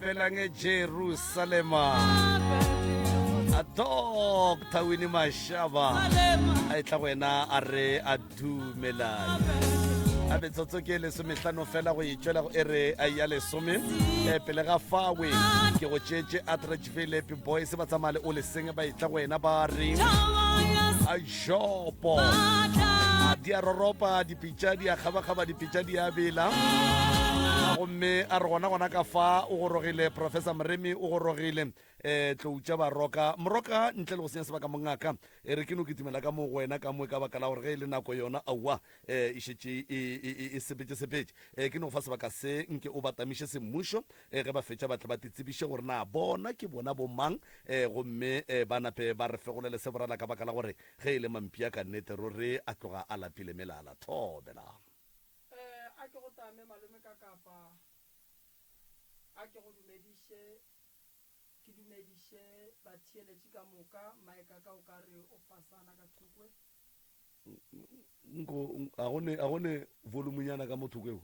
Rapelang Jerusalema. A Dr. Winnie Mashaba a etla go wena a re a dumelane a metsotso ke lesomehlano fela go itšwela go ere a ya lesome eh, pele ga fawe ke go tšeetše attrachville boys ba tsamaya le o leseng ba etla go wena ba re a jopo a di a roropa dipitša di a kgabakgaba dipitša di a bela gomme a re gona gona ka fa o gorogile professor moremi o gorogile um tloutša baroka moroka ntle le go senya sebaka mongaka e re ke no kitimela ka mo go wena ka mo ka baka la gore ge e le nako yona aowa um e šetše e, e, e, e sepetše sepetše um ke no go fa sebaka se nke o batamiše semmušo um ge ba fetša ba tle ba titsebiše gore na bona ke bona bomang um gomme um ba nape ba re fegolele se borala ka baka la gore ge e le mampia ka nnete ruri a tloga a lapile melala thobela. Eh, a ke go tame malome ka kapa, a ke go dumediše, ke dumediše batheeletši ka moka, Mike a ka o ka re o fasana ka thokwe. Nko, a go ne, a go ne volume-nyana ka mo thoko eo?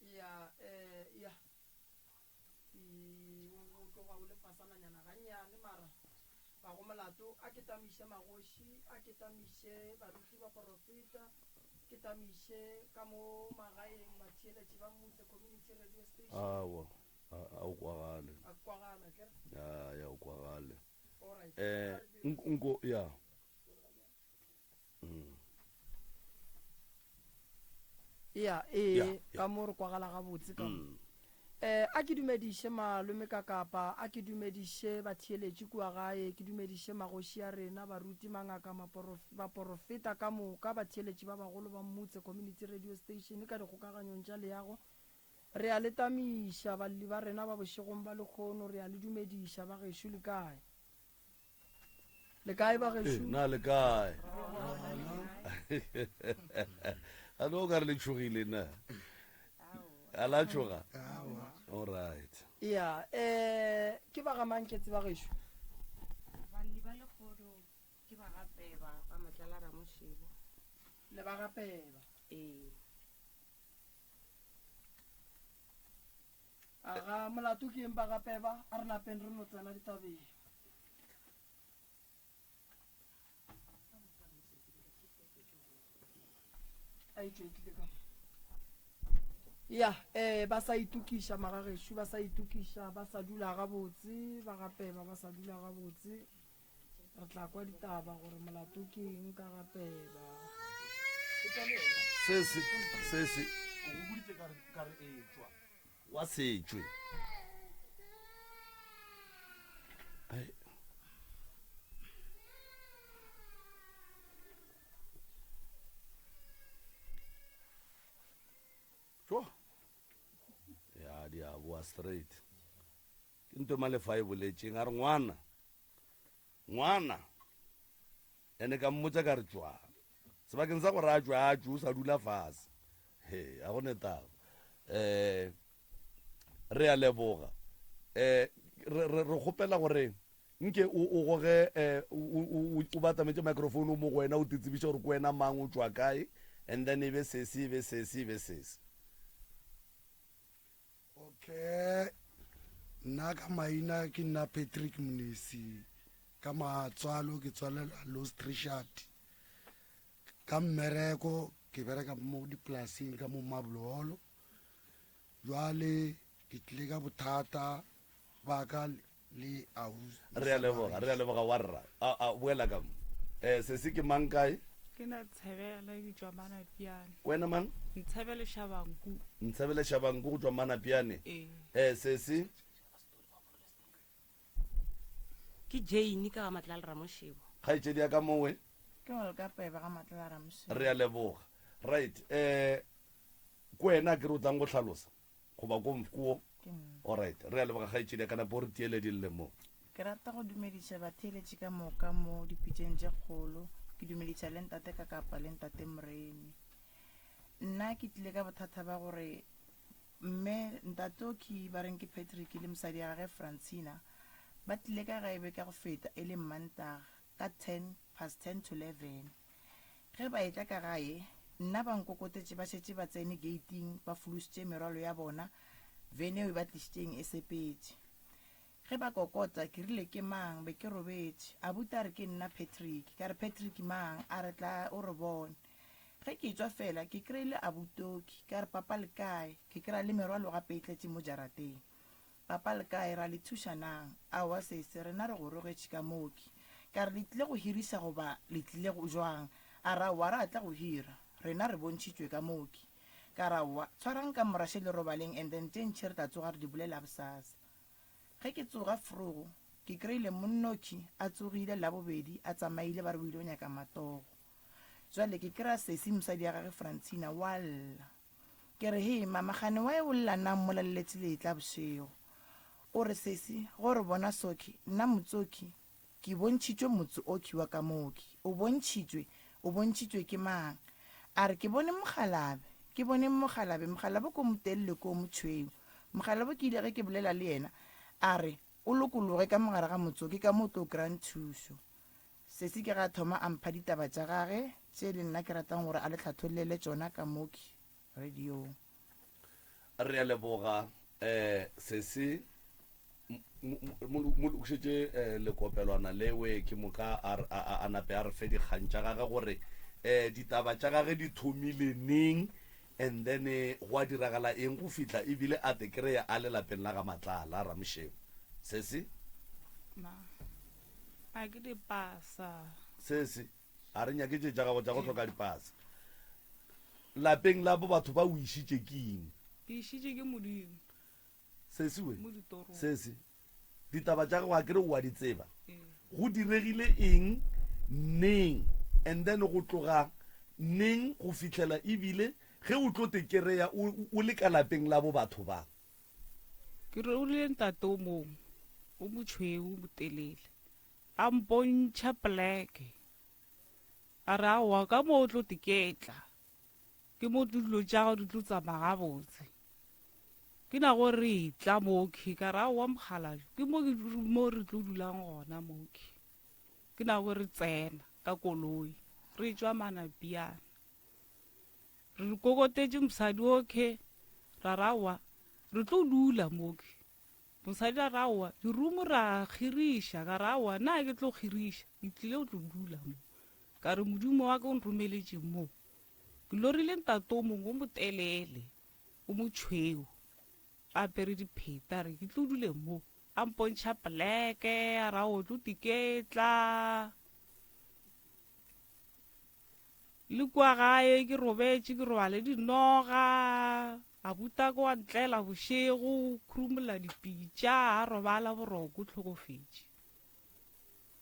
Ya, eh, ya. I, o, o tloga o le fasananyana gannyane, mara ga go molato. A ke tamiše magoši, a ke tamiše baruti baporofeta, ke tamiše ka mo magaeng batheeletši ba Mmutse Community Radio Station. Aowa, a, a o kwagale. A kwagala, akere? Ya, ya o kwagale. Alright. Eh, A re dire. nko, nko, ya. Mm. Ya, ee, Ya, ya. ka mo re kwagala gabotse ka mo. Mm. Eh, a ke dumediše malome ka kapa, a ke dumediše batheeletši kua gae, ke dumediše magoši a rena, baruti, mangaka, maporof-, baporofeta ka moka, batheeletši ba bagolo ba Mmutse Community Radio Station ka dikgokaganyong tša leago. Re a le tamiša, balli ba rena ba bošegong ba lekgono, re a le dumediša, bagešo le kae? Le kae Ee, bagešo? na le kae? A no ka re le tšhogile na? A la tšhoga? All right. Ya, eh, ke ba ga mang ke tseba gešo? Balli ba lekgodo ke ba ga Peba ba Matlala Ramošebo. Le ba ga Peba. Ee. Aga, molato ke eng ba ga Peba? A re napeng re no tsena ditabeng. A e tšwetlile ka mo. Ya, eh, ba sa itokiša magagešo, ba sa itokiša, ba sa dula gabotse, ba ga Peba ba sa dula gabotse. Re tla kwa ditaba gore molato ke eng ka ga Peba. Se se, se se. O go boditše ka re, ka re etšwa. Wa setšwe. Ai. Tšo. Ya, di a boa straight. Ke nto Malefa e boletšeng, a re ngwana, ngwana. Ene ka mmotša ka re tšwa. Sebakeng sa gore a tšwe a tšwe o sa dula fase. He, a go ne taba. Eh, re a leboga. Eh, re, re, re kgopela gore nke o, o goge eh, o, o, o, o batametše microphone o mo go wena o titsebiše gore ke wena mang o tšwa kae and then e be sesi e be sesi e be sesi. Okay, nna ka maina ke nna Patrick Mnisi, ka matswalo ke tswalelwa Lost Richard. Ka mmereko ke bereka mo dipolaseng ka mo Mabloholo. Jwale ke tlile ka bothata ba ka le ausi. Re a leboga, re a leboga warra. A, a, boela ka mo. Eh, sesi ke mang kae? Ke na Tshebele ke tšwa Manapiane. Wena mang? Ntshebele Shabanku. Ntshebele Shabanku go tšwa Manapiane. Ee. Eh, sesi? Ke Jane ka ga Matlala Ramoshebo. Kgaetšedi ya ka mowe? Ke Olga Peba ga Matlala Ramoshebo. Re a leboga. Right, eh, ke wena akere o tlang go hlalosa? Goba ko ko? Ke nna. Alright, re a leboga kgaetšedi ya ka napo o re tiele di lle mo. Ke rata go dumediša batheeletši ka moka mo dipitšeng tše kgolo. Ke dumediša le ntate Kakapa le ntate Moremi. Nna ke tlile ka bothata ba gore mme ntate Oki ba reng ke Patrick le mosadi ya gage Francina ba tlile ka gae beke ya go feta e le Mmantaga ka ten past ten to leven. Ge ba etla ka gae, nna ba nkokotetše ba šetše ba tsene geiting ba folositše merwalo ya bona. Vene eo e ba tlišitšeng e sepetše. Ge ba kokota, ke rile, Ke mang? Be ke robetše. Abuti a re, Ke nna Patrick. Ka re, Patrick mang? A re, Tla o re bone. Ge ke etšwa fela, ke kry-ile abutoki. Ka re, Papa le kae? Ke kry-a le merwalo gape e tletše mo jarateng. Papa le kae? Ra le thuša nang? Aowa sesi, rena re gorogetše ka mooki. Ka re, Le tlile go hiriša goba le tlile go jwang? A re, Aowa, ra tla go hira. Rena re bontšhitšwe ka mooki. Ka re, Aowa, tshwarang kamora še le robaleng and then tše ntši re tla tsoga re di bolela bosasa. Ge ke tsoga frogo, ke kry-ile monnoki a tsogile Labobedi a tsamaile ba re o ile go nyaka matogo. Jwale ke kry-a sesi mosadi ya gage Francina wa lla. Ke re, Hee mama gane why o lla nang mola le letše le etla bošego? O re, Sesi, go re bona soki, nna motsoki Ke bontšhitšwe motse okhwi wa ka mokhwi. O bontšhitšwe? O bontšhitšwe ke mang? A re, Ke bone mokgalabe. Ke bone mokgalabe. Mokgalabo ke o motelele, ke o motšhweu. Mokgalabo ke ile ge ke bolela le yena, a re, O lokologe ka mogare ga motse wo, ke ka mo o tlo kry-ang thušo. Sesi ke ge a thoma a mpha ditaba tša gage, tše le nna ke ratang gore a le hlathollele tšona ka mokhwi radiong. Re a leboga um sesi mo lokišetše eh, lekopelwana lewe ke moka a nape a re fe dikgang tša gage gore um ditaba tša gage di thomile neng and then eh, gwa diragala eng go fihla ebile a te kry-a a le lapeng la ga Matlala Ramošego. Sesi? Ma, a ke dipasa. Sesi? A re nyake tše tša gago tša go hloka dipasa. Lapeng la bo batho ba o išitše ke eng? Ke išitše ke Modimo. Sesi we. Mo ditorong. Sesi. Ditaba tša gago a ke re o a di tseba. Ee. Go diregile eng neng and then go tloga neng go fihlela ebile ge o tlo te kereya o o le ka lapeng la bo batho ba? Ke rorile ntate o mongwe o motšhweu o motelele. A mpontšha poleke. A re, Aowa, ka mo o tlo tiketla. Ke mo dilo tša gago di tlo tsamaya gabotse. Ke nako re etla mokhwi, ka re, Aowa mokgalabje, ke mo mo re tlo dulang gona mokhwi. Ke nako re tsena ka koloi, re tšwa Manapiana. Re kokotetše mosadi okhwi, ra re, Aowa, re tlo dula mokhwi. Mosadi a re, Aowa, dirumo ra kgiriša. Ka re, Aowa, nna ga ke tlo kgiriša, ke tlile go tlo dula mo. Ka re, Modimo wa ka o nromeletše mo. Ke lorile ntate o mongwe o motelele, o motšhweu, a apere dipheta, a re ke tlo dule mo. A mpontšha poleke, a re, Aowa, o tlo tiketla. Le kua gae ke robetše ke robale dinoga, abutako wa ntlela bošego, khurumolla dipitša, a robala boroko o hlokofetše.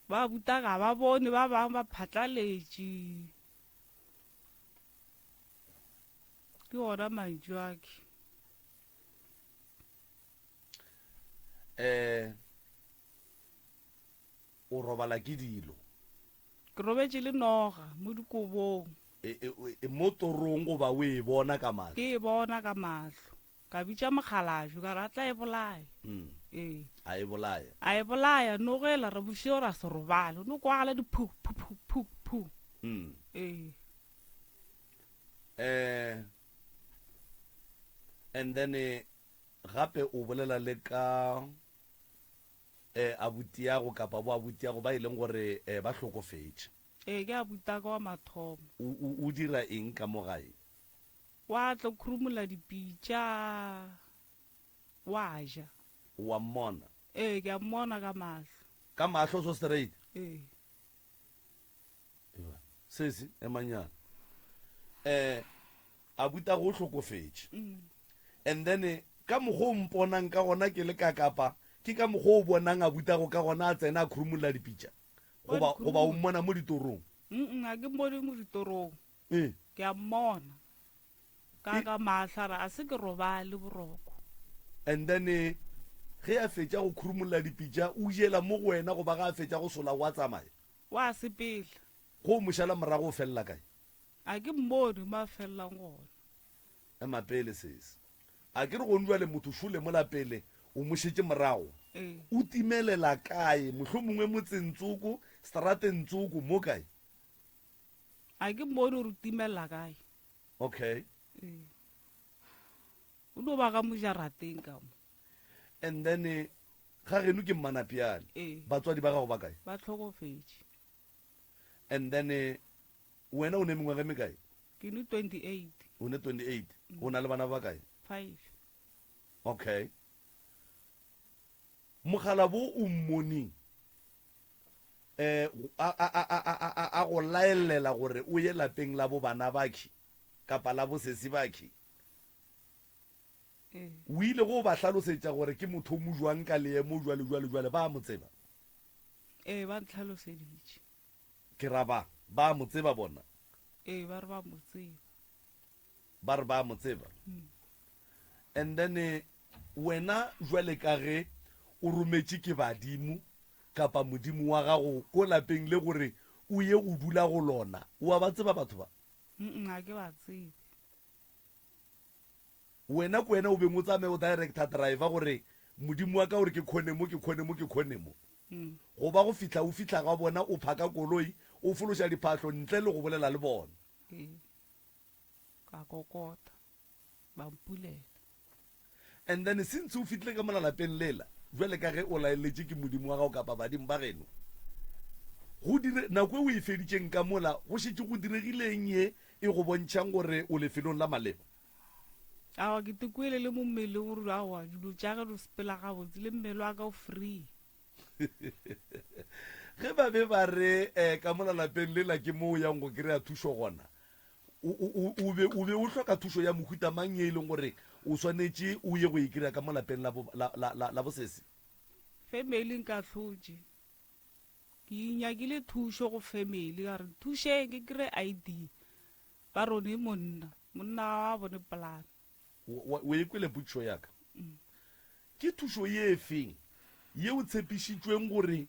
Ba abuta ga ba bone ba bangwe ba phatlaletše. Ke ona mantšu a ke. Eh O robala ke dilo. Ke robetše le noga mo dikobong. E, e, e, mo torong goba o e bona ka mahlo? Ke e bona ka mahlo. Ka bitša mokgalabje ka re a tla e bolaya. Mm. Ee. A e bolaya. A e bolaya, noga ela re bošego ra se robale. O no kwagala di phu, phu, phu, phu, phu. Mm. Ee. Eh, and then eh, gape o bolela le ka eh, abutiago kapa bo abutiago ba e leng gore eh, ba hlokofetše. Ee, ke abutaka wa mathomo. O, o, o dira eng ka mo gae? Wa tla khurumola dipitša, wa ja. O a mmona? Ee, ke a mmona ka mahlo. Ka mahlo so straight? Ee. Eba, sesi, emanyana. Eh, abutago o hlokofetše. And then eh, ka mokgwa o mponang ka gona ke le ka kapa, ke ka mokgwa o bonang abutago ka gona a tsena a khurumulla dipitša? Wa Goba, di goba o khurumulla. mmona mo ditorong? Mm, ga ke mmone mo ditorong. Eh. Ke a mmona. Ka E- ka mahlo a re a se ke robale boroko. And then eh, ge a fetša go khurumulla dipitša, o jela mo go wena goba ge a fetša go sola o a tsamaya? Wa sepela. Go mo šala morago o felela kae? A ke mmone mo a felelang gona. Ema pele sesi. A ke re gone bjale motho šole mola pele o mo šetše morago. Ee. O timelela kae? Mohlomongwe motseng tsoko, strateng tsoko, mo kae? A ke mmone gore o timelela kae. Okay. Ee. O no ba ka mo jarateng ka mo. And then eh, ga geno ke Mmanapiane. Ee. Batswadi ba gago ba kae? Ba hlokofetše. And then eh, wena o ne mengwaga e mekae? Ke ne 28. O ne 28. O na le bana ba bakae? Five. Okay. Mogala bo o mmoneng eh a a a a a a go laelela gore o ye lapeng la bo bana bakhi kapa la bo sesi bakhi. Ee. O ile go ba hlalosetša gore ke motho o mo jwang ka leemo jwale jwale jwale ba mo tseba? Ee, ba ntlhaloseditše. Ke ra ba, ba mo tseba bona? Ee, ba re ba mo tseba. Ba re ba mo tseba. And then eh, wena jwale ka ge o rometše ke badimo kapa modimo wa gago ko lapeng le gore o ye go dula go lona, o a ba tseba batho ba? Mm, ga ke ba tsebe. Wena ko wena o beng o tsamaye o director driver gore modimo wa ka o re ke khone mo, ke khone mo, ke khone mo. Go ba go fihla o fihla ga bona o phaka koloi, o fološa diphahlo ntle le go bolela le bona. Ee. Ka kokota, ba mpulela. And then since o fihlile ka mola lapeng lela, bjale ka ge o laeletše ke modimo wa gago kapa badimo ba geno, go dire, nako e o e feditšeng ka mola, go šetše go diregile eng ye e go bontšhang gore o lefelong la maleba? Aowa, ke tekwele le mo mmeleng gore aowa, dilo tša ge di sepela gabotse, le mmele wa ka o free. Ge ba be ba re eh, ka mola lapeng lela ke mo o yang go kry-a thušo gona, o, o, o be, o be o hloka thušo ya mohuta mang ye e leng gore o swanetše o ye go e kry-a ka mo lapeng la, bo, la, la, la, la bosese? Family nkahlotše. Ke nyakile thušo go family, ka re nthušeng ke kry-e ID. Ba re o ne monna, monna ga a bone polane. O, o e kwele potšišo ya ka? Ke thušo ye efeng ye o tshepišitšweng gore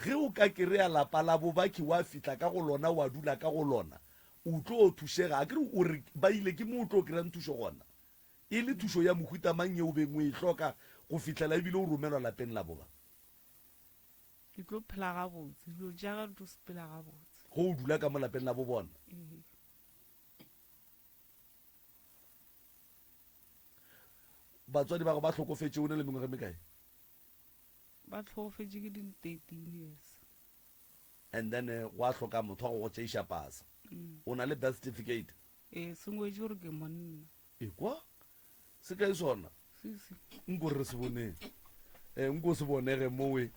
ge o ka kereya lapa la bobaki wa fihla ka go lona wa dula ka go lona o tlo thušega? Akere o re ba ile ke mo o tlo kereyang thušo gona? E le thušo ya mohuta mang ye o beng o e hloka go fihlela ebile o romelwa lapeng la boba? Ke tlo phela gabotse, dilo tša ka di tlo sepela gabotse. Ge o dula ka mo lapeng la bobona? Ee. Batswadi ba gago ba hlokofetše o ne le mengwaga e mekae? Ba hlokofetše ke di 13 years. And then eh, gwa hloka motho wa go go tšeiša pasa. Mm. O na le birth certificate? Ee, se ngwetše gore ke monna. Ekwa, se kae sona? Sisi. Nko re se boneng. Eh, nko se bonege mowe.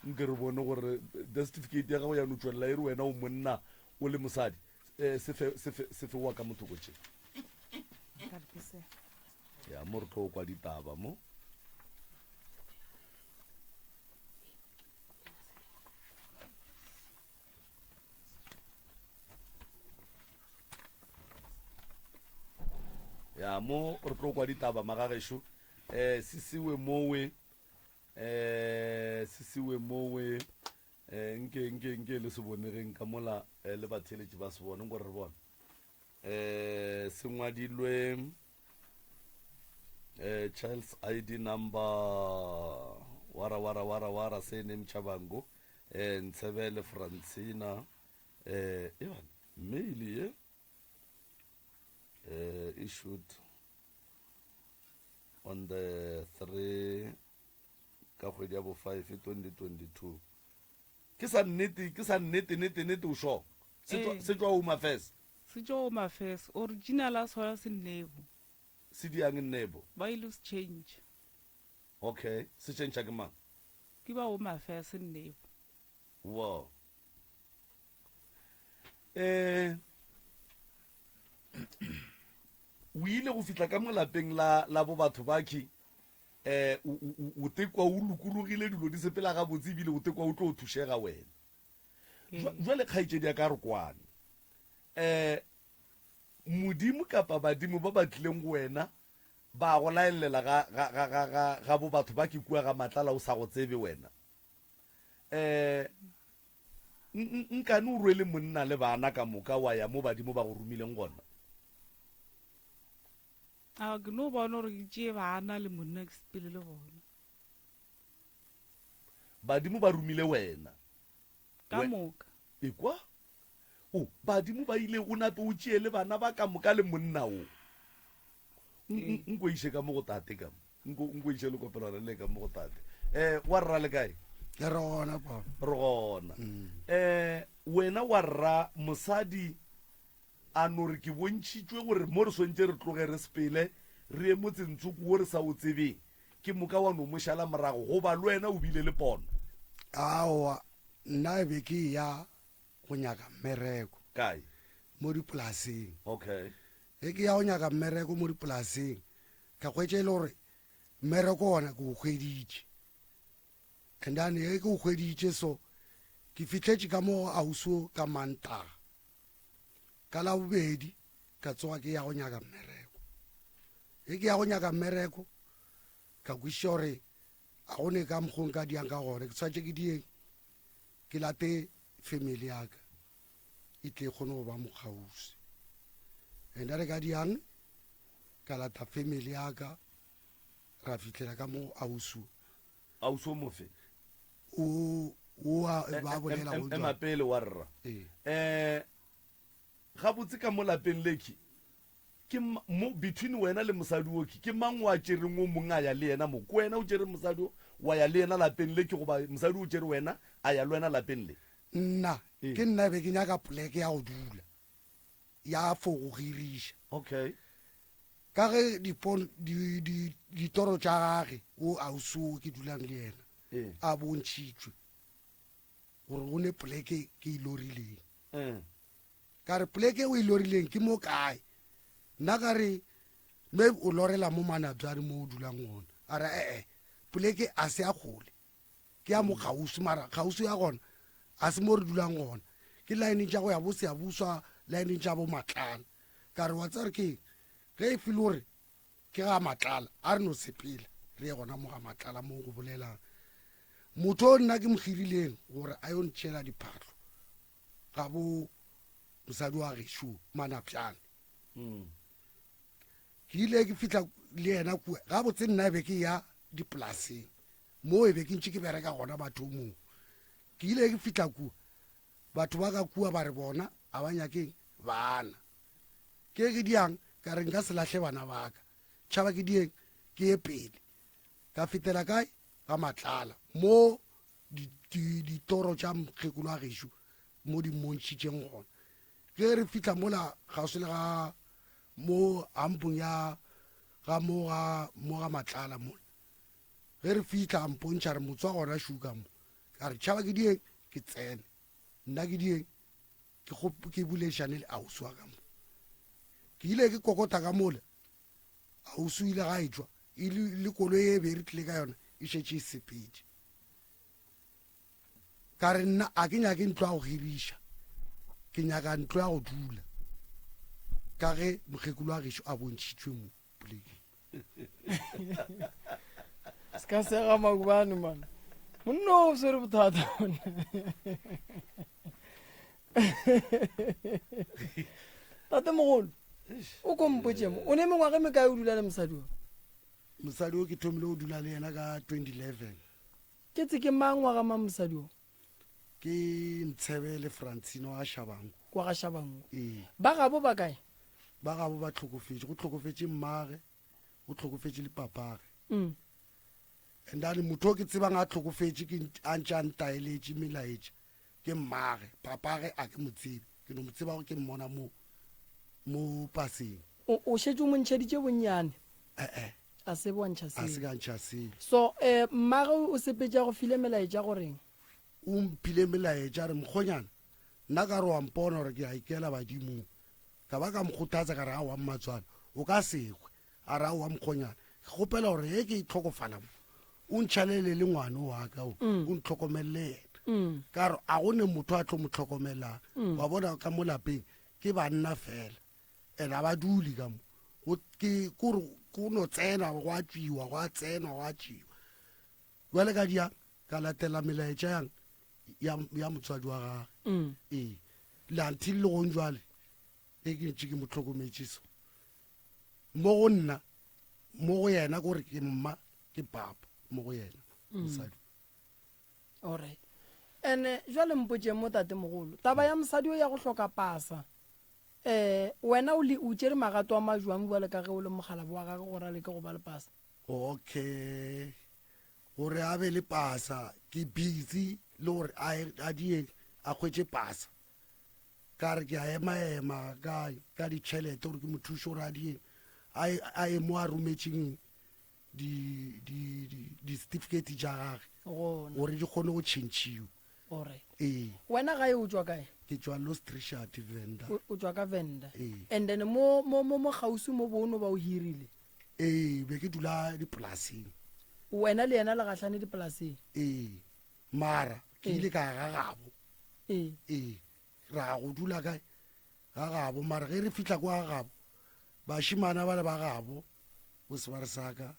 Nke re bone gore birth certificate ya gago ya no tšwelela e re wena o monna o le mosadi. Eh, se fe, se fe, se fe wa ka mothoko tše. Ka re ke se. Ya, mo re tlo kwa ditaba mo. Ya, mo re tlo kwa ditaba magagešo. Eh, se siwe mowe. Eh, se siwe mowe. Eh, nke, nke, nke le se bonegeng ka mola, eh, le batheeletši ba se bone, nko re bone. Eh, se ngwadilwe, eh, Child's ID number, wara, wara, wara, wara, surname Chabango, eh, Ntshebele Francina, eh, eban, mail ye, eh, issued on the 3 ka kgwedi ya bo 5 2022. Ke sa nnete, ke sa nnete, nete, nete, o sure? Se tšwa, Ee. se tšwa Home Affairs? Se tšwa Home Affairs, original a sona se Nnebo. Se diang Nnebo? Ba ile se change. Okay, se change ke mang? Ke ba Home Affairs Nnebo. Wow. Eh, o ile go fihla ka mo lapeng la, la bo batho bakhi, eh, o, o, o, o tekwa o lokologile, dilo di sepela gabotse, ebile o tekwa o tlo thušega wena. Ee. Jwale kgaetšedi ya ka re kwane. Eh, Modimo kapa badimo ba ba tlileng go wena ba go laelela ga, ga, ga, ga, ga, ga bo batho ba ke kua ga Matlala o sa go tsebe wena. Eh, nkane o rwele monna le bana ka moka wa ya mo badimo ba go romileng gona? A ke no bona gore ke tšee bana le monna ke sepele le bona. Badimo ba romile wena. Ka moka. Ekwa? O, badimo ba ile o nape o tšee le bana ba ka moka le monna o. Nko iše ka mo go tate ka mo. Nko nko iše lekopelwana le ka mo go tate. Eh wa rra le kae? Re gona papa. Re gona. Eh wena wa rra mosadi a no re ke bontšhitšwe gore mo re swantše re tloge re sepele re ye motseng tsoko wo re sa o tsebeng ke moka wa no mo šala morago goba le wena o bile le pono? Aowa nna e be ke eya go nyaka mmereko. Kae? Mo dipolaseng. Okay. Ge ke ya go nyaka mmereko mo dipolaseng ka hwetša e le gore mmereko wona ke o hweditše. And then ge ke o hweditše so ke fihletše ka mo ausi ka Mantaga. Ka Labobedi ka tsoga ke ya go nyaka mmereko. Ge ke ya go nyaka mmereko ka kwešiša gore a go ne ka mokgwa nka diang ka gona ke tshwanetse ke dieng ke late family ya ka e tle e kgone go ba mo kgauswi. And re ka diang ka lata family ya ka ra fihlela ka mo ausi. Ausi o mofe? O o a ba bolela go Ema pele wa rra. Ee. Eh gabotse ka mo lapeng lekhi ke mo between wena le mosadi o ke ke mang wa tšereng o mong a ya le yena mo? Ke wena o tšere mosadi o wa ya le yena lapeng le ke goba mosadi o tšere wena a ya le wena lapeng le? Nna Ee. ke nna be ke nyaka poleke ya go dula ya for go giriša. Okay. Ka ge dipon di di ditoro tša gage o ausi o ke dulang le yena Ee. a bontšhitšwe gore go ne poleke ke e lorileng. Ka re poleke o e lorileng ke mo kae? Nna ka re maybe o lorela mo Manabjane mo o dulang gona. A re ee poleke a se ya kgole ke ya mo kgauswi mara kgauswi ya gona a se mo re dulang gona ke lineng tša go ya bo Siyabuswa lineng tša bo Matlala. Ka re wa tseba gore ke eng ge e feel gore ke ga Matlala a re no sepela re ye gona mo ga Matlala mo go bolelang motho o nna ke mo hirileng gore a yo ntšhela diphahlo ga bo mosadi wa gešo Manapjane. Ke ile ke fihla le yena kua gabotse nna e be ke ya dipolaseng mo e be ke ntše ke bereka gona bathomong. Ke ile ke fihla kua batho ba ka kua ba re bona a ba nyakeng bana. Ke ke diang ka re nka se lahle bana ba ka tšhaba ke dieng ke ye pele. Ka fetela kae ga Matlala mo ditoro tša mokgekolo wa gešo mo di mmontšhitšeng gona. Ge re fihla mola kgauswi le ga mo ampong ya ga mo ga mo ga Matlala mola ge re fihla a mpontšha re motse wa gona šuka mo ka re tšhaba ke dieng ke tsene nna ke dieng ke ke boledišane le ausi wa ka mo. Ke ile ke kokota ka mola ausi o ile ga etšwa e le koloi e be re tlile ka yona e šetše e sepetše. Ka re nna a ke nyake ntlo ya go hiriša ke nyaka ntlo ya go dula ka ge mokgekolo wa gešo a bontšhitšwe mo polekeng. Se ka sega makubane man monna o swere bothata tate mogolo o ko mpotše mo o ne mengwaga e mekae o dula le mosadi o? Mosadi o ke thomile go dula le yena ka 2011. Ke tse ke mang wa ga mang mosadi o? Ke Ntshebe le Francine wa ga Shabangu. Kwa ga Shabangu. Ee. Ba gabo ba kae? Ba gabo ba hlokofetše. Go hlokofetše mmage, go hlokofetše le papage. And then motho o ke tsebang a hlokofetše ke a ntše a ntaeletše melaetša ke mmage. Papage a ke mo tsebe. Ke no mo tseba gore ke mmona mo mo paseng. O o šetše o mo ntšheditše bonnyane? Eh-eh. A se bo a ntšha A se selo. ka ntšha selo. So eh mmage o sepetše a go file melaetša goreng? O mphile melaetša a re, Mokgonyana, nna ka re wa mpona gore ke a ikela badimong. Ka ba ka mo kgothatsa ka re, Aowa mmatswale, o ka se hwe. A re, Aowa mokgonyana, ke kgopela gore ge ke hlokofala mo, o ntšhalele le ngwano wa ka o, o ntlhokomelele yena. Ka re, A go ne motho a tlo mo hlokomelang. Wa bona ka mo lapeng ke banna fela, and ga ba dule ka mo. Go ke kore go no tsena gwa tšwiwa, gwa tsenwa gwa tšwiwa. Bjale ka dia ka latela melaetša yang ya, ya motswadi wa gage. Mm. Ee. Le until le gong jwale e ke ntše ke mo hlokometše so. Mo go nna, mo go yena kore ke mma ke papa mo go yena mosadi. Alright. Ene jwale mpotšeng mo tatemogolo, taba ya mosadi o ya go hloka pasa. Um wena o le o tšere magato a majwang bjale ka ge o le mokgalabo wa gage gore a leke go ba le pasa? Okay, gore a be le pasa ke busy le gore a a die a hwetše pasa. Ka re ke a ema ema ka ka ditšhelete gore ke mo thuše gore a die a a ye mo a rometšeng di di di di certificate tša gage Gona. gore di kgone go tšhentšhiwa. Alright. Ee. Wena gae o tšwa kae? Ke tšwa Lost Richard Venda. O, o tšwa ka Venda. Ee. And then mo mo mo mo kgauswi mo bo o no ba o hirile? Ee, be ke dula dipolaseng. Wena le yena le gahlane dipolaseng? Ee. Mara ke Ee. ile ka ya ga gabo. Ee. Ee. Ra go dula kae? Ga gabo. Mara ge re fihla kwa ga gabo, bašemana bale ba gabo, bo sebare sa ka,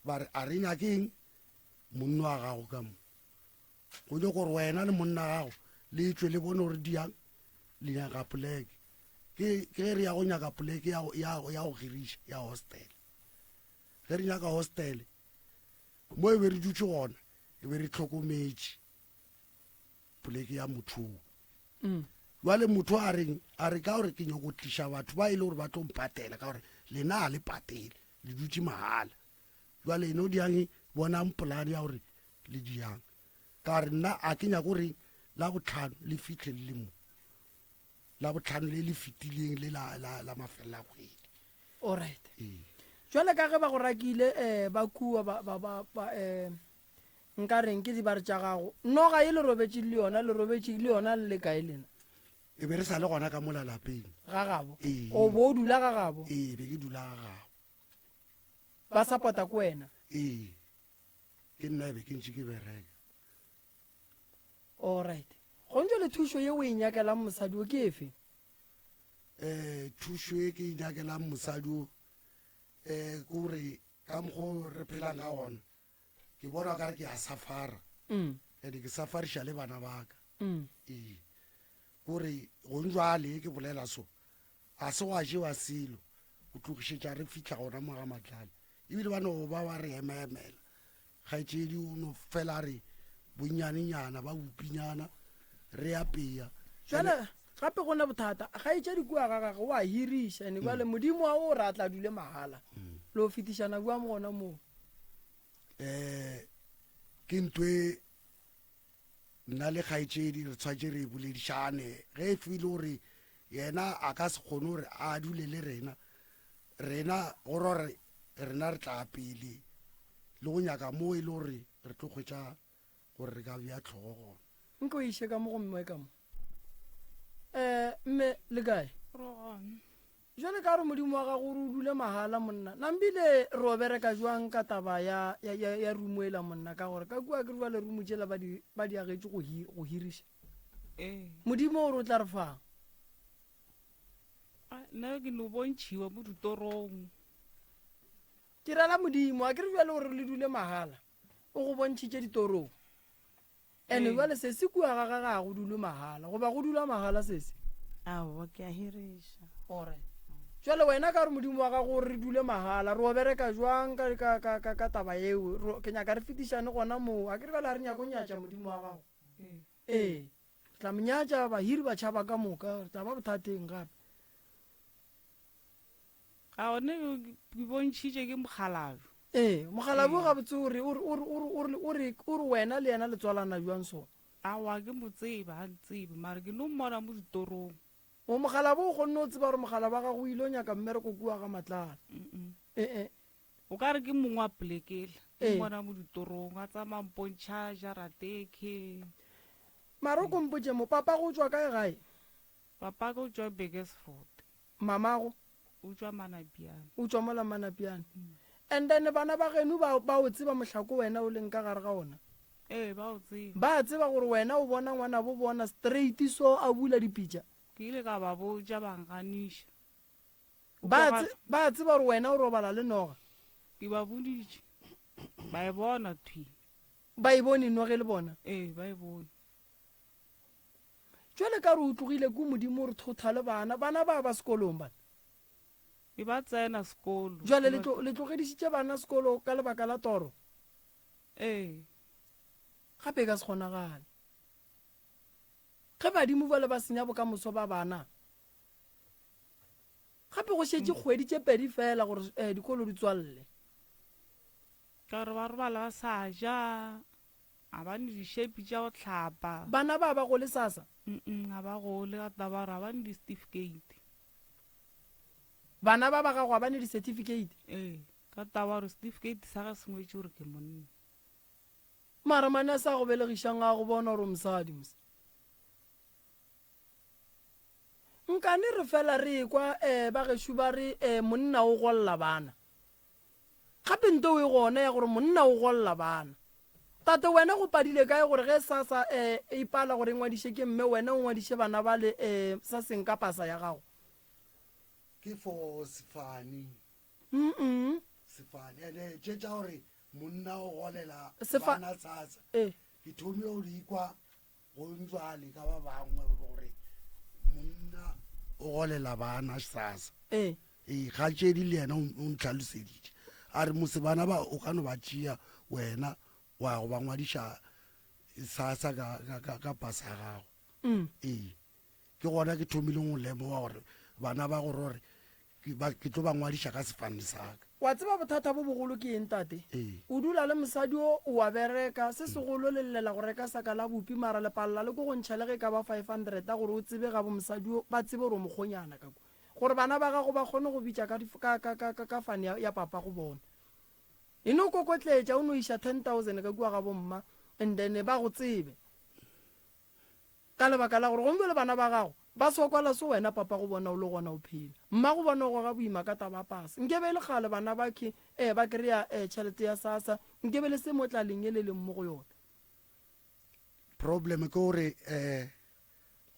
ba re a re nyakeng monna wa gago ka mo. Go nyoko gore wena le monna gago le tšwe le bone gore diang le nyaka poleke. Ke ke ge re ya go nyaka poleke ya ya ya go hiriša ya hostel. Ge re nyaka hostel mo e be re dutše gona e be re hlokometše poleke ya motho o. Mm. Jwale motho a reng a re ka gore ke nyoko tliša batho ba e le gore ba tlo mpatela ka gore lena ga le patele le dutše mahala. Jwale eno diang bonang polane ya gore le diang ka re nna a ke nyako gore la botlhano le fitlhe le le mo la botlhano le le fetileng le la, la, la mafelela kgwedi. Alright. Ee. Jwale ka ge ba go rakile um ba kua ba, ba, ba, ba um nka reng ke dibare tša gago noga ye le robetše le yona le robetše le yona le le kae lena? E be re sa le gona ka mola lapeng. Ga gabo. Ee. O bo o dula ga gabo? Ee, be ke dula ga gabo. Ba support-a ko wena? Ee. Ke nna e be ke ntše ke bereka. Alright. Gontšo le thušo ye o e nyakelang mosadi o ke efe? Eh, thušo e ke e nyakelang mosadi o eh ke gore ka mokgo re phelang ka gona ke bona ka re ke a safara Mm. and ke safariša le bana ba ka. Mm. Ee. Kore gonjwale ke bolela so a se gwa jewa selo go tlogišetša re fihla gona mo ga Matlala. Ebile ba no ba ba re emaemela. Kgaetšedi o no fela re bonnyanenyana ba bopinyana re apea. Jwale gape go na bothata kgaetšedi kua ga gage o a hiriša ene jwale Modimo wa o re a tla dule mahala le o fetišana bua mo gona moo. Um ke ntho e nna le kgaetšedi re tshwanetse re boledišane ge e file gore yena a ka se kgone gore a dule le rena rena gore gore rena re tla pele le go nyaka mo e le gore re tlo kgwetša gore re ka bea tlhogo gona. Nko iše ka mo go mme ka mo. Um mme le kae? Re gona. Jwale ka gore Modimo wa gago o re o dule mahala monna, nambile re o bereka jwang ka taba ya, ya, ya, ya rumo ela monna, ka gore ka kua ke re jwale rumo tšela ba di, ba di agetše go, hi, go hiriša. Ee. Modimo o re o tla re fang? A, nna ke no bontšhiwa mo ditorong. Ke rela Modimo, a ke re jwale o re le dule mahala, o go bontšhitše ditorong. Ene Ee. jwale sesi kua ga gage ga go dulwe mahala, goba go dulwa mahala sesi? Aowa, ke a hiriša. Alright. Jwale wena ka gore Modimo wa gago o re re dule mahala, re o bereka jwang ka, ka, ka, ka, ka taba yeo? Ro, ke nyaka re fetišane gona moo. A ke re bjale ga re nyake go nyatša Modimo wa gago? Ee. Ee. Re tla mo nyatša, bahiri ba tšhaba ka moka, re tla ba bothateng gape. A one ke bontšhitše ke mokgalabje. Ee, mokgalabje gabotse o re, o re, o re, o re, o re, o re, o re wena le yena le tswalana bjang so? Aowa, ke mo tseba, ga ntsebe, mara ke no mmona mo ditorong. O mokgalabje o kgonne go tseba gore mokgalabje wa gago o ile o nyaka mmereko kua ga Matlala? Ee. O ka re ke mongwe wa polekela, ke Ee. mmona mo ditorong, a tsamaya mpontšha jarateke. Mara o ko mpotše mo, papago o tšwa kae gae? Papaka o tšwa Burgersfort. Mamago? O tšwa Manapiane. O tšwa mola Manapiane. And then bana ba geno ba, ba o tseba mohlako wena o leng ka gare ga ona? Ee, ba o tseba. Ba tseba gore wena o bona ngwanabo bona straight so a bula dipitša? Ke ile ka ba botša ba nganiša. O Ba kwa tse, ba tseba gore wena o robala le noga? Ke ba boditše. Ba e bona thwi. Ba e bone noge le bona? Ee, ba e bone. Jwale ka re o tlogile ko Modimo o re thotha le bana. Bana ba ba sekolong bana. E ba tsena sekolo. Jwale le tlo, le tlogedišitše bana sekolo ka lebaka la toro? Ee. Gape e ka se kgonagale. Ge badimo bjale ba senya bokamoso ba bana. Gape go šetše kgwedi tše pedi fela gore um dikolo di tswalele. Ka gore ba robala ba sa ja, ga ba ne dišepi tša go hlapa. Bana ba ba gole sasa? Mm-mm, ga ba gole ka taba gore ga ba ne di-certificate. Bana ba ba gago ga ba ne di-certificate? Ee, ka taba gore certificate sa ge se ngwetše gore ke monna. Mara mane a sa go belegišang a go bona gore o mosadi mos. Nkane re fela re ekwa um ba gešo ba re um monna o golla bana. Gape nto e gona ya gore monna o golla bana. Tate wena go padile kae gore ge SASSA um e pala gore e ngwadiše ke mme wena o ngwadiše bana bale um sa seng ka pasa ya gago? Ke for sefane. Mm-mm. Sefane. Ene tše tša gore monna o golela Sefa- bana SASSA. Eh. Ke thomile go di kwa go ntswale ka ba bangwe gore monna o golela bana sasa. Ee. Ee, kgatšedi le yena o ntlhaloseditše a re mose bana ba o ka no ba tšea wena wa go ba ngwadiša sasa ka, ka, ka, ka pasa ya gago. Ee, ke gona ke thomileng go lemoga gore bana ba gore gore Ke ba, ke tlo ba ngwadiša ka sefane sa ka. Wa tseba bothata bo bogolo ke eng, tate? Ee. O dula le mosadi o, o a bereka, se segolo le llela go reka saka la bupi mara le palela le ko go ntšha le ge e ka ba 500 a gore o tsebe gabo mosadi o, ba tsebe gore o mokgonyana ka kwa. Gore bana ba gago ba kgone go bitša ka, ka, ka, ka, ka, ka fane ya, ya papa go bona. E no kokotletša, o no iša 10,000 ka kua gabo mma and then ba go tsebe. Ka lebaka la gore gomme le bana ba gago ba sokola so wena papa go bona o le gona o phela. Mma go bona o goga boima ka taba ya pasa. Nke be e le kgale bana ba khe eh ba kry-a eh tšhelete ya SASSA nke be le se mo tlaleng ye le leng mo go yona. Problem ke gore eh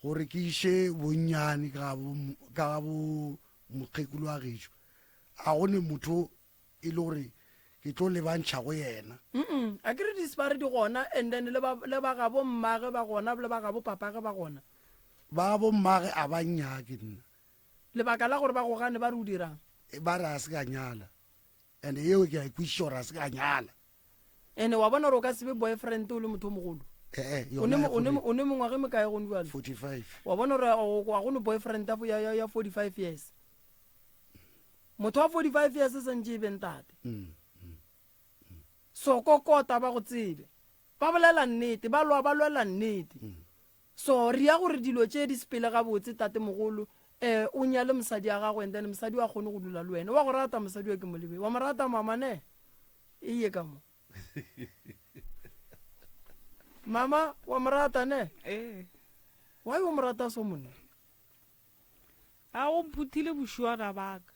gore ke iše bonnyane ka bo ka bo mokgekolo wa gešo a go ne motho e le gore ke tlo lebantšha go yena. Mm a ke re disebare di gona and then le ba le ba gabo mmage ba gona le ba gabo papage ba gona. Ba gabo mmage a ba nnyake nna. Lebaka la gore ba go gane ba re o dirang? Ba re a se ka nyala and yeo ke a e kwešiša gore a se ka nyala. Ene wa bona gore o ka se be boyfriend o le motho o mogolo. Eh, eh, O ne yona mo- o ne e o ne mengwaga e mekae gone jwale? 45. Wa bona gore ga go no boyfriend ya ya ya 45 years. Motho wa 45 years e santše e be ntate. So kokota ba go tsebe. Ba bolela nnete, ba lwa ba lwela nnete. So re ya gore dilo tše di sepele gabotse tatemogolo, eh o nyale mosadi ya gago and then mosadi wa kgone go dula le wena. Wa go rata mosadi wa ke molebe. Wa mo rata mama ne? Eye ka mo. Mama wa mo rata ne? Ee. Why o mo rata so monna? A o mphuthile bošuana ba ka.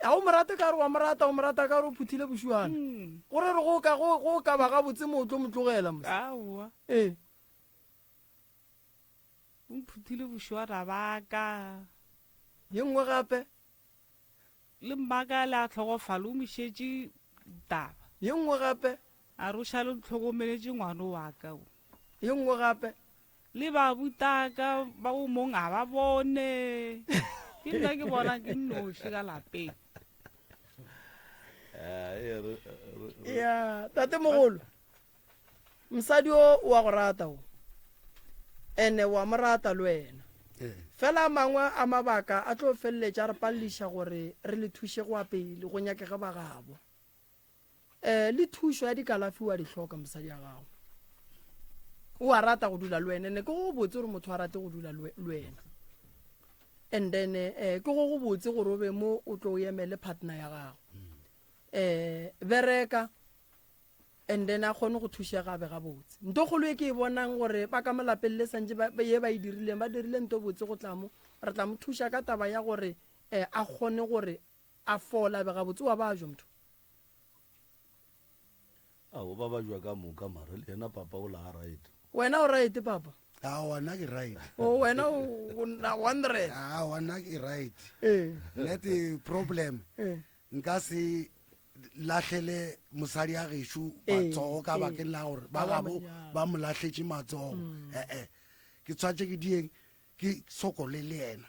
A o mo rate ka re wa mo rata, o mo rata ka re o phuthile bošuana. Mm. Gore re go ka go go ka ba gabotse mo o tlo mo tlogela mos. Aowa. Ee. O mphuthile bošuana ba ka. Ye nngwe gape. Le mmaka le a hlokofala o mošetše taba. Ye nngwe gape. A re o šale o ntlhokomeletše ngwano wa ka o. Ye nngwe gape. Le babutaka ba o mong a ba bone. Ke nna ke bona ke nnoši ka lapeng. Ya, tatemogolo, mosadi o o a go rata o. Ene wa mo rata le wena. Fela a mangwe a mabaka a tlo feleletša a re paleliša gore re le thuše go ya pele go nyakege ba gabo. Eh, le thušo ya dikalafi wa di hloka mosadi ya gago. O a rata go dula le wena, ne ke go botse gore motho a rate go dula le wena. And then eh ke go go botse gore o be mo o tlo o emele partner ya gago. Eh bereka and then a kgone go thušega be gabotse. Nto kgolo e ke e bonang gore ba ka mo lapeng le santse ba ye ba e dirileng, ba dirile nto botse go tla mo re tla mo thuša ka taba ya gore eh a kgone gore A fola, a be gabotse, o a bajwa motho. Ao, ba bajwa ka moka mara le yena papa o la a right. Wena o right papa? Aowa nna ke right. O wena o na 100. Aowa nna ke right. Ee. Net problem. Ee. Nka se lahlele mosadi ya gešo Ee, matsogo ka ee. bakeng la gore ba Ba ba gabo mo nyala. ba mo lahletše matsogo. Eh eh. Ke tshwantše ke dieng ke sokole le yena.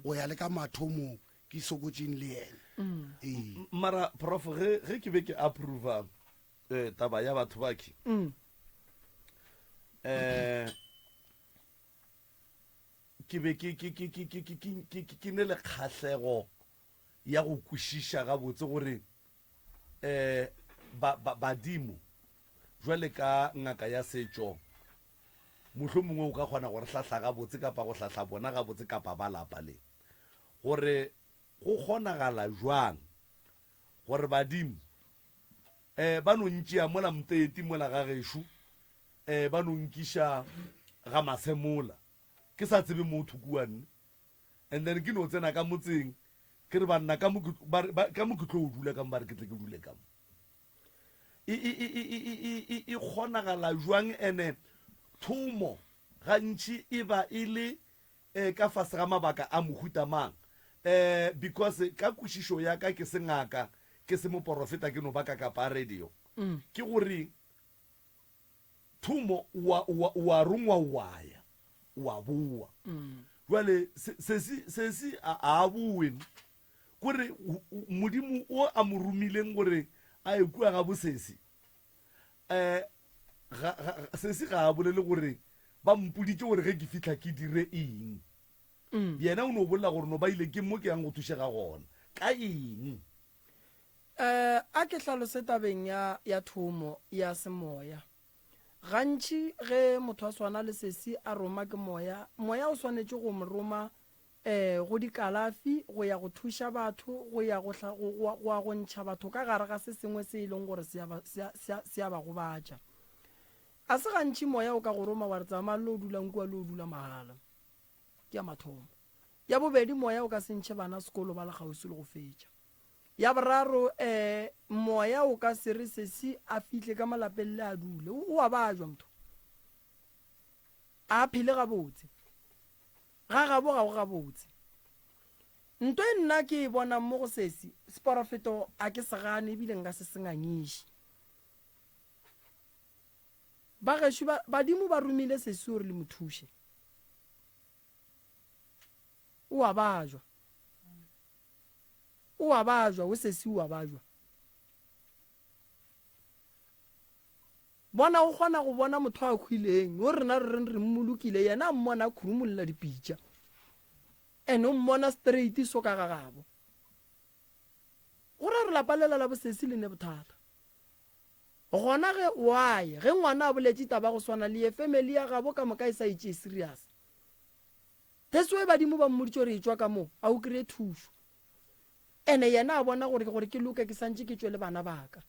Go ya le ka mathomong ke sokotšeng le yena. Ee. Mara prof ge ge ke be ke approva eh, taba ya batho ba ke eh ke be ke ke ke ke ke ke ke ke ke ne le kgahlego ya go kwešiša gabotse gore um ba, ba, badimo jwale ka ngaka ya setšo mohlomongwe o ka kgona go re hlahla gabotse kapa go hlahla bona gabotse kapa ba lapa le gore go kgonagala jwang gore badimo um ba no ntšea mola mteti mola ga gešo um ba no nkiša ga masemola ke sa tsebe motho kua nne and then ke no tsena ka motseng ke re banna ka mo ka mo ke tlo dula ka mo ba re ke tle ke dule ka mo e e e e e e e kgonagala jwang ene thomo gantši e ba e le eh, ka fase ga mabaka a mohuta mang eh because ka kwešišo ya ka ke se ngaka ke se moporofeta ke no ba ka kapa radio mm. ke gore Thomo, o a, o a, o a rongwa wa ya, wa boa. Jwale, se, sesi, sesi a, a boe. Kore, Modimo o a mo romileng gore a ye kua ga bosesi, um ga, ga, sesi ga a bolele gore ba mpoditše gore ge ke fihla ke dire eng. Yena o no bolela gore no ba ile ke mo ke yang go thušega gona. Ka eng? Eh, a ke hlalose tabeng ya, ya thomo ya semoya. Gantši ge motho a swana le sesi a roma ke moya, moya o swanetše go mo roma eh, go dikalafi, go ya go thuša batho, go ya go, go, go, go ya go ntšha batho ka gare ga se sengwe se e leng gore se a ba, se a, se a, se a ba gobatša. A se gantši moya o ka go roma wa re tsamaya le o dulang kua le o dula mahala. Ke ya mathomo. Ya bobedi, moya o ka se ntšhe bana sekolo ba le kgauswi le go fetša. Ya boraro, eh, moya o ka se re sesi a fihle ka mo lapeng le a dule. O, o a bajwa motho. A phele gabotse. Ga gabo ga go gabotse. Nto e nna ke e bonang mo go sesi, seporofeto a ke se gane ebile nka se se ngangiše. Ba gešo ba, badimo ba romile sesi gore le mo thuše. O a bajwa. O a bajwa, o sesi o a bajwa. Bona o kgona go bona motho a hwileng, yo rena re reng re mmolokile, yena a mmona a khurumulla dipitša. And o mmona straight so ka ga gabo. Go ra re lapa lela la bosesi le ne bothata. Gona ge why ge ngwana a boletše taba go swana le ye family ya gabo ka moka e sa e tšee serious. That's why badimo ba mmoditše gore etšwa ka mo, a o kry-e thušo. Ene yena a bona gore gore ke loke ke santše ke tšwe le bana ba ka.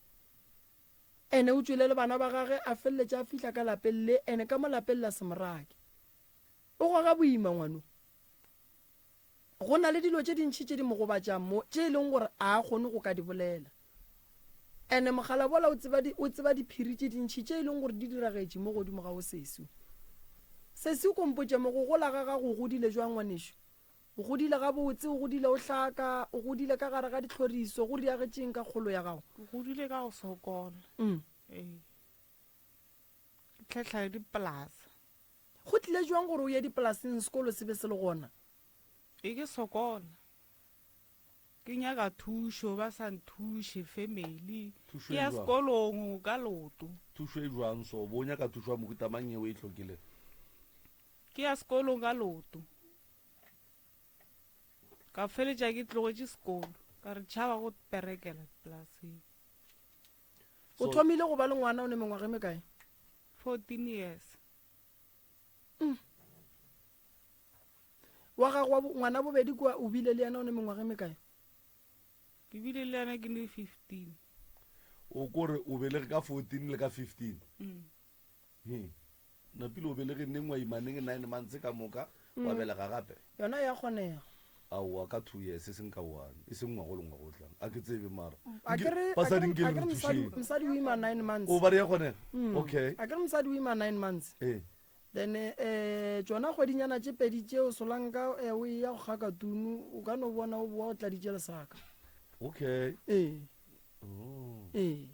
Ene o tšwele le bana ba gage a feleletša a fihla ka lapeng le ene ka mo lapeng la se morake. O goga boima ngwano. Go na le dilo tše dintši tše di mo gobatšang mo tše e leng gore a a kgone go ka di bolela. Ene mokgalabola o tseba o tseba diphiri tše dintši tše e leng gore di diragetše mo godimo ga o sesi. Sesi o ko mpotše mo go gola ga gago o godile jwang ngwanešu? O godile gabotse, o godile o hlaka, o godile ka gare ga ditlhoriso, go riagetšeng ka kgolo ya gago? Ke godile ka go sokola. Ee. Ke tlhahla le dipolasa. Go tlile jwang gore o ye dipolaseng sekolo se be se le gona? E ke sokola. Ke nyaka thušo ba sa nthuše family. Thušo Ke e ya jwang? sekolong ka leoto. Thušo e jwang so? Bo nyaka thušo ya mohuta mang yeo e hlokilego? Ke ya sekolong ka leoto. Ka feletša ke tlogetše sekolo ka re tšhaba go perekela dipolaseng. O So- thomile go ba le ngwana o ne mengwaga e mekae? 14 years. Wa gago wa ngwana bobedi kua o bile le yena o ne mengwaga e mekae? Ke bile le yena ke ne 15. O kore o belege ka 14 le ka 15? Hmm. Napile o belege neng wa ima neng 9 months ka moka wa belega gape? Yona ya kgonega. Aowa ka 2 years e seng ka one, e seng ngwago le ngwago o tlang. A ke tsebe mara. A ke re Basadi nke le a ke re re mosadi thušeng. mosadi o ima 9 months. O ba re ya kgonega? Okay. A ke re mosadi o ima 9 months. Ee. Then eh tšona kgwedinyana tše pedi tšeo Solanka eh, o eya go kgaka tunu o ka no bona o boa o tladitše lesaka. Okay. Ee. Oh. Ee.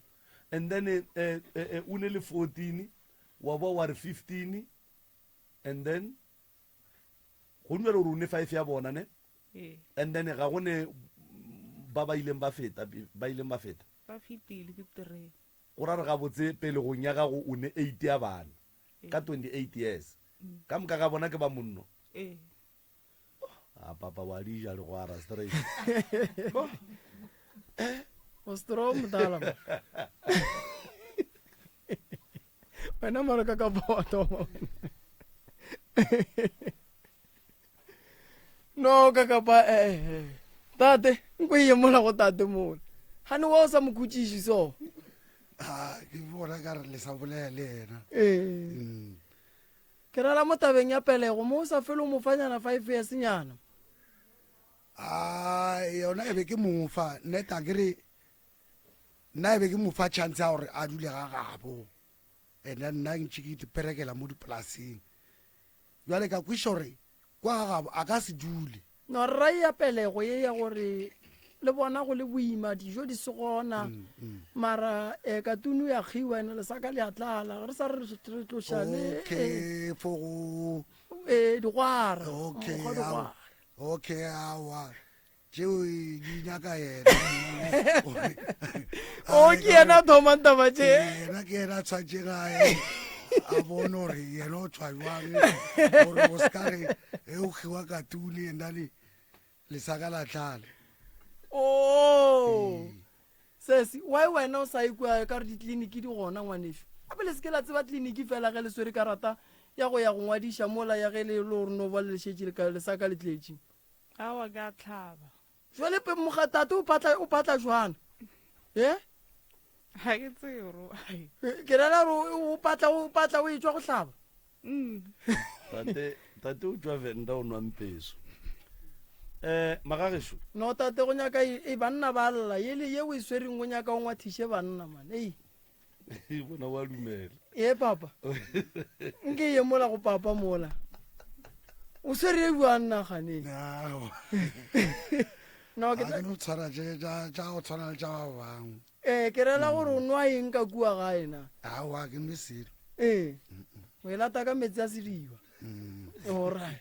And then eh, eh, eh, o ne le 14 wa boa wa re 15 and then go dumela gore o ne 5 ya bona ne? Ee. And then ga go ne ba ba ileng ba feta ba ileng ba feta. Ba fetile ke 3. Go ra re gabotse pelegong ya gago o ne 8 ya bana. ka 28 years ka moka ga bona ke ba monno Ee. A papa wa di ja legwara straight. O strong motala. Wena mara ka ka wa thoma. No ka kapa eh eh. Tate, nko ye mola go tate mola. Gane wa o sa mo khutšiši so. Ah, ke bona ka re le sa bolela le yena. Eh. Ke rela mo tabeng ya pelego mo o sa fele o mo fanyana 5 years nyana. A yona e be ke mo fa neta ke re nna e be ke mo fa chance ya gore a dule ga gabo and then nna ntše ke iperekela mo dipolaseng jale ka kweša gore kwa ga gabo a ka se dule. No rra ya pelego ye ya gore le bona go le boima dijo di se gona mm, mm. mara um katunu ya kgiwa ene lesaka le a tlala re sa re re tloša le okay for go ee digwara okay okay awa tšeo di nyaka yena o ke yena a thomang taba tše yena ke yena a tshwantšeng a a bone gore yena o tshwa jwang gore o se ka re e o kgiwa katune ena le lesaka la tlale o sesi why wena o sa ikwa ka re ditleliniki di gona ngwaneso gape le seke la tseba tleliniki fela ge le swere karata ya go ya go ngwadiša mola ya ge le le gore no ba le šetše lesaka le tletše Awa ke a tlhaba. Jwale pe moga tate o patla o patla jwana. Eh? Ga ke tsebe gore why. Ke rela gore o patla o patla o etšwa go hlaba. Mm. Tate tate o tšwa Venda o nwa mpeso. Eh magagešo. No tate go nyaka e banna ba lla yele ye o e swereng go nyaka o ngwathiše banna man. Ei. Bona wa dumela. Ee papa. Nke ye mola go papa mola. O swere e bua nna gane. No ke tla no tshwara tše tša tša go tshwana le tša ba bangwe. Eh ke rela gore o nwa eng ka kua gae na? Aowa ke nwe selo. Ee. O e lata ka metsi a sediba. Alright.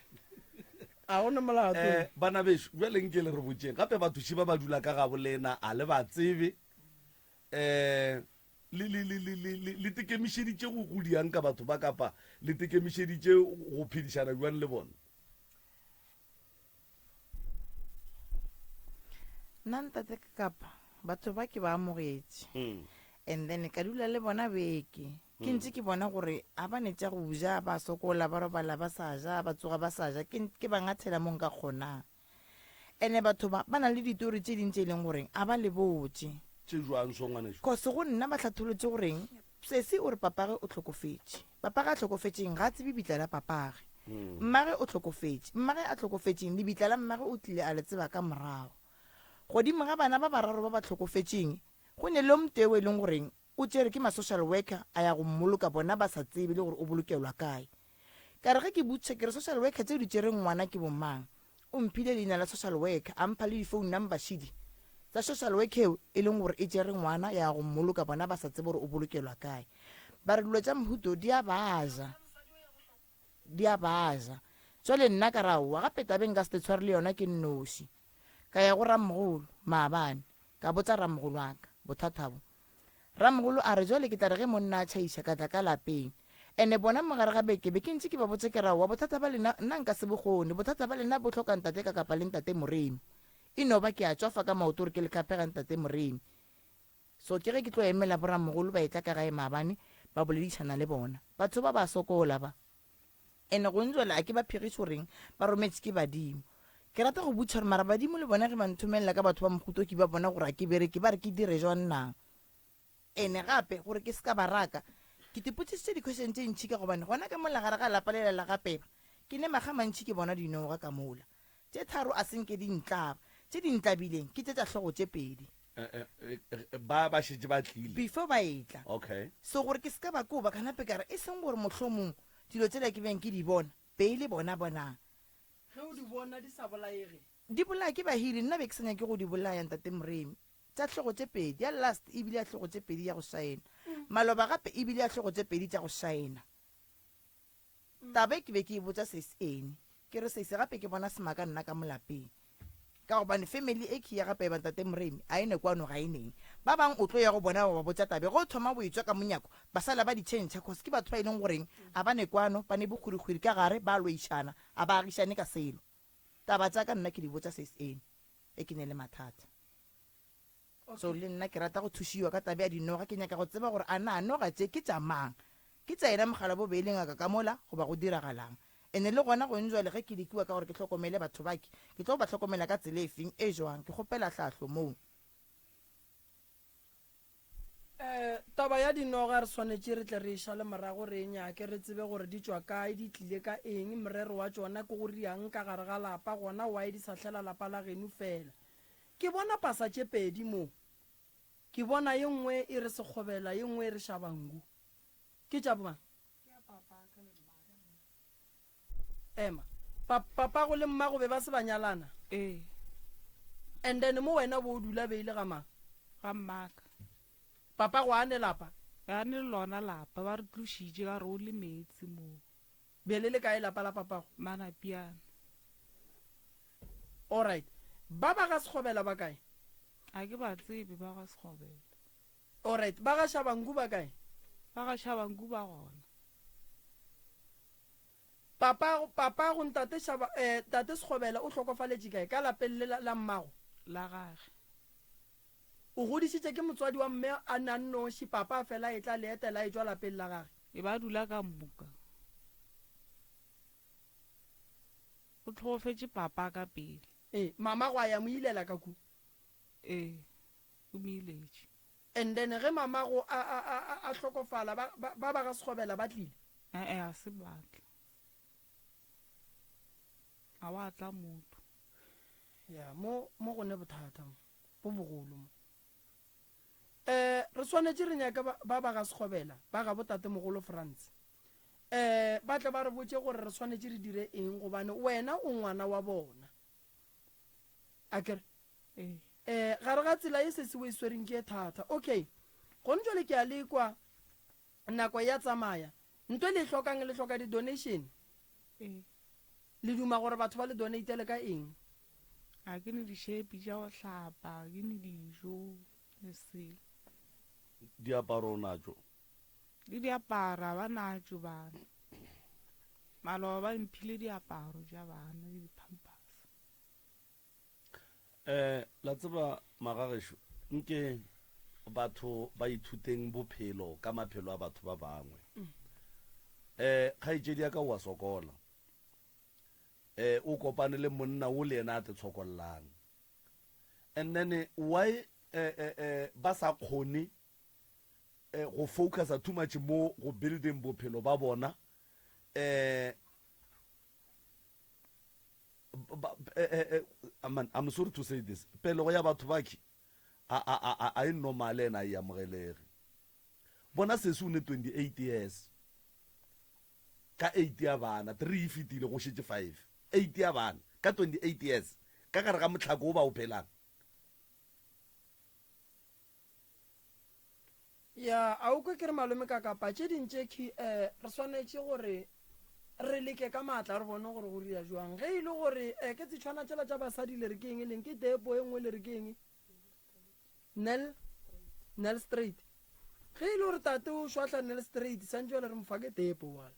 A go na molato. Eh bana bešo bjale nke le re botšeng gape bathuši ba ba dula ka gabo lena a le ba tsebe um le, le, le, le, le, le, le tekemišeditše go, go diang ka batho ba kapa le tekemišeditše go phedišana bjang le bona? Nna ntate ka kapa batho ba ke ba amogetše mm. and then ka dula le bona beke ke ntse ke bona gore a ba ne tša go ja ba sokola ba robala ba sa ja ba tsoga ba sa ja ke ba ngathela mo nka kgonang Ene batho ba, ba na le ditori tše ding tše e leng goreng a ba le botše. Tše jwang so ngwanešu? Cause go nna ba hlatholotše goreng sesi o re papage o hlokofetše. Papage a hlokofetšeng ga a tsebe bitla la papage. Mmage o hlokofetše. Mmage a hlokofetšeng lebitla la mmage o tlile a le tseba ka morago. Godimo ga bana ba bararo ba ba hlokofetšeng go ne le o motee o e leng goreng o tšere ke ma social worker a ya go mmoloka bona ba sa tsebe le gore o bolokelwa kae. Ka re ge ke botšiša ke re social worker tšeo di tšereng ngwana ke bo mang? O mphile leina la social worker a mpha le di phone number šidi tsa social worker eo e leng gore e tšere ngwana ya go mmoloka bona ba sa tsebe gore o bolokelwa kae. Ba re dilo tša mohuto di a ba ja, di a ba ja. Jwale nna ka re aowa gape tabeng nka se te tshware le yona ke nnoši. Ka ya go ramogolo maabane ka botsa ramogolo wa ka bothata bo. Ramogolo a re, Jwale ke tla re ge monna a tšhaiša ka tla ka lapeng. Ene bona mo gare ga beke be ke ntše ke ba botša ke re, Aowa, bothata ba lena nna nka se bo kgone. Bothata ba lena bo hloka ntate ka kapa le ntate Moremi. E no ba ke a tšwafa ka maoto gore ke le khaphega ntate Moremi. So ke ge ke tlo emela boramogolo ba etla ka gae maabane ba boledišana le bona. Batho ba ba sokola ba. Ene go njwale a ke ba phegiše goreng ba rometše ke badimo. Ke rata go botšiša gore mara badimo le bona ge ba nthomelela ka batho ba mohuto ke ba bona gore a ke bereke ba re ke dire jwang na? Ene gape gore ke se ka ba raka ke tipotšišitše di-question tše ntši ka gobane gona ka mola gare ga lapa lela la ga Peba ke ne makga mantši ke bona dinoga ka mola. Tše tharo a se nke di ntlaba. Tše di ntlabileng ke tše tša hlogo tše pedi. Ba ba šetše ba tlile. Before ba etla. Okay. So gore ke se ka ba koba, ka nape ka re e seng gore mohlomong dilo tšela ke beng ke di bona, be e le bona bonang. Ge o di bona di sa bolaege. Di bolaya ke bahiri, nna be ke sa nyake go di bolaya Ntate Moremi. Tša hlogo tše pedi, ya last e bile ya hlogo tše pedi ya go šaena. Maloba gape e bile ya hlogo tše pedi tša go šaena. Taba e ke be ke e botša Sesi Annie. Ke re, Sesi, gape ke bona semaka nna ka mo lapeng. Ka gobane family e khi ya ga Peba Ntate Moremi a e ne kwano ga e neng. Ba bang o tlo ya go bona wa ba botša tabe ge o thoma o etšwa ka monyako ba sala ba di tšhentšha cause ke batho ba e leng goreng a ba ne kwano ba ne bokgwirikgwiri ka gare ba lweišana a ba agišane ka selo. Taba tša ka nna ke di botša sis eno ge ke ne le mathata. So le nna ke rata go thušiwa ka taba ya dinoga, ke nyaka go tseba gore a na noga tše ke tša mang? Ke tša yena mogala bo be e le ngaka ka mola goba go diragalang? Ene le gona gong jwale ge ke lekiwa ka gore ke hlokomele batho ba ke, ke tlo ba hlokomela ka tsela efeng e jwang? Ke kgopela hlahlo moo. Eh, taba ya dinoga re swanetše re tle re e šale morago re e nyake re tsebe gore di tšwa kae, di tlile ka eng, morero wa tšona ke go riang ka gare ga lapa, gona why di sa hlela lapa la geno fela. Ke bona pasa tše pedi mo. Ke bona ye nngwe e re Sekgobela ye nngwe e re Shabangu. Ke tša bomang? Ema. Pa, papago le mmago be ba se ba nyalana? Ee. And then mo wena bo o dula be e le ga mang? Ga mmaka. Papago a ne lapa? A ne lona lapa, ba re tlošitše ka re o le meetse moo. Be le le kae lapa la papago? Manapiana. Alright. Ba ba ga Sekgobela ba kae? A ke ba tsebe ba ga Sekgobela. Alright. Ba ga Shabangu ba kae? Ba ga Shabangu ba gona. Papa, papago ntate Shaba, eh, tate Sekgobela o hlokofaletše kae? Ka lapeng le la, la mmago? La gage. O godišitše ke motswadi wa mme a na nnoši, papa a fela a etla le etela a etšwa lapeng la gage. E ba dula ka moka. O hlokofetše papa ka pele. Ee, mama go a ya mo ilela ka ku. Ee, o mo iletše. And then ge mamago a, a, a, a, a hlokofala, ba, ba, ba ba ga Sekgobela ba tlile? E-e, ga se ba tla. Ga wa tla motho. Ya, mo, mo go ne bothata mo, bo bogolo mo. Eh, re swanetše re nyake ba, ba ba ga Sekgobela, ba ga botatemogolo Frans. Eh, ba tle ba re botše gore re swanetše re dire eng, gobane wena o ngwana wa bona. Akere? Ee. Eh, gare ga tsela ye sesi o e swereng ke e thata. Okay. Gone jwale ke a le kwa, nako ya tsamaya. Nto e le e hlokang, le hloka di-donation. Ee. Le duma gore batho ba le donatele ka eng? Ga ke ne dišepi tša go hlapa, ga ke ne dijo, le selo. Diaparo o natšo? Le diaparo ga ba natšo bana. Maloba ba mphile diaparo tša bana le di-pampers. Eh, la tseba magagešo, nke batho ba ithuteng bophelo ka maphelo a batho ba bangwe. Eh, kgaetšedi ya ka o a sokola. Eh, o kopane le monna o le yena a te tshokollang. And then why eh, eh, eh, ba sa kgone eh, go focusa too much mo go building bophelo ba bona eh ba, eh, eh, eh, man, I'm sorry to say this pelego ya batho baki a a a a e normale ena e amogelege bona sesi o ne 28 years ka 8 ya bana 3 e fetile go šetše 5 8 ya bana ka 28 years ka gare ga mohlako o ba o phelang Ya, a o kwe ke re malome ka kapa tše ding tše key eh, re swanetše gore re leke ka maatla re bone gore go dira jwang. Ge e le gore eh, ke tsetšhwana tšela tša basadi le re ke eng e leng ke depo e nngwe le re ke eng? Nel Nel straight. Ge e le gore tate o šwahla Nel straight santše jwale re mo fa ke depo wala.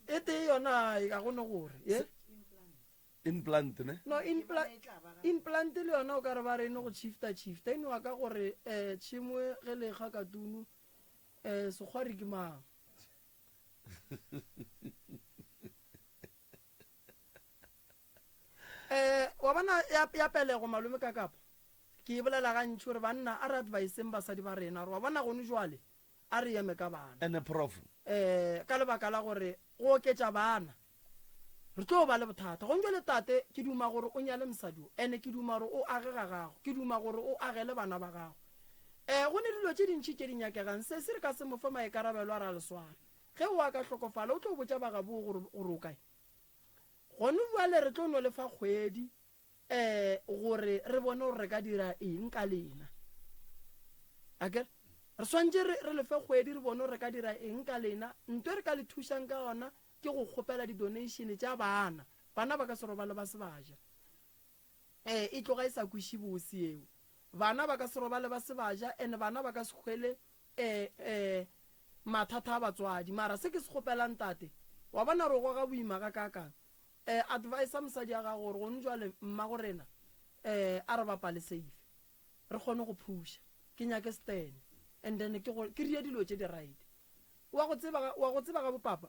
E tee yona ga go ne gore ye. Implant ne? No, impla implant le yona o ka re ba re eno go shifta shifta e nowa ka gore um tšhemo ge le kga katunu um sekgwari ke mang. Um wa bona ya, ya pelego malome ka kapa ke e bolela gantši gore banna a re adviseng basadi ba rena gore wa bona gone jwale A re eme ka bana. Ene Prof. Eh, ka lebaka la gore go oketša bana, re tlo ba le bothata. Gong jwale tate, ke duma gore o nyale mosadi o, ene ke duma gore o age ga gago, ke duma gore o agele bana ba gago. Eh, go ne dilo tše dintši tše di nyakegang. Sesi re ka se mo fe maikarabelo a re a le sware. Ge o a ka hlokofala, o tlo botša ba gabo gore, gore o kae? Gone bjale re tlo no le fa kgwedi um gore re bone gore re ka dira eng ka lena. Akere re swantše re, re lefe kgwedi re bone gore re ka dira eng ka lena. Nto e re ka le thušang ka yona ke go kgopela di-donation tša bana. Bana ba ka se robale ba se ba ja. Um e tloga e sa kweše bose eo. Bana ba ka se robale ba se ba ja and bana ba ka se hwele um um mathata a batswadi. Mara se ke se kgopelang tate, wa bona re goga boima gakaakang. Eh, advisa mosadi ya gago gore gone jwale mmago rena eh a re bapale safe re kgone go phusha ke nyake stand and then ke go ke rie dilo tše di right wa go tseba wa go tseba ga bopapa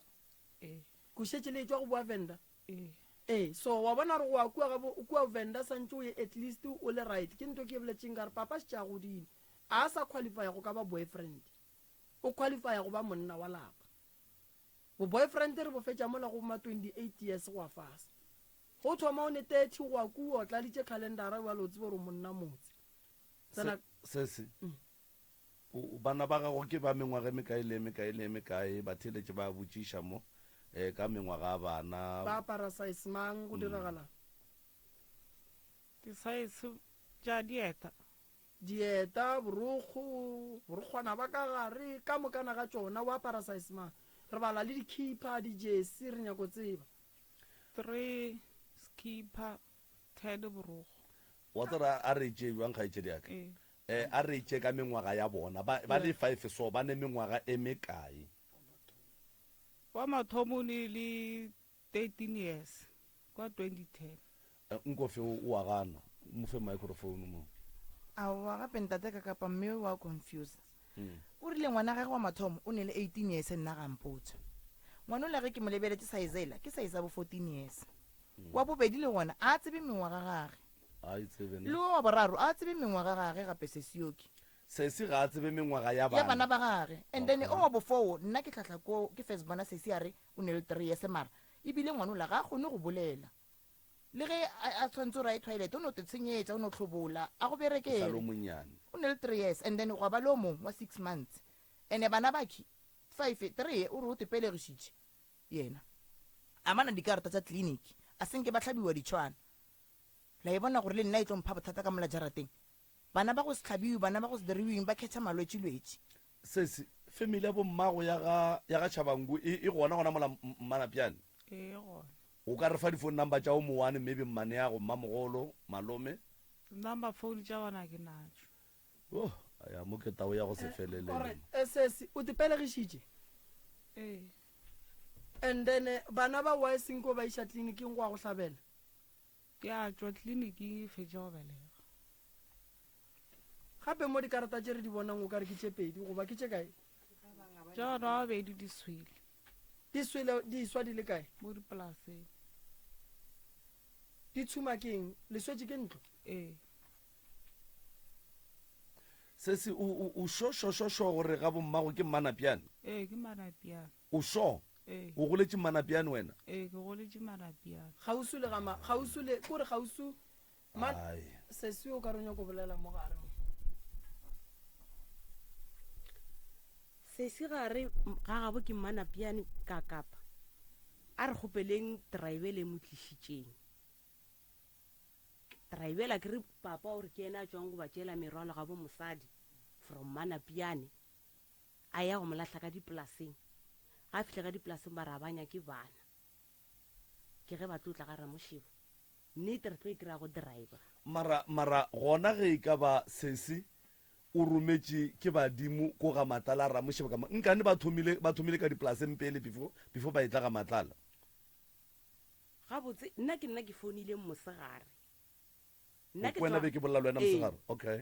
Ee. ko šetše le etšwa go boa venda Ee. ee so wa bona gore go ya kua ga bo kua venda santše o ye at least o le right ke nto ke e boletšeng ka re papa šetše a godile a sa qualifya go ka ba boyfriend o qualifya go ba monna wa lapa Bo boyfriend re bo fetša mola go ma 28 years go ya fase. Go thoma o ne 30 go ya kua o tladitše calendara bjale o tsebe gore o monna motse. Tsena Se, sesi, o, bana ba gago ke ba mengwaga e mekae le e mekae le e mekae? Batheeletši ba botšiša mo, eh, ka mengwaga ya bana. Ba apara size mang? Go diragalang? Di size tša dieta. Dieta, borokgo, borokgwana ba ka gare, ka mokana ga tšona, o apara size mang? Re bala le dikhipha, dijesi, re nyako tseba. Three skipper, ten borokgo. Wa tseba a re tšee bjang, kgaetšedi ya ka? Ee. Eh, a re tšee ka mengwaga ya bona. Ba, ba le five so, ba ne mengwaga e mekae? Wa mathomo o ne le 13 years kwa 2010. Nkofe o a gana. Mo fe microphone mo. Aowa gape ntate ka kapa mme wa confuse. O rile ngwana gage wa mathomo o ne le 18 years nna ga mpotša. Ngwana ola ge ke mo lebeletše size ela ke size ya bo 14 years. Wa bobedi le gona a tsebe mengwaga gage. A e tsebe ne. Le wo wa boraro a tsebe mengwaga gage gape sesioki. Sesi ga a tsebe mengwaga ya Ya bana bana. ba gage. And then Okay. o wa bofoo nna ke hlahla ko ke first bona sesi a re O ne le three years mara ebile ngwanola ga a kgone go bolela. Le ge a, a tshwanetse gore a ye toilet, o no te tshenyetša, o no hlobola, a go O sa le berekele. o monnyane. O ne le three years and then gwa ba le o mongwe wa six months. And-e bana bakhi, five, three o re o te pelegišitše yena. A mana dikarata tša clinic, a se nke ba hlabiwa ditšhwana. La e bona gore le nna e tlo mpha bothata ka mola jarateng. Bana ba go se hlabiwe, bana ba go se diriweng ba khetha malwetši-lwetši. Sesi, family ya bommago ya ga, ya ga Tshabangu e, e gona gona mola Mmanapjane? Ee, e gona. O ka re fa di-phone number tša o mowane, maybe mmaneago, mmamogolo, malome? Number phone tša bona ke natšo. Oh, ya mo ke tao ya go se felele. Alright, eh, sesi, o te pelegišitše? Ee. And then eh, bana ba why senko ba iša tleliniking go ya go hlabela? Ke a tšwa tleliniking e fetša go belega. Gape mo dikarata tše re di bonang o ka re ke tše pedi goba ke tše kae? Tša bana ba babedi di swele. Di swele di swa di le kae? Mo dipolaseng. Di tshuma ke eng? Le swetše ke ntlo? Ee. Sesi o o o sho sho sho sho gore ga bommago ke Mmanapjane? Ee, ke Mmanapjane. O sure? Ee. O goletše Manapiane wena? Ee, ke goletše Manapiane. Kgauswi le ga ma, kgauswi le, kore kgauswi, ma, Ai. sesi o ka re o nyako bolela mo gare mo. Sesi ga re ga gabo ke Manapiane ka Kapa. A re kgopeleng driver le mo tlišitšeng. Driver ke re papa o re ke yena a tšwang go ba tšeela merwalo ga bo mosadi from Manapiane. A ya go mo lahla ka dipolaseng. Ga a fihla ka dipolaseng ba re a ba nyake bana. Ke ge ba tlo tla ga Ramošebo. Nnete re tlo e kry-a go driver. Mara, mara gona ge e ka ba sesi o rometše ke badimo ko ga Matlala a Ramošebo ka mo, nkane ba thomile, ba thomile ka dipolaseng pele before, before ba etla ga Matlala? Gabotse nna ke nna ke founileng mosegare. Nna ke Wena tšwa be ke bolela le wena Ee. mosegare? Okay.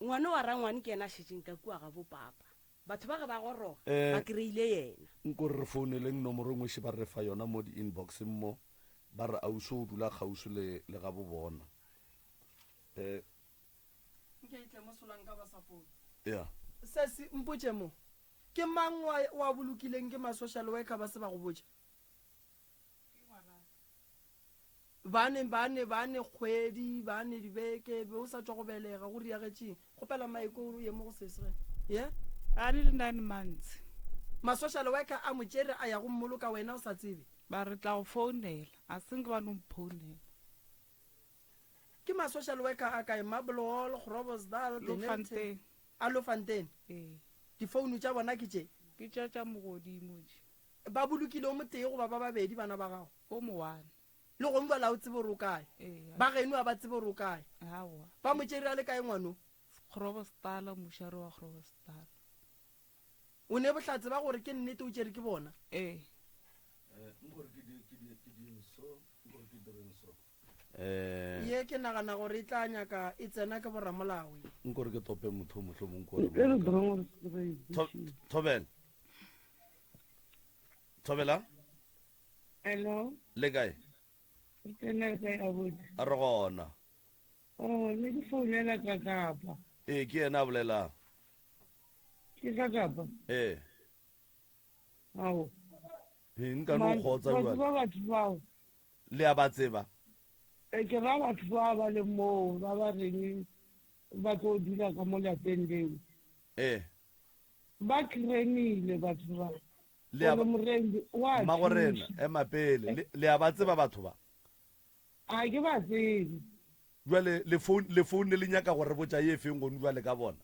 Ngwana wa rangwane ke yena a šetšeng ka kua ga bopapa. Batho ba ge ba goroga, Eh, ba kry-ile yena. Nko re re founeleng nomoro e nngwe še ba re fa yona mo di-inboxeng mo, ba re ausi o dula kgauswi le, le ga bo bona. Eh, Nke e tle mo solanka ba sa foune. ya. Sesi, mpotše mo, ke mang wa, wa bolokileng ke ma-social worker ba se ba go botša? Ba ne, ba ne, ba ne kgwedi, ba ne dibeke, be o sa tšwa go belega, go riagetšeng? Kgopela Mike o ye mo go sesi ge. Ye? A ne le nine months. Ma-social worker a mo tšere a ya go mmoloka wena o sa tsebe? Ba re tla go founela, a se nke ba no mphounela. Ke ma-social worker a kae? Marble Hall, Groblersdal, Dennilton? Lofontein. A Lofontein? Ee. Difounu tša bona ke tše? Ke tša tša mogodimo tše. Ba bolokile o motee goba ba babedi bana ba gago? O mo one. Le gong bjale ga o tsebe gore o kae. Ee. Ba geno ga ba tsebe gore o kae. Aowa. Ba mo tšere a le kae ngwano? Groblersdal, mošare wa Groblersdal. O ne bohlatse ba gore ke nnete o tšere ke bona? Ee. Nkore ke di, ke di, ke di. so gore ke direng so eh Ye ke nagana gore e tla nyaka e tsena ke boramolao ye. Nkore ke tope motho mohlomong kore E re direng gore se re e bušitše. Thobela. Thobela. Hello. Le kae? Re tena le kae abuti? Re gona. Oh, ne ke founela ka Kapa. Ee, ke yena a bolelang. Ke ka Kapa? Ee. Ao. Ee, nka no kgotsa Wa jwale. tseba batho bao? Le a ba tseba? E, ke ra batho ba ba leng moo ba ba reng ba tlo dula ka mo lapeng leo. Ee. Ba kremile batho ba. Le a Gore ba Morembi o a Mmagorena, thuša. ema pele. Le, le a ba tseba batho ba? A ke ba tsebe. Bjale le phone, le founne le nyaka go re botša ye feng gonu bjale ka bona?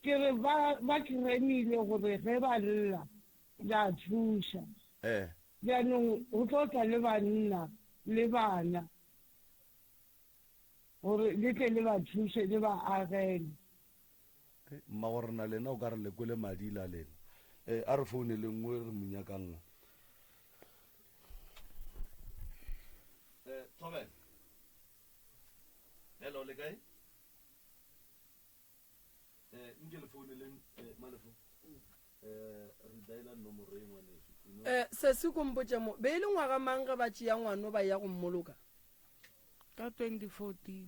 Ke re ba, ba kremile gore ge ba lla la thuša. Ee. Bjanong go tlo tla le banna le bana gore le tle le ba thuše le ba agele. Mmagorena lena o ka re le kwele madila lena. Eh, a re founele nngwe re mo nyakang. Eh, Thobela. Hello, le kae? Eh, nke le founeleng eh, Malefo. Eh, re dialer nomoro e ngwaneso. You know. Eh, sesi ko mpotše mo, be e le ngwaga mang ge ba tšea ngwano ba ya go mmoloka? Ka 2014.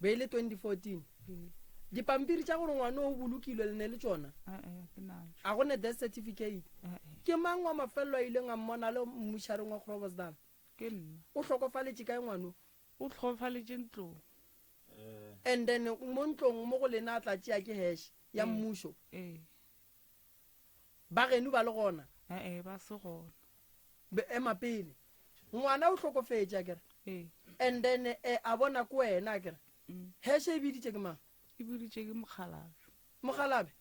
Be e le 2014? Ee. Dipampiri tša gore ngwano o bolokilwe le ne le tšona? Ee, ke natšo. A go ne death certificate? Ee. Ke mang wa mafelelo a ileng a mmona a le mmušareng wa Groblersdal? Ke nna. O hlokofaletše kae ngwano? O hlokofaletše ntlong. And then mo ntlong mo go lena a tla tšea ke hash ya mmušo? Ee. Ba geno ba le gona? Ee, ba se gona. Be, ema pele. Ngwana o hlokofetše akere? Ee. And then eh, a bona ke wena akere? Mm. Hash e biditše ke mang? E biditše ke mokgalabje. Mokgalabje?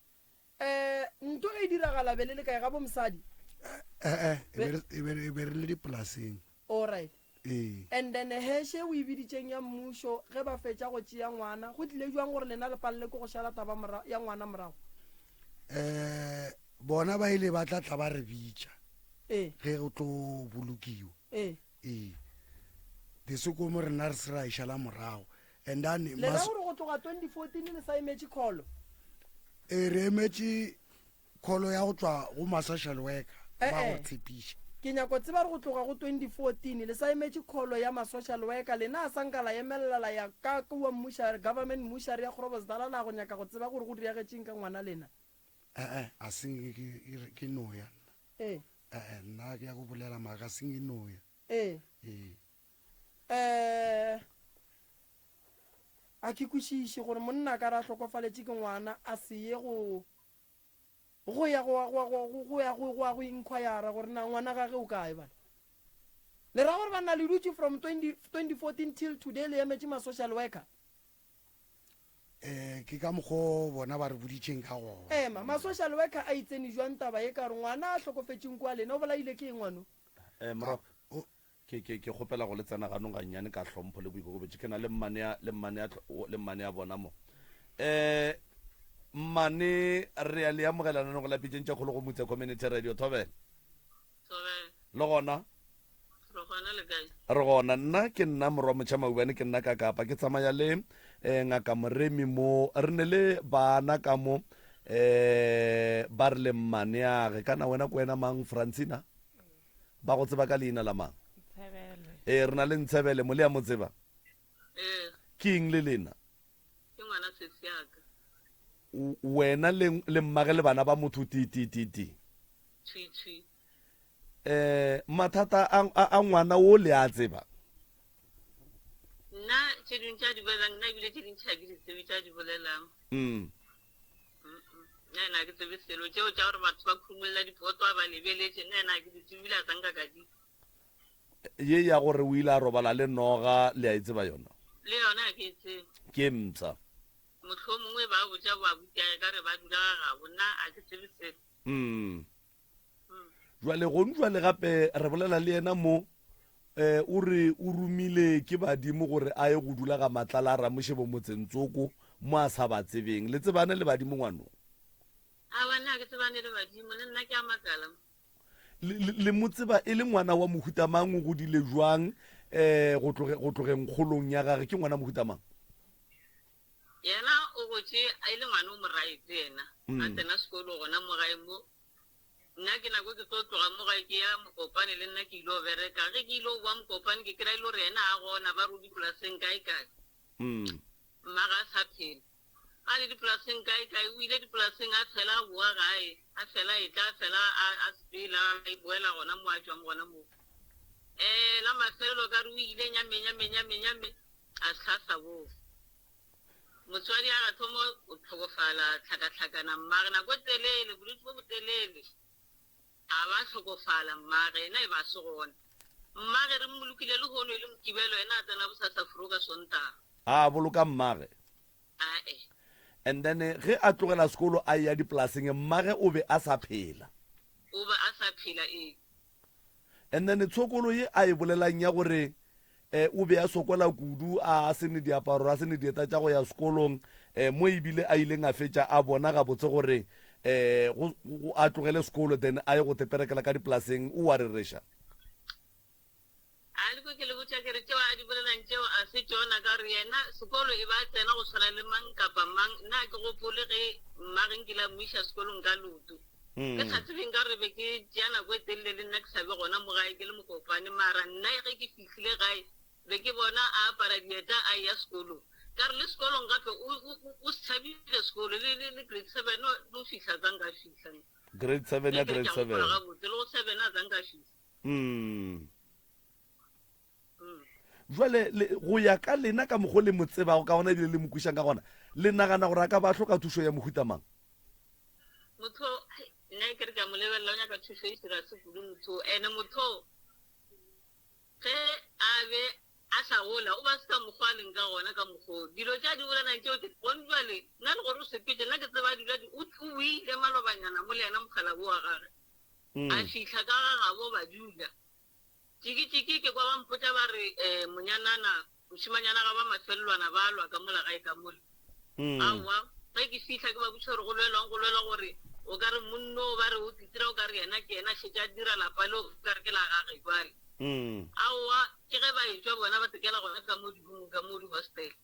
Eh, nto ge e diragala be le le kae ga bo mosadi? Eh, eh, e be re- e be re- e be re le dipolaseng. All right. Ee. And then hash e o e biditšeng ya mmušo ge ba fetša go tšea ngwana, go tlile bjang gore lena le palele ke go šala taba mora, ya ngwana morago? Eh, bona ba ile ba tla tla ba re bitša. Ee. Ge go tlo bolokiwa. Ee. Ee. Desekomo rena re se ra e šala morago. And then Le ra mas- gore go tloga 2014 le sa emetše kholo? Ee, re emetše kholo ya go tšwa go ma-social worker Eh, ba go eh. re tshepiša. Ke nyako tseba gore go tloga go 2014 le sa emetše kholo ya ma-social worker, lena a sa nka la emelela la ya ka kua mmušare, government mmušare ya Groblersdal la go nyaka go tseba gore go diragetšeng ka ngwana lena? Eh, eh, a se nke ke, ke, ke no ya nna. Ee. Eh, eh, nna ke ya go bolela maaka, a se nke no ya. Ee. Ee. Eh, a ke kwešiše gore monna a ka re a hlokofaletše ke ngwana a se ye go go ya go go go go ya go go ya go inquire gore na ngwana gage o kae bana. Le ra gore banna le dutše from 20, 2014 till today le emetše ma social worker? Eh, ke ka mokgo bona ba re boditšeng ka gona. Ema, ma social worker a itsene jwang taba ye ka gore ngwana a hlokofetšeng kwa lena o bolaile ke eng ngwano? Eh, Morok, Ke, ke, ke kgopela go le tsena ganong gannyane ka hlompho le boikokobetšo. Ke na le mmane ya, le mmane ya, le mmane ya bona mo. Eh, mmane, re a le amogela nanong la Pitšeng tša Kgolo go Mutse Community Radio. Thobela. Thobela. Le gona? Re gona le kae? Re gona. Nna ke nna Morwa Motšha Maubane, ke nna ka Kapa. Ke tsamaya le eh, Ngaka Moremi mo. Re ne le bana ka mo eh ba re le mmaneage. Kana wena ke wena mang, Francina? Ba go tseba ka leina la mang? Ntshebele. Ee, re na le Ntshebele mo, le a mo tseba? Ee. Ke eng le lena? Ke ngwana sesi ya ka. Wena le, le mmage le bana ba motho ti, ti, ti, ti. Thwi, thwi. Eh, mathata a, a, a ngwana wo le a tseba? Nna tše dingwe tša di bolelang, nna ebile tše dintši ga ke di tsebe tša di bolelang. Mm. Nna ena ga ke tsebe selo. Tšeo tša gore batho ba khumulla dipoto a ba lebeletše, nna ena ga ke di tsebe ebile a sa nka ka di. Ye ya gore o ile a robala le noga, le a e tseba yona? Le yona ga ke e tsebe. Ke e mpsha. Mohlomongwe ba botša boabutiage ka re ba dula ga gabo, nna ga ke tsebe selo. Mm. Jwale gonu jwale gape re bolela le yena mo eh o re o romile ke badimo gore a ye go dula ga Matlala a Ramošebo motseng tsoko mo a sa ba tsebeng. Le tsebane le badimo ngwano? Aowa nna ga ke tsebane le badimo, le nna ke a makala. Le, le, le mo tseba e le ngwana wa mohuta mang, o godile jwang, um go tloge, go tlogeng kgolong ya gage, ke ngwana mohuta mang? Yena o gotše e le ngwana o moraete yena, a tsena sekolo gona mo gae mo. Nna ke nako ke tlo tloga mo gae ke ya Mokopane le nna ke ile bereka. Ge ke ile boa Mokopane ke kry-a e le gore yena a gona ba re o dipolaseng kae kae. Mma ga a sa phela. A le dipolaseng kae kae o ile dipolaseng a fela a boa gae a fela a etla a fela a a sepela a boela gona mo a tšwang gona mo. Um la mafelelo ka re o ile nyame nyame nyame nyame a se sa boa. Motswadi a ga thoma go hlokofala, hlakahlakana mmage nako e telele, bolwetši bo botelele. A ba hlokofala mmage, yena e ba se gona. Mmage re mmolokile lehono e le Mokibelo, yena a tsena bosasa furu ka Sontaga. A boloka mmage. Ae. And then ge a tlogela sekolo a eya dipolaseng, mmage o be a sa phela. O be a sa phela, ee. And then tshokolo ye a e bolelang ya gore um o be a sokola kudu, a se ne diaparo, a se ne dieta tša go ya sekolong, um mo ebile a ileng a fetša a bona gabotse gore um go, a tlogele sekolo then a ye go teperekela ka dipolaseng, o a rereša. A le kwe ke le botša ke re tšeo a di bolelang tšeo a se tšona, ka gore yena sekolo e ba a tsena go swana le mang kapa mang. Nna ga ke gopole ge mmage nkile a mo iša sekolong ka leoto. Ke sa tsebe nka re be ke tšea nako e telele le nna ke sa be gona mo gae ke le mokopane, mara nna ge ke fihlile gae be ke bona a apara dieta a eya sekolong. Ka re le sekolong gape o, o, o, o se tšhabile sekolo le, le, le grade seven o no fihla a zanka a fihla. Grade seven ya Ge ke re grade ke a gopola seven. gabotse le go seven a zanka a fihla. Mm. Jwale le, go ya ka lena ka mokgo le mo tsebago ka gona ebile le mo kwišang ka gona, le nagana gore a ka ba a hloka thušo ya mohuta mang? Motho, nna ke re ke a mo lebelela o nyaka thušo e serious kudu motho. Ene motho ge a be a sa gola o ba se ka mokgwa a leng ka gona ka mokgo dilo tše a di bolelang tšeo ke gone jwale nna le gore o sepetse nna ke tseba a dula o boile malobanyana mo le yena mokgalabo wa gage a fihla ka ga gabo ba dula Tšiki-tšiki ke kwa ba mpotša ba re, Eh, monyanana, mošemanyana ga ba mafelelwana ba lwa ka mola gae ka mola. Aowa, ge ke fihla ke ba botšiša gore go lwelwang, go lwelwa gore o ka re monno ba re o titira o ka re yena ke yena šetše a dira lapa le o ka re ke la gage jwale. Aowa, ke ge ba etšwa bona ba tekela gona ka mo di-roomong ka mo di-hostel.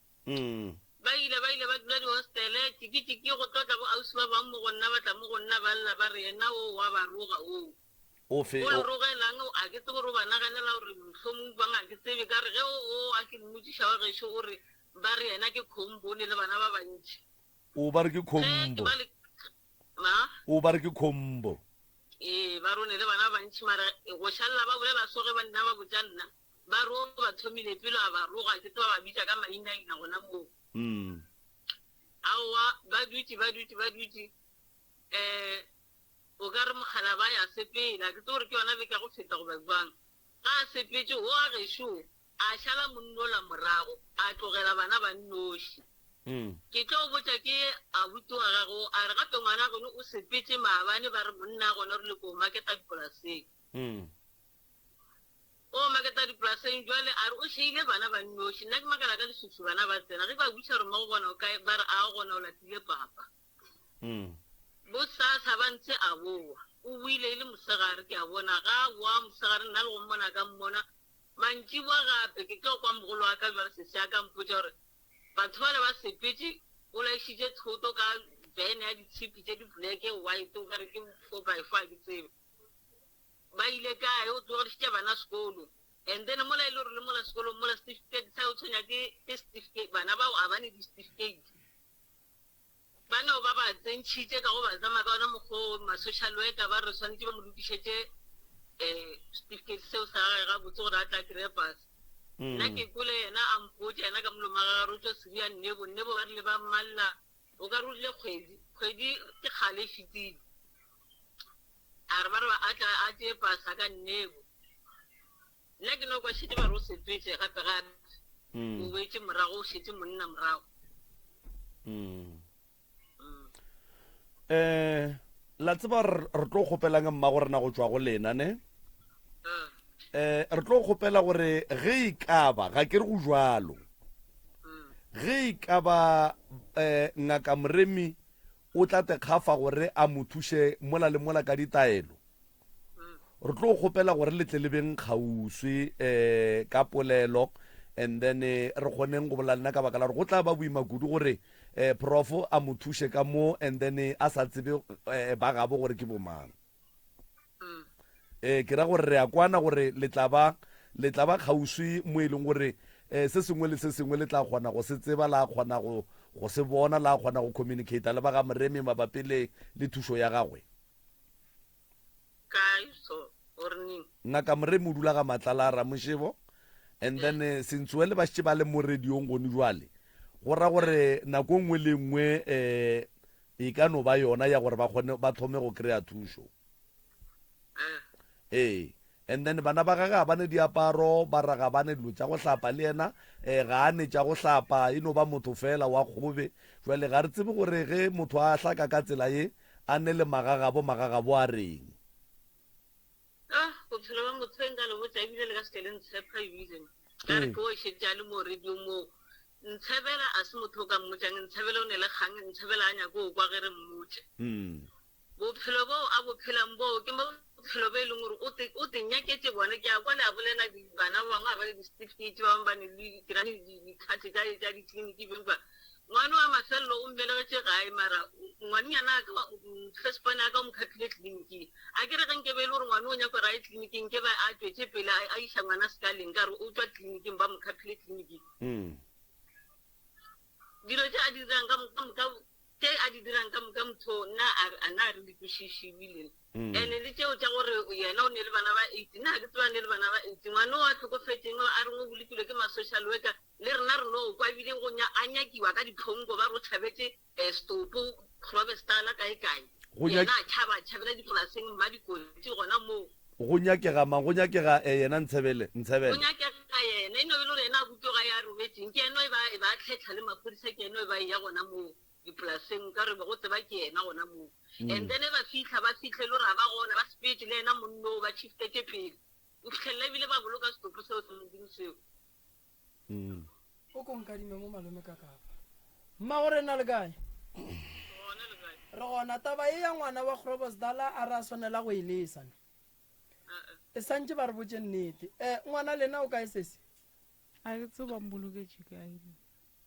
Ba ile ba ile ba dula di-hostele, tšiki-tšiki go tlo tla bo ausi ba bangwe mo go nna ba tla mo go nna ba lla ba re yena o wa ba roga oo. Ofe O le rogelang? A ke tsebe gore o ba naganela gore mohlomong bang, a ke tsebe. Ka re ge o, o a ke mmotšiša wa gešo o re ba re yena ke khombo, o ne le bana ba bantši. O ba re ke Ge ke khombo. ba le, ma? O ba re ke khombo. Ee, ba re o ne le bana ba bantši, mara go šalela ba bolela so ge ba nna ba botša nna, ba re o ba thomile pele a ba roga, ke tseba ba bitša ka mainaina gona moo. Aowa, ba dutše, ba dutše, ba dutše, um O ka re mokgalabje a sepela, ke tsebe gore ke yona beke ya go feta goba bjang. Ga a sepetše, wo wa gešo a šala monnola morago, a tlogela bana ba nnoši. Ke tlo botša ke abuti wa gagwe wo, a re gape ngwana geno o sepetše maabane ba re monna gona re le ko maketa dipolaseng. O maketa dipolaseng jwale a re o šeile bana ba nnoši. Nna ke makala ka leswiswi bana ba tsena. Ge ke ba botšiša gore mmago bona o kae, ba re a gona o latile papa. Bosasa ba ntse a boa. O boile e le mosegare, ke a bona. Ga a boa mosegare, nna le go mmona ka mmona. Mantšiboa gape, ke tlo kwa mogolo wa ka bjale sesi a ka mpotša gore batho bale ba sepetše, o laišitše thoto ka vene ya ditshipi tše di black, white, o ka re ke four by four, ga ke tsebe. Ba ile kae, o tlogedišitše bana sekolo. And then mola e le gore le mola sekolong mola certificate sa o tshwenya ke ke certificate, bana bao a ba ne di-certificate. Ba no ba ba tsentšhitše ka go ba tsama ka ona mokgwa wo, ma-social worker ba re swanetše ba mo lokišetše um certificate seo sa gage gabotse gore a tla kry-e pasa. Nna ke kwele yena a mpotša yena ka molomo wa gage, re o tšwa Siria Nnebo, Nnebo ba rile ba mmalla o ka re o rile kgwedi, kgwedi ke kgale e fetile. A re ba re a tla a tšee pasa ka Nnebo. Nna ke no kwa šetše ba re o sepetše gape gape. O boetše morago, o šetše monna morago. Um la tseba re re tlo kgopelang mmago rena go tšwa go lena ne? Um re tlo kgopela gore ge e ka ba, ga ke re go jwalo, ge e ka ba um ngaka Moremi o tla te kgafa gore a mo thuše mola le mola ka ditaelo. Re tlo kgopela gore le tle le beng kgauswi um ka polelo and then re kgoneng go bolela lena ka baka la gore go tla ba boima kudu gore um prof a mo thuše ka mo and then a sa tsebe um ba gabo gore ke bomang. Ee, ke ra gore re a kwana gore le tla ba le tla ba kgauswi mo e leng gore um se sengwe le se sengwe le tla kgona go se tseba, la kgona go go se bona, la kgona go communicata le ba ga Moremi mabapi le le thušo ya gagwe. Kae so or neng? Ngaka Moremi o dula ga Matlala a Ramošebo and then eh, Sentsoe le ba šetše ba le mo radiong gone jwale. Go ra gore nako e nngwe le e nngwe um e ka no ba yona ya gore ba kgone ba thome go kry-a thušo. Ee, and then bana ba gage ga ba ne diaparo, ba ra ga ba ne dilo tša go hlapa, le yena um ga a ne tša go hlapa, e no ba motho fela wa kgobe. Jwale ga re tsebe gore ge motho a hlaka ka tsela ye, a ne le magagabo, magagabo a reng. Ah, bophelo ba motho e nka le botša ebile le ka se ke le ntshepa ebile. Ka re ke o šetše a le mo radio moo. Ntshebela a se motho o ka mmotšang, Ntshebela o ne le kgang, Ntshebela a nyake go kwa ge re mmotša. Bophelo boo a bo phelang boo ke bophelo bo e leng gore o te, o te nyaketše bona. Ke a kwa le a bolela di, bana ba bangwe ga ba ne di-certificate, ba bangwe ba ne le ke ra di, di, di-card tša, tša ditleliniki beng ba. Ngwana wa mafelelo o mmelegetše gae mara ngwanenyana a ka, first born a ka o mo khaphile tleliniking. A ke re ge nke be e le gore ngwana o nyaka gore a ye tleliniking nke be a tšwetše pele a, a iša ngwana sekaleng ka re o tšwa tleliniking ba mo khaphile tleliniking. Dilo tše a di dirang ka moka, ka moka Tše a di dirang ka moka motho nna a a na re di kwešiše ebile. Ene le tšeo tša gore yena o ne le bana ba eight, nna ga ke tsebe a ne le bana ba eight. Ngwana o a hlokofetšeng a reng o bolokilwe ke ma social worker, le rena re no kwa ebile go nya a nyakiwa ka diphonko ba re o tšhabetše stopo Grobestala kae kae. Go Yena a tšhaba a tšhabela dipolaseng Mmadikotsi gona moo. Go nyakega mang? Go nyakega yena Ntshebele, Go Ntshebele. nyakega yena, e no be e le gore yena a butšoga ya robetšeng, ke yena e ba e ba tlhetlha le maphodisa, ke yena e ba eya gona moo dipolaseng, ka re be go tseba ke yena gona moo. And then ba fihla, ba fihle e le gore ga ba gona, ba sepetše le yena monna oo, ba shiftetše pele, o fihlelela ebile ba boloka setopo seo sa Modimo seo. O ko nkadime mo malome ka kapa. Mmago rena le kae? Gona le kae? Re gona. Taba ye ya ngwana wa Grobosdala a ra swanela go e lesa ne. E santše ba re botše nnete. Eh, ngwana lena o kae sesi? A ke tsebe ba mmoloketše kae.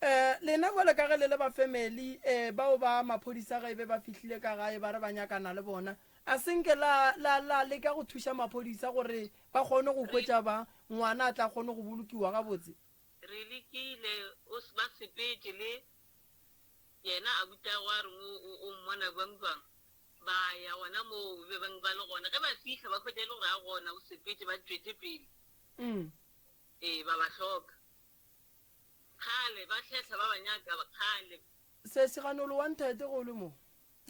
Eh, lena bjale ka ge le le ba family, eh, bao ba maphodisa ge e be ba fihlile ka gae ba re ba nyakana le bona, a se nke la, la, la leka go thuša maphodisa gore ba kgone go hwetša ba, ngwana a tla kgone go bolokiwa gabotse? Re lekile, o, ba sepetše le yena abutagwe a reng o, o, o mmona bjang bjang. Ba ya gona moo be bang ba le gona. Ge ba fihla ba hwetša e le gore a gona, o sepetše, ba tšwetše pele. Ee, ba ba hloka. Kgale ba hlehla ba ba nyaka kgale. Sesi Ganolo wa nthete ge o le mo.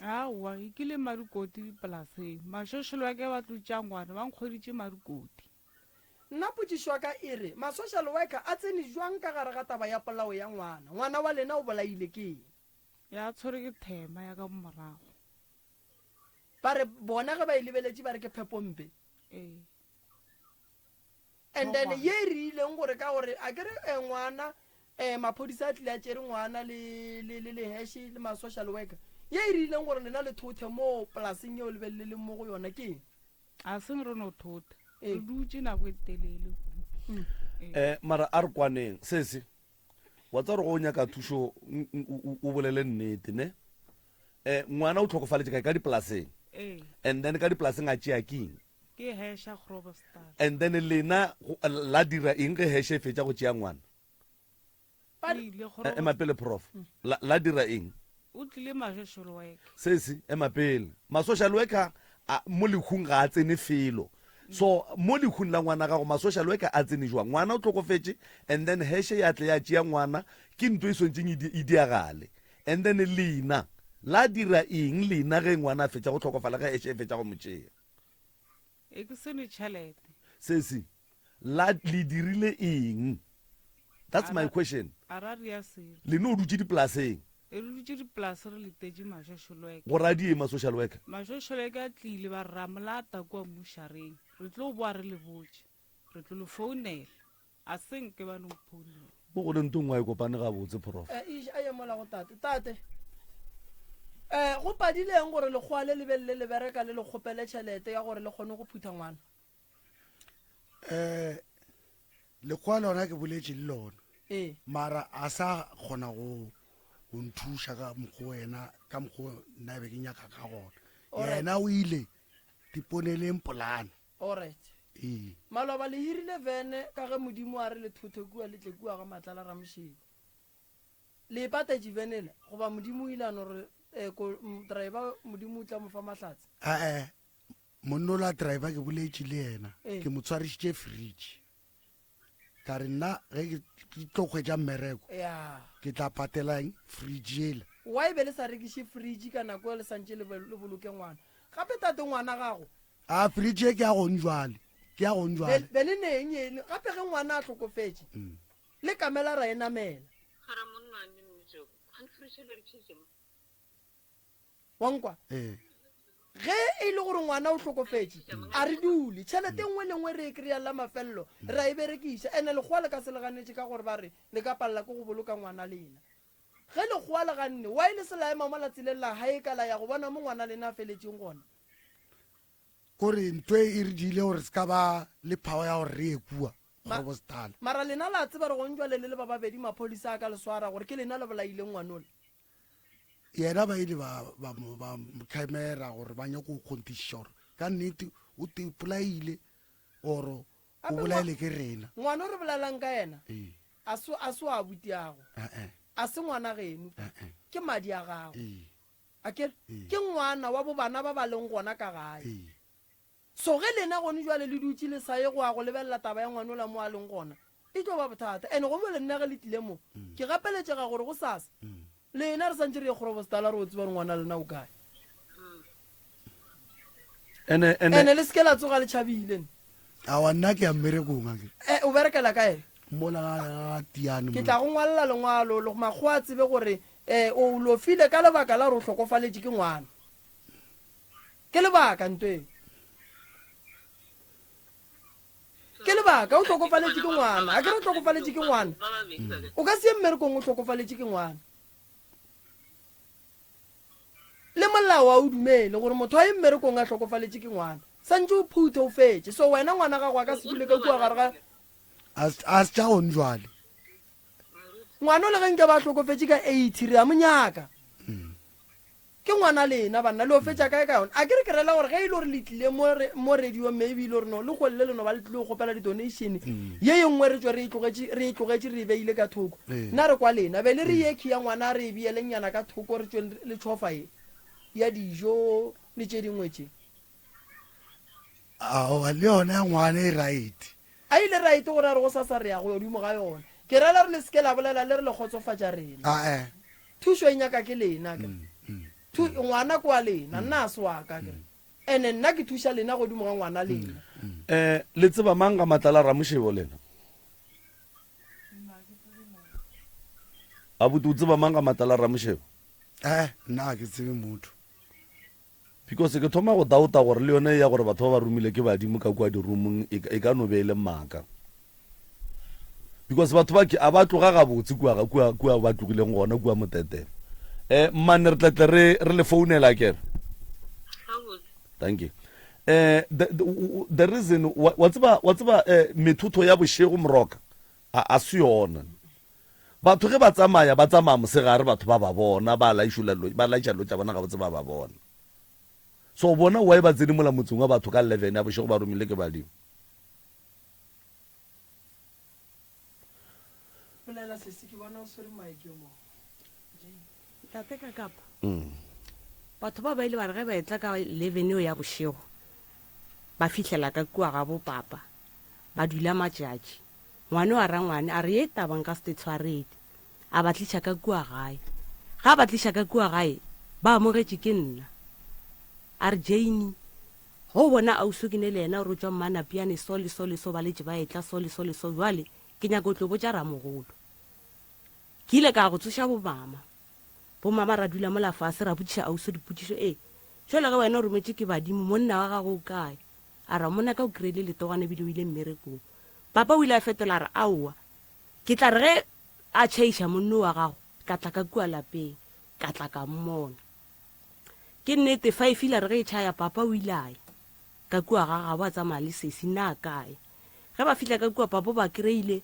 Aowa, ke kile Marikoti polaseng. Mašošelo a ka ba tlo tšea ngwana, ba nkgweditše Marikoti. Nna potšišo ya ka e re, ma-social worker a tsene jwang ka gare ga taba ya polao ya ngwana? Ngwana wa lena o bolaile ke eng? Ya tshwere ke thema ya ka morago. Ba re bona ge ba e lebeletše ba re ke phepompe. Ee. And then ye e rileng gore ka gore a ke re eh, ngwana eh, maphodisa a tlile a tšere ngwana le le le le hash le ma social worker ye e rileng gore lena le thothe mo polaseng yeo le be le leng mo go yona ke eng? A seng re no thotha Ee. re dutše nako e telele kudu. Eh, mara a re kwaneng sese wa tsa gore go o nyaka thušo o bolele nnete ne eh ngwana o tlhokofaletše kae ka dipolaseng Ee. and then ka dipolaseng a tšea keng Ke hesha Groblersdal. And then lena la dira eng ge hesha e fetša go tšea ngwana? O ile Eh, ema pele prof. La, la dira eng? O tlile ma social worker. Sesi, ema pele. Ma social worker a, mo lehung ga a tsene felo. So mo lehung la ngwana gago ma social worker a tsene jwang? Ngwana o hlokofetše and then heshe ya tle ya tšea ngwana, ke nto e swantšeng e, e diagale. And then lena la dira eng lena ge ngwana a fetša go hlokofala ge heshe e fetša go mo tšea? E ke se ne tšhelete. Sesi, la le dirile eng? That's my question. A ra ria selo. Le no dutše dipolaseng. E re dutše dipolase re letetše ma-social worker. Go ra di eng ma-social worker? Ma-social worker a tlile ba re ra mo lata kua mmušareng. Re tlo boa re le botše. Re tlo le founela. A se nke ba no mphounela. Mo go le nto nngwe a e kopane gabotse, Prof. Eh, eish, a ye mola go tate. Tate, eh, go padile eng gore lekgowa le le be le le bereka le le kgopele tšhelete ya gore le kgone go phutha ngwana? Um lekgowa lona ke boletše le lona Ee. mara a sa kgona go go nthuša ka mokgwa wena ka mokgwa nna be ke nyaka ka gona Alright. yena o ile diponeleng polane Alright. ee Maloba le hirile vene ka ge Modimo a re le thothe kua le tle kua ga Matlala Ramošebo. Le e patetše vene ela goba Modimo o ile a no re eh, ko, m, driver Modimo o tla mo fa mahlatse? Ae, monna ola driver ke boletše le yena Ee. ke mo tshwarišitše fridge ka re nna ge ke ke tlo hwetša mmereko Ya. ke tla patela eng fridge ela Why be le sa rekiše fridge ka nako e le santše le, be- le boloke ngwana? Gape tate ngwana gago a fridge e ke ya gong jwale ke ya gong be, jwale be le neng ene gape ge ngwana a hlokofetše le kamela ra e namela. Gara monna wa mme Mmetšeko, gane fridge e berekšitše mo. Wa nkwa? Ee. Ge e le gore ngwana o hlokofetše, a re dule. Tšhelete e nngwe le nngwe re e kry-a la mafelelo, re a e berekiša. Ene lekgowa le ka se le ganetše ka gore ba re le ka palela ke go boloka ngwana lena. Ge lekgowa le ganne, why le se la ema mola tseleng la gae ka la ya go bona mo ngwana lena a feletšeng gona? Kore ntho e e re diile gore se ka ba le power ya gore re ye kua Grobostala. Mara lena la tseba re gong jwale le le ba babedi maphodisa a ka le swara gore ke lena le bolaileng ngwanola. Yena ba ile ba ba mo ba mo camera gore ba nyako go kgonthišiša gore ka nnete o te polaile or o Gape ngwa- bolaile ke rena. Ngwana o re bolelang ka yena Ee. a se a se wa abutiago. Eh-eh. A se ngwana geno. Eh-eh. Ke madi a gago. Ee. A ke re Ee. ke ngwana wa bo bana ba ba leng gona ka gae. Ee. So ge lena gone jwale le dutše le sa ye go ya go lebelela taba ya ngwanola mo a leng gona, e tlo ba bothata. And gomme le nna ge le tlile mo, ke gapeletšega gore gosasa lena re santše re ye Kgorobostala re o tseba gore ngwana lena o kae. Ene, ene. Ene le seke la tsoga le tšhabile. ne. Awa nna ke ya mmerekong a ke. Eh, o berekela kae? Mola ga ga Tiane Ke mo. tla go ngwalela lengwalo, le makgowa a tsebe gore eh, o lofile ka lebaka la gore o hlokofaletše ke ngwana. Ke lebaka ntweng. Ke lebaka o hlokofaletše ke ngwana. A ke re o hlokofaletše ke ngwana. O ka se ye mmerekong o hlokofaletše ke ngwana. Le molao a o dumele gore motho a ye mmerekong a hlokofaletše ke ngwana. Santše o phuthe o fetše. So wena ngwana gago a ka se dule ka kua gare ga A se tša gone jwale. Ngwana o le ge nke ba hlokofetše ka 80 re a mo nyaka. Ke ngwana lena banna, le o fetša kae ka yona? A ke re ke rela gore ge e le gore le tlile mo re, mo radiong maybe e le gore no le kgwele le le no ba le tlile go kgopela di-donation, ye ye nngwe re tšwe re e tlogetše, re e tlogetše re e beile ka thoko. Nna re kwa lena. Be le re ye khi ya ngwana a re e beelenyana ka thoko re tšweng le tšhofa ye ya dijo le tše dingwe tše. Aowa le yona ya ngwana e right. A ile right gore a re gosasa re ya godimo ga yona. Ke rela gore le se ke la bolela le re le kgotsofatša rena. Ae. Thušo e nyaka ke lena akere. Thu, ngwana ke wa lena, nna a se wa ka akere. Ene nna ke thuša lena godimo ga ngwana lena. Eh, le tseba mang ga Matlala Ramošebo lena? Abuti o tseba mang ga Matlala Ramošebo? Eh, nna ga ke tsebe motho. Because ke thoma go doubta gore le yone ya gore batho ba ba romile ke badimo ka kua di-roomong e, e ka no be e le maaka. Because batho ba ke a ba tloga gabotse kua kua kua ba tlogileng gona kua Motetela. Eh mmane re tla tle re re le founela kere. Thank you. Eh the, the, the reason wa tseba wa tseba eh methotho ya bošego moroka a a se yona. Batho ge ba tsamaya, ba tsamaya mosegare, batho ba ba bona, ba laišola dilo, ba laiša dilo tša bona gabotse, ba ba bona. So bona why ba tsene mola motseng wa batho ka 11 ya bošego ba romile ke badimo? Bolela sesi, ke bona o swere mic yo mo. Ntate Kakapa, batho ba ba ile ba re ge ba etla ka 11 eo ya bošego, ba fihlela ka kua ga bo papa, ba dula matšatši. Ngwane wa rangwane a re, Ye taba nka se te tshwarele. A ba tliša ka kua gae. Ge a ba tliša ka kua gae, ba amogetše ke nna. A re, Jane, ge o bona ausi ke ne le yena gore o tšwa Mmanapiane so le so le so, ba letše ba etla so le so le so, bjale ke nyaka o tlo botša ramogolo. Ke ile ka ya go tsoša bomama. Bomama ra dula mola fase ra botšiša ausi dipotšišo, Ee, jwale ge wena o rometše ke badimo, monna wa gago o kae? A re, Monna ka o kry-ile letogwana ebile o ile mmerekong. Papa o ile a fetola a re, Aowa, ke tla re ge a tšhaiša monno wa gago, ka tla ka kua lapeng, ka tla ka mmona. Ke nnete, five ile a re ge e tšhaya, papa o ile a ya ka kua ga gabo a tsamaya le sesi, nna a ka ya. Ge ba fihla ka kua papa o ba kry-ile,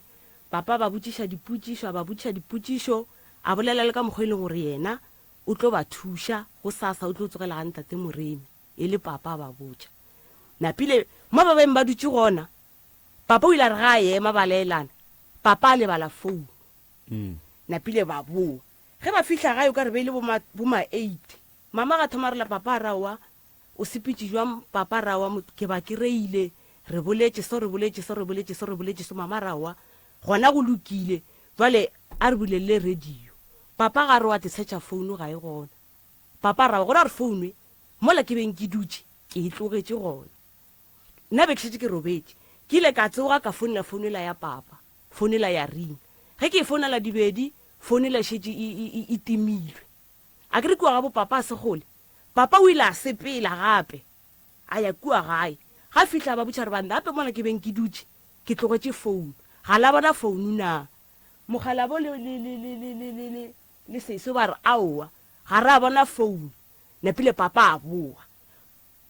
papa a ba botšiša dipotšišo, a ba botšiša dipotšišo, a bolela le ka mokgwa e leng gore yena o tlo ba thuša, gosasa o tlo tsogela ga ntate Moremi, e le papa a ba botša. Napile mo ba beng ba dutše gona, papa o ile a re ge a ema ba laelana, papa a lebala founu. Napile ba boa. Ge ba fihla gae o ka re be e le bo ma, bo ma eight. Mama ga thoma a rela papa a re aowa, O sepetše bjang papa rawa ke ba kereile re boletše so re boletše so re boletše so re boletše so mama rawa gona go lokile jwale a re bulelele radio papa ga re wa tetshetša founu ga e gona papa rawa gona re founu e mola ke beng ke dutše ke e tlogetše gona nna be ke šetše ke robetše ke ile ka tsoga ka founela founu ela ya papa founu ela ya ring ge ke e founela dibedi founu ela e šetše e, e, e, e timilwe a ke re kua ga bo papa a se kgole Papa o ile a sepela gape a ya kua gae. Ga fihla a ba botša gore, Banna, gape mola ke beng ke dutše ke tlogetše founu. Ga la bona founu na? Mokgalabo le, le, le, le, le, le, le, le, le Seso ba re, Aowa, ga ra bona founu. Napile papa a boa.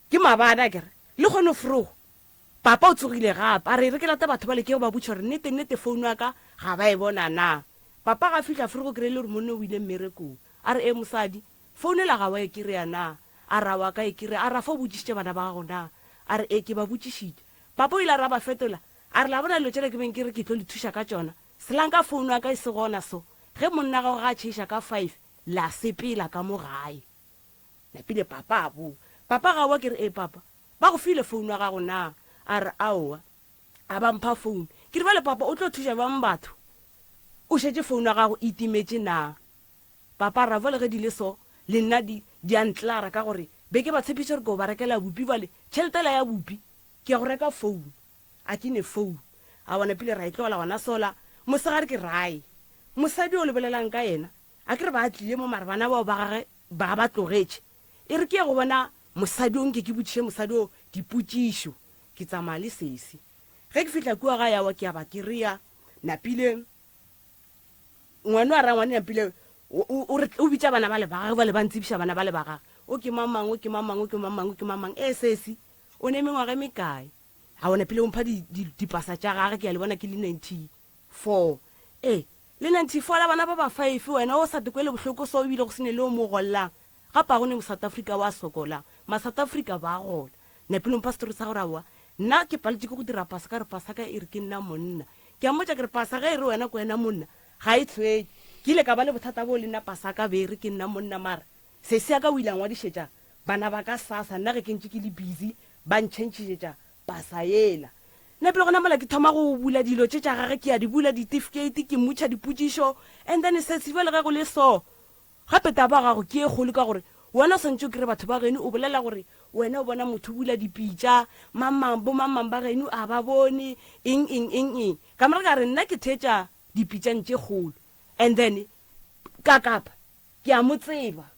Ke maabane akere? Lehono vroeg, papa o tsogile gape. A re, E re ke late batho bale ke ye go ba botša gore nnete, nnete founu ya ka ga ba e bona na. Papa ga fihla vroeg o kry-ile gore monna o ile mmerekong. A re, Ee mosadi, Founela ga wa e kereya na? A re, Aowa ka e kereya. A re, Afa o botšišitše bana ba gago na? A re, Ee, ke ba botšišitše. Papa o ile a re a ba fetola, a re, La bona dilo tšela ke beng ke re ke tlo le thuša ka tšona? Selang ka founu ya ka e se gona so. Ge monna gago ga a tšheiša ka five, la sepela ka mo gae. Napile papa a boa. Papa ga wa ke re, Ee papa, ba go file founu ya gago na? A re, Aowa. A ba mpha founu. Ke re, Bjale papa o tlo thuša bjang batho o šetše founu ya gago e timetše na? Papa ra bjale ge di le so, le nna di, di a ntlara ka gore be ke ba tshepiša gore ke o ba rekela bupi bjale tšhelete yela ya bupi ke ya go reka phone, a ke ne phone. A bona pele ra e tlogela gona sola, mosegare ke rae. Mosadi yo le bolelang ka yena, a ke re ba tlile mo mara bana bao ba gage ba ba tlogetše. E re ke ye go bona mosadi yo nke ke botšiše mosadi yo dipotšišo. Ke tsamaya le sesi. Ge ke fihla kua gae aowa ke a ba kereya, napile Ngwano a ra ngwane Nampile o re o bitša bana ba le ba gagwe bale ba ntsebiša bana ba le ba gagwe. O ke mang mang, o ke mang mang, o ke mang mang, o ke mang mang. Ee sesi, o ne mengwaga e mekae? A o Napile o mpha di, di, dipasa tša gage ke a le bona ke le 94. Ee, le 94 la bana ba ba five wena o sa te kwele bohloko so ebile go se ne le o mo gollang. Gape ga go ne mo-South Africa wa sokolang. Ma-South Africa ba gola. Napile o mpha setori sa gore aowa nna ke paletše ke go dira pasa ka gore pasa ka e re ke nna monna. Ke a mmotša ke re pasa ge e re wena ke wena monna ga e tshwenye. Ke ile ka ba le bothata boo le nna pasa ka be e re ke nna monna mara sesi ya ka o ile a ngwadišetša bana ba ka sasa nna ge ke ntše ke le busy ba ntšhentšhišetša pasa yela. Napile gona mola ke thoma go bula dilo tše tša gage ke a di bula ditifikheiti ke mmotšha dipotšišo and then sesi bjale ge go le so Gape taba ya gago ke ye kgolo ka gore wena o swanetše o kry batho ba geno o bolela gore wena o bona motho o bula dipitša, mang mang, bo mang mang ba geno a ba bone, eng eng eng eng. Ka morago ka re nna ke theetša dipitšang tše kgolo and then ka kapa ke a mo tseba.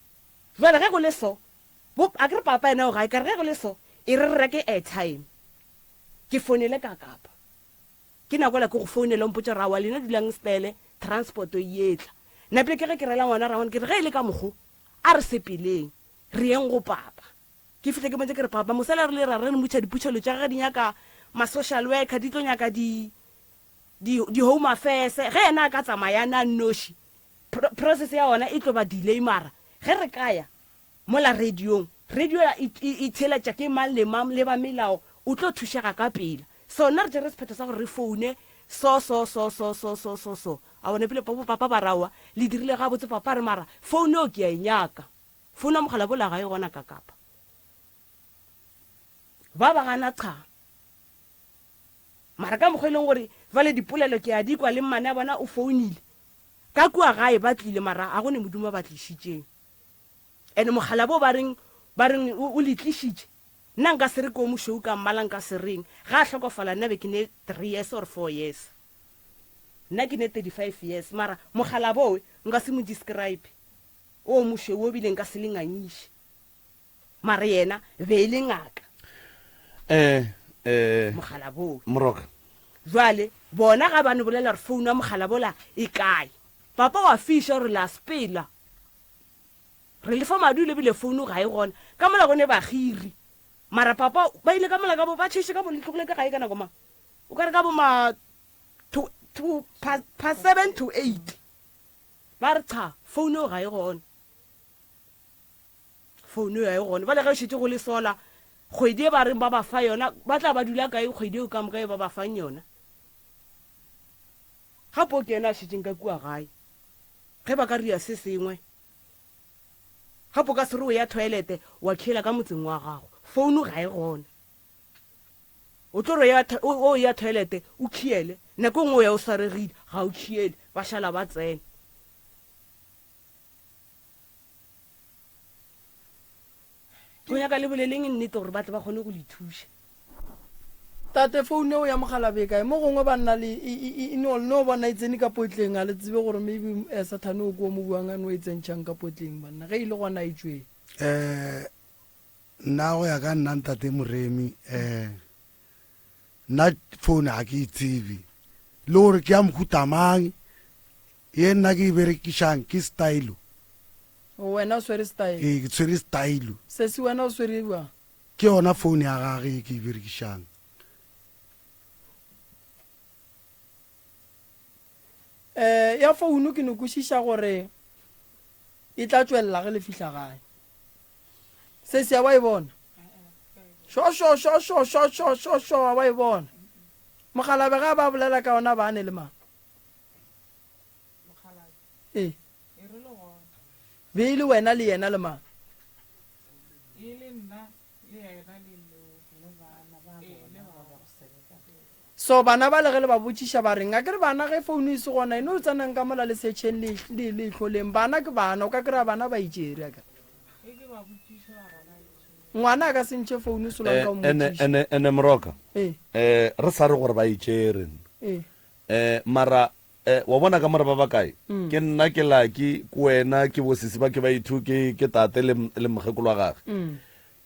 Jwale ge go le so, bo, a ke re papa yena o gae, ka re ge go le so e re re reke airtime ke founele ka kapa. Ke nako yela ke go founela o mpotša gore aowa lena dulang stele transport e etla. Napile ke ge ke rela ngwana rangwane ke re ge e le ka mokgo a re sepeleng re yeng go papa. Ke fihle ke mmotše ke re papa mosela re le ra re re motšha diputšhelo tša gage di nyaka ma social worker di tlo nyaka di di di home affairs ge yena a ka tsamaya a nnoši process ya ona e tlo ba delay mara ge re ka ya Mola radiong, radio e, e, e theeletša ke mang le mang le ba melao, o tlo thušega ka pela. So nna re tšere sephetho sa gore re foune so, so, so, so, so, so, so, so. A bona pele bo papa ba raowa, le dirile gabotse papa a re mara foune eo ke a e nyaka. Foune ya mogala bola ga e gona ka kapa. Ba ba gana cha. Mara ka mokgwa e leng gore jwale dipolelo ke a di kwa le mmane a bona o founile. Ka kua gae ba tlile mara ga go ne modumo ba tlišitšeng. And mogala bo ba reng ba reng o le tlišitše nna nka se re ke o mošweu ka mmala nka se reng ga a hlokofala nna be ke ne 3 years or 4 years nna ke ne 35 years mara mogala bowe nka se mo describe o mošweu o bile nka se le ngangiše mara yena be e le ngaka eh eh mogala bowe moroka jwale bona ga ba no bolela gore founu ya mogala bola e kae papa wa fiša gore la sepela Re lefa madi o lebile founu ga e gona. Ka mola go ne bagiri. Mara papa ba ile ka mola ka bo ba tšheiše ka bo le tlogile ka gae ka nako mang? O ka re ka bo ma to, to, past, past 7 to 8. Ba re cha, phone eo ga e gona. Phone eo ga e gona. Bale ge šetše go le sola, kgwedi e ba reng ba ba fa yona, ba tla ba dula kae kgwedi eo ka moka e ba ba fang yona? Gape o ke yena a šetšeng ka kua gae. Ge ba ka ria se sengwe, gape o ka se re o ya toilet wa khiela ka motseng wa gago. Phone ga e gona. O tlo re o ya toilet o khiele, nako e nngwe o ya o swaregile ga o khiele, ba šala ba tsena. Go nyaka le boleleng nnete gore ba tle ba kgone go le thuša. Tate, phone eo ya mokgalabje e kae? Mo gongwe banna le e, e, e, e no, le no bona e tsene ka potleng, ga le tsebe gore maybe eh, Sathane o ko mo buang a no e tsentšhang ka potleng, banna. Ge e le gona e tšweng. Eh, nna go ya ka nna ntate Moremi, eh, nna phone ga ke e tsebe le gore ke ya mohuta mang, ye nna ke e berekišang ke stylo. Wena o swere style. Ee, ke tshwere stylo. Sesi wena o swere bjang? Ke yona phone ya gage ye ke e berekišang. Eh, ya founu ke no kwešiša gore e tla tšwelela ge le fihla gae. Sesi a wa e bona? Sho sho sho sho sho sho sho sho a wa e bona? Mokgalabje ga ba bolela ka ona ba ne le mang? Ee. Be e le wena le yena le mang? So bana ba le ge le ba botšiša ba reng? Akere bana ge founu e se gona e no tsenang ka mola le setšheng le le le hloleng. Bana ke bana, o ka kry-a bana ba itšere akere. Ngwana a ka se ntšhe founu solanka o Ene mmotšiša. ene ene Moroka. Ee. Eh re sa re gore ba itšere. Ee. Eh mara Eh, wa bona ka more ba bakae? Ke nna, ke Lucky, ke wena, ke bosisi ba ke ba ithu, ke, ke tate le, le mokgekolo wa gage.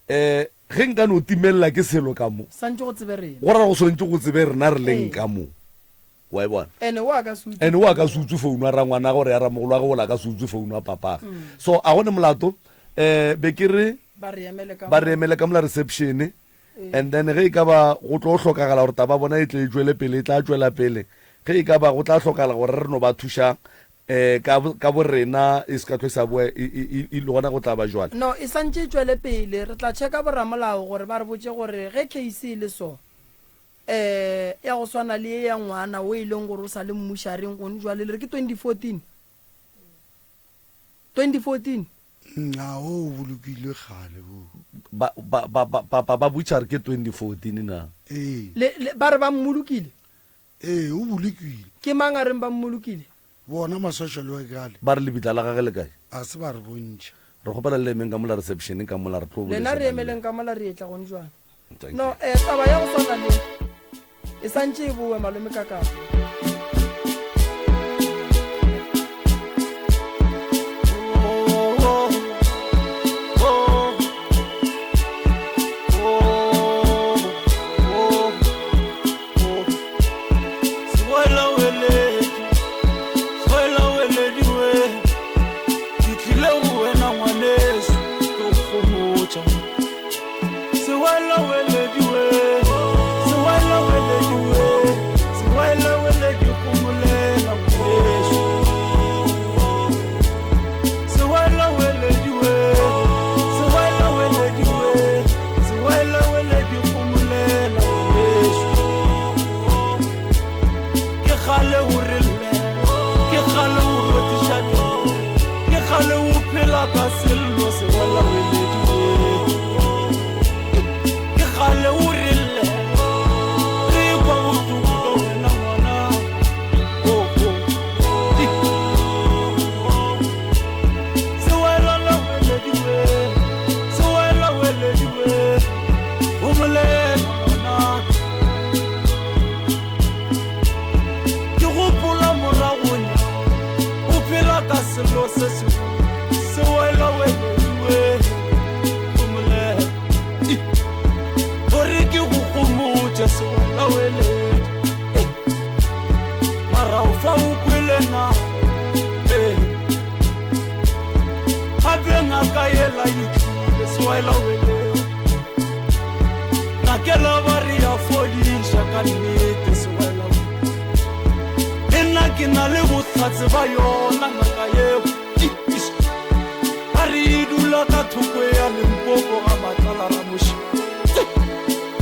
Eh, ge nka no timelela ke selo ka mo, Santše go tsebe rena. go ra go swantše go tsebe rena re leng Ee. ka mo. Wa e bona? Ene o a ka se utswe. Ene o a ka se utswe founu ya rangwana gore ya ramogolo wa ge ola a ka se utswe founu ya papage. So a go ne molato. Eh, be ke re Ba re emele ka ba mo. re emele ka mola reception. And then ge e ka ba go tlo hlokagala gore taba ya bona e tle e tšwele pele, e tla tšwela pele. Ge e ka ba go tla hlokagala gore re no ba thuša um ka, ka borena e se ka hlwe e sa boa, e, e, e, e le gona go tla ba jwale. No, e santše e tšwele pele. Re tla checka boramolao gore ba re botše gore ge case e le so, um ya go swana le ye ya ngwana o e leng gore o sa le mmušareng gone jwale, le re ke 2014? 2014? Nna o bolokilwe kgale o. Ba, ba, ba, ba, papa ba butša re ke 2014 na? Ee. Le, le, ba re ba mmolokile? Ee, o bolokilwe. Ke mang a reng ba mmolokile? Bona ma-social worker ale. Ba re lebitla la gage le kae? A se ba re bontšha. Re kgopela le emeng ka mola reception ka mola re tlo Lena boledišana re le. emeleng ka mola re etla gone jwale. Thank No, you. eh, taba ya go swana le e santše e boe malome Kakapa. Ke na le bohlatse ba yona ngaka yeo. Ba re e dula ka thoko ya Limpopo ga Matlala Ramoši.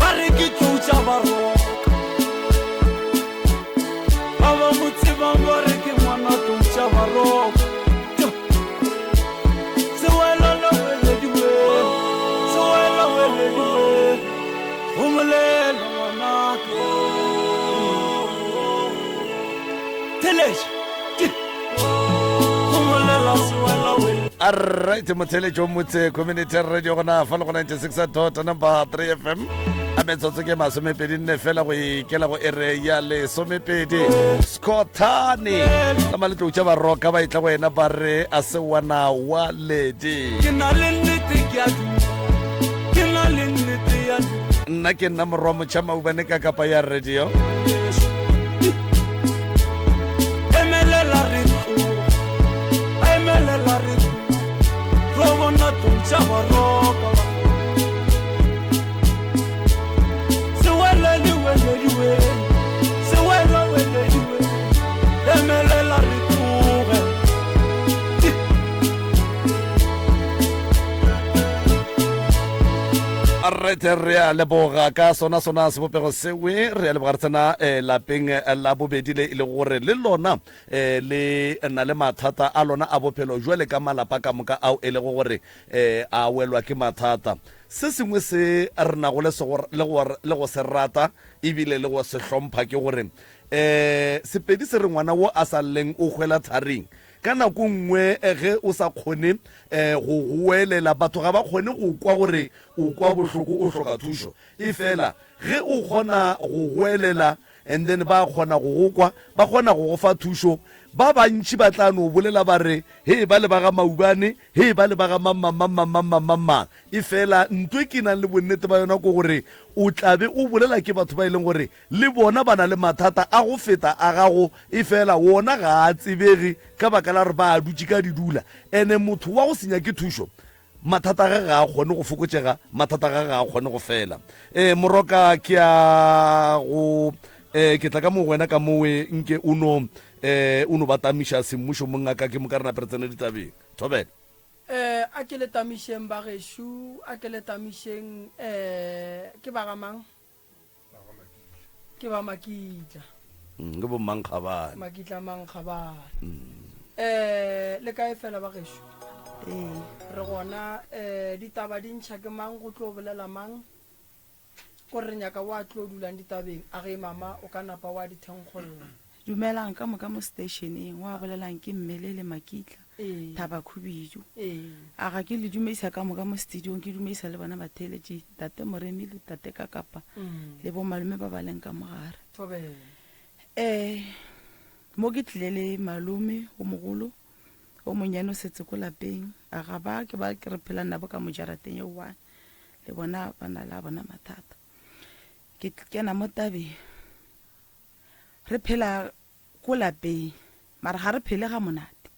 Ba re ke tlou tša Baroka. Ba ba mo tsebang ba re ke ngwana tlou tša Baroka. Sewela lewelediwe, sewela welediwe, gomolela ngwanaka. Theletša, gomolela sewela welediwe. Alright, motheletšo motse community radio gona fa le go 96 dot number 3 fm a metsotso ke masomepedi nne fela go ikela go ere ya lesomepedi scothane ka maletlou tša baroka ba etla go ena ba re a se wana wa ledi Ke na le nnete ke a duma, ke na le nnete ya duma. nna ke nna morwa motšha maubane ka kapa ya radio Emelela re tloga, emelela re tloga, tlo bona tlou tša baroka. Sewele di wele di wele, sewele wele di wele, emelela re tloge. Alright, re a leboga ka sona sona sebopego sewe re a leboga re tsena eh, lapeng eh, la bobedi le e le gore le lona eh, le na le mathata a lona a bophelo jwale ka malapa ka moka ao e lego gore eh, a welwa ke mathata Se sengwe se re nago le, le, go, le go se rata ebile le go se hlompha ke gore um Sepedi se re ngwana wo a sa lleng o hwela tharing. Ka nako nngwe ge o sa kgone um go goelela, batho ga ba kgone go kwa gore o kwa bohloko o hloka thušo. Efela ge o kgona go goelela and then ba kgona go go kwa, ba kgona go go fa thušo. Ba bantši ba tla no bolela ba re, Hee, bale ba ga Maubane, hee, bale ba ga mang, mang, mang, mang, mang, mang, mang, mang. Efela nto e ke nang le bonnete ba yona ke gore o tla be o bolela ke batho ba e leng gore le bona ba na le mathata a go feta a gago, efela wona ga a tsebege ka baka la gore ba a dutše ka didula. Ene motho wa go se nyake thušo, mathata a gage ga a kgone go fokotšega, mathata a gage ga a kgone go fela. Ee, Moroka, ke a go, ee, ke tla ka mo go wena ka mowe nke o no, ee, o no ba tamiša semmušo mongaka, ke moka re nape re tsene ditabeng. Thobela. Eh, a ke le tamišeng bagešo, a ke le tamišeng, eh, ke ba ga mang? Ke ba Makitla. Mm, ke bo Mankgabane. Makitla Mankgabane. Mm. Eh, le kae fela bagešo? Ee. Re gona, eh, ditaba di ntšha ke mang go tlo bolela mang? Ko re nyaka wa tlo dulang ditabeng, a ge mama o ka napa wa di thenkgolla. Dumelang ka moka mo stationeng, wa bolelang ke Mmelele Makitla, Ee. Thaba Khubidu. Ee. A ga ke le dumedisa ka moka mo studiong, ke dumedisa le bona batheeletši, Tate Moremi le Tate Kakapa le bo malome ba ba leng ka mogare. Thobela. Eh, mo ke tlile le malome o mogolo, o monnyane o setse ko lapeng. A ga ba ke ba ke re phelang nabo ka mo jarateng e one, le bona ba na le a bona mathata. Ke kena mo tabeng. Re phela ko lapeng mara ga re phele ga monate.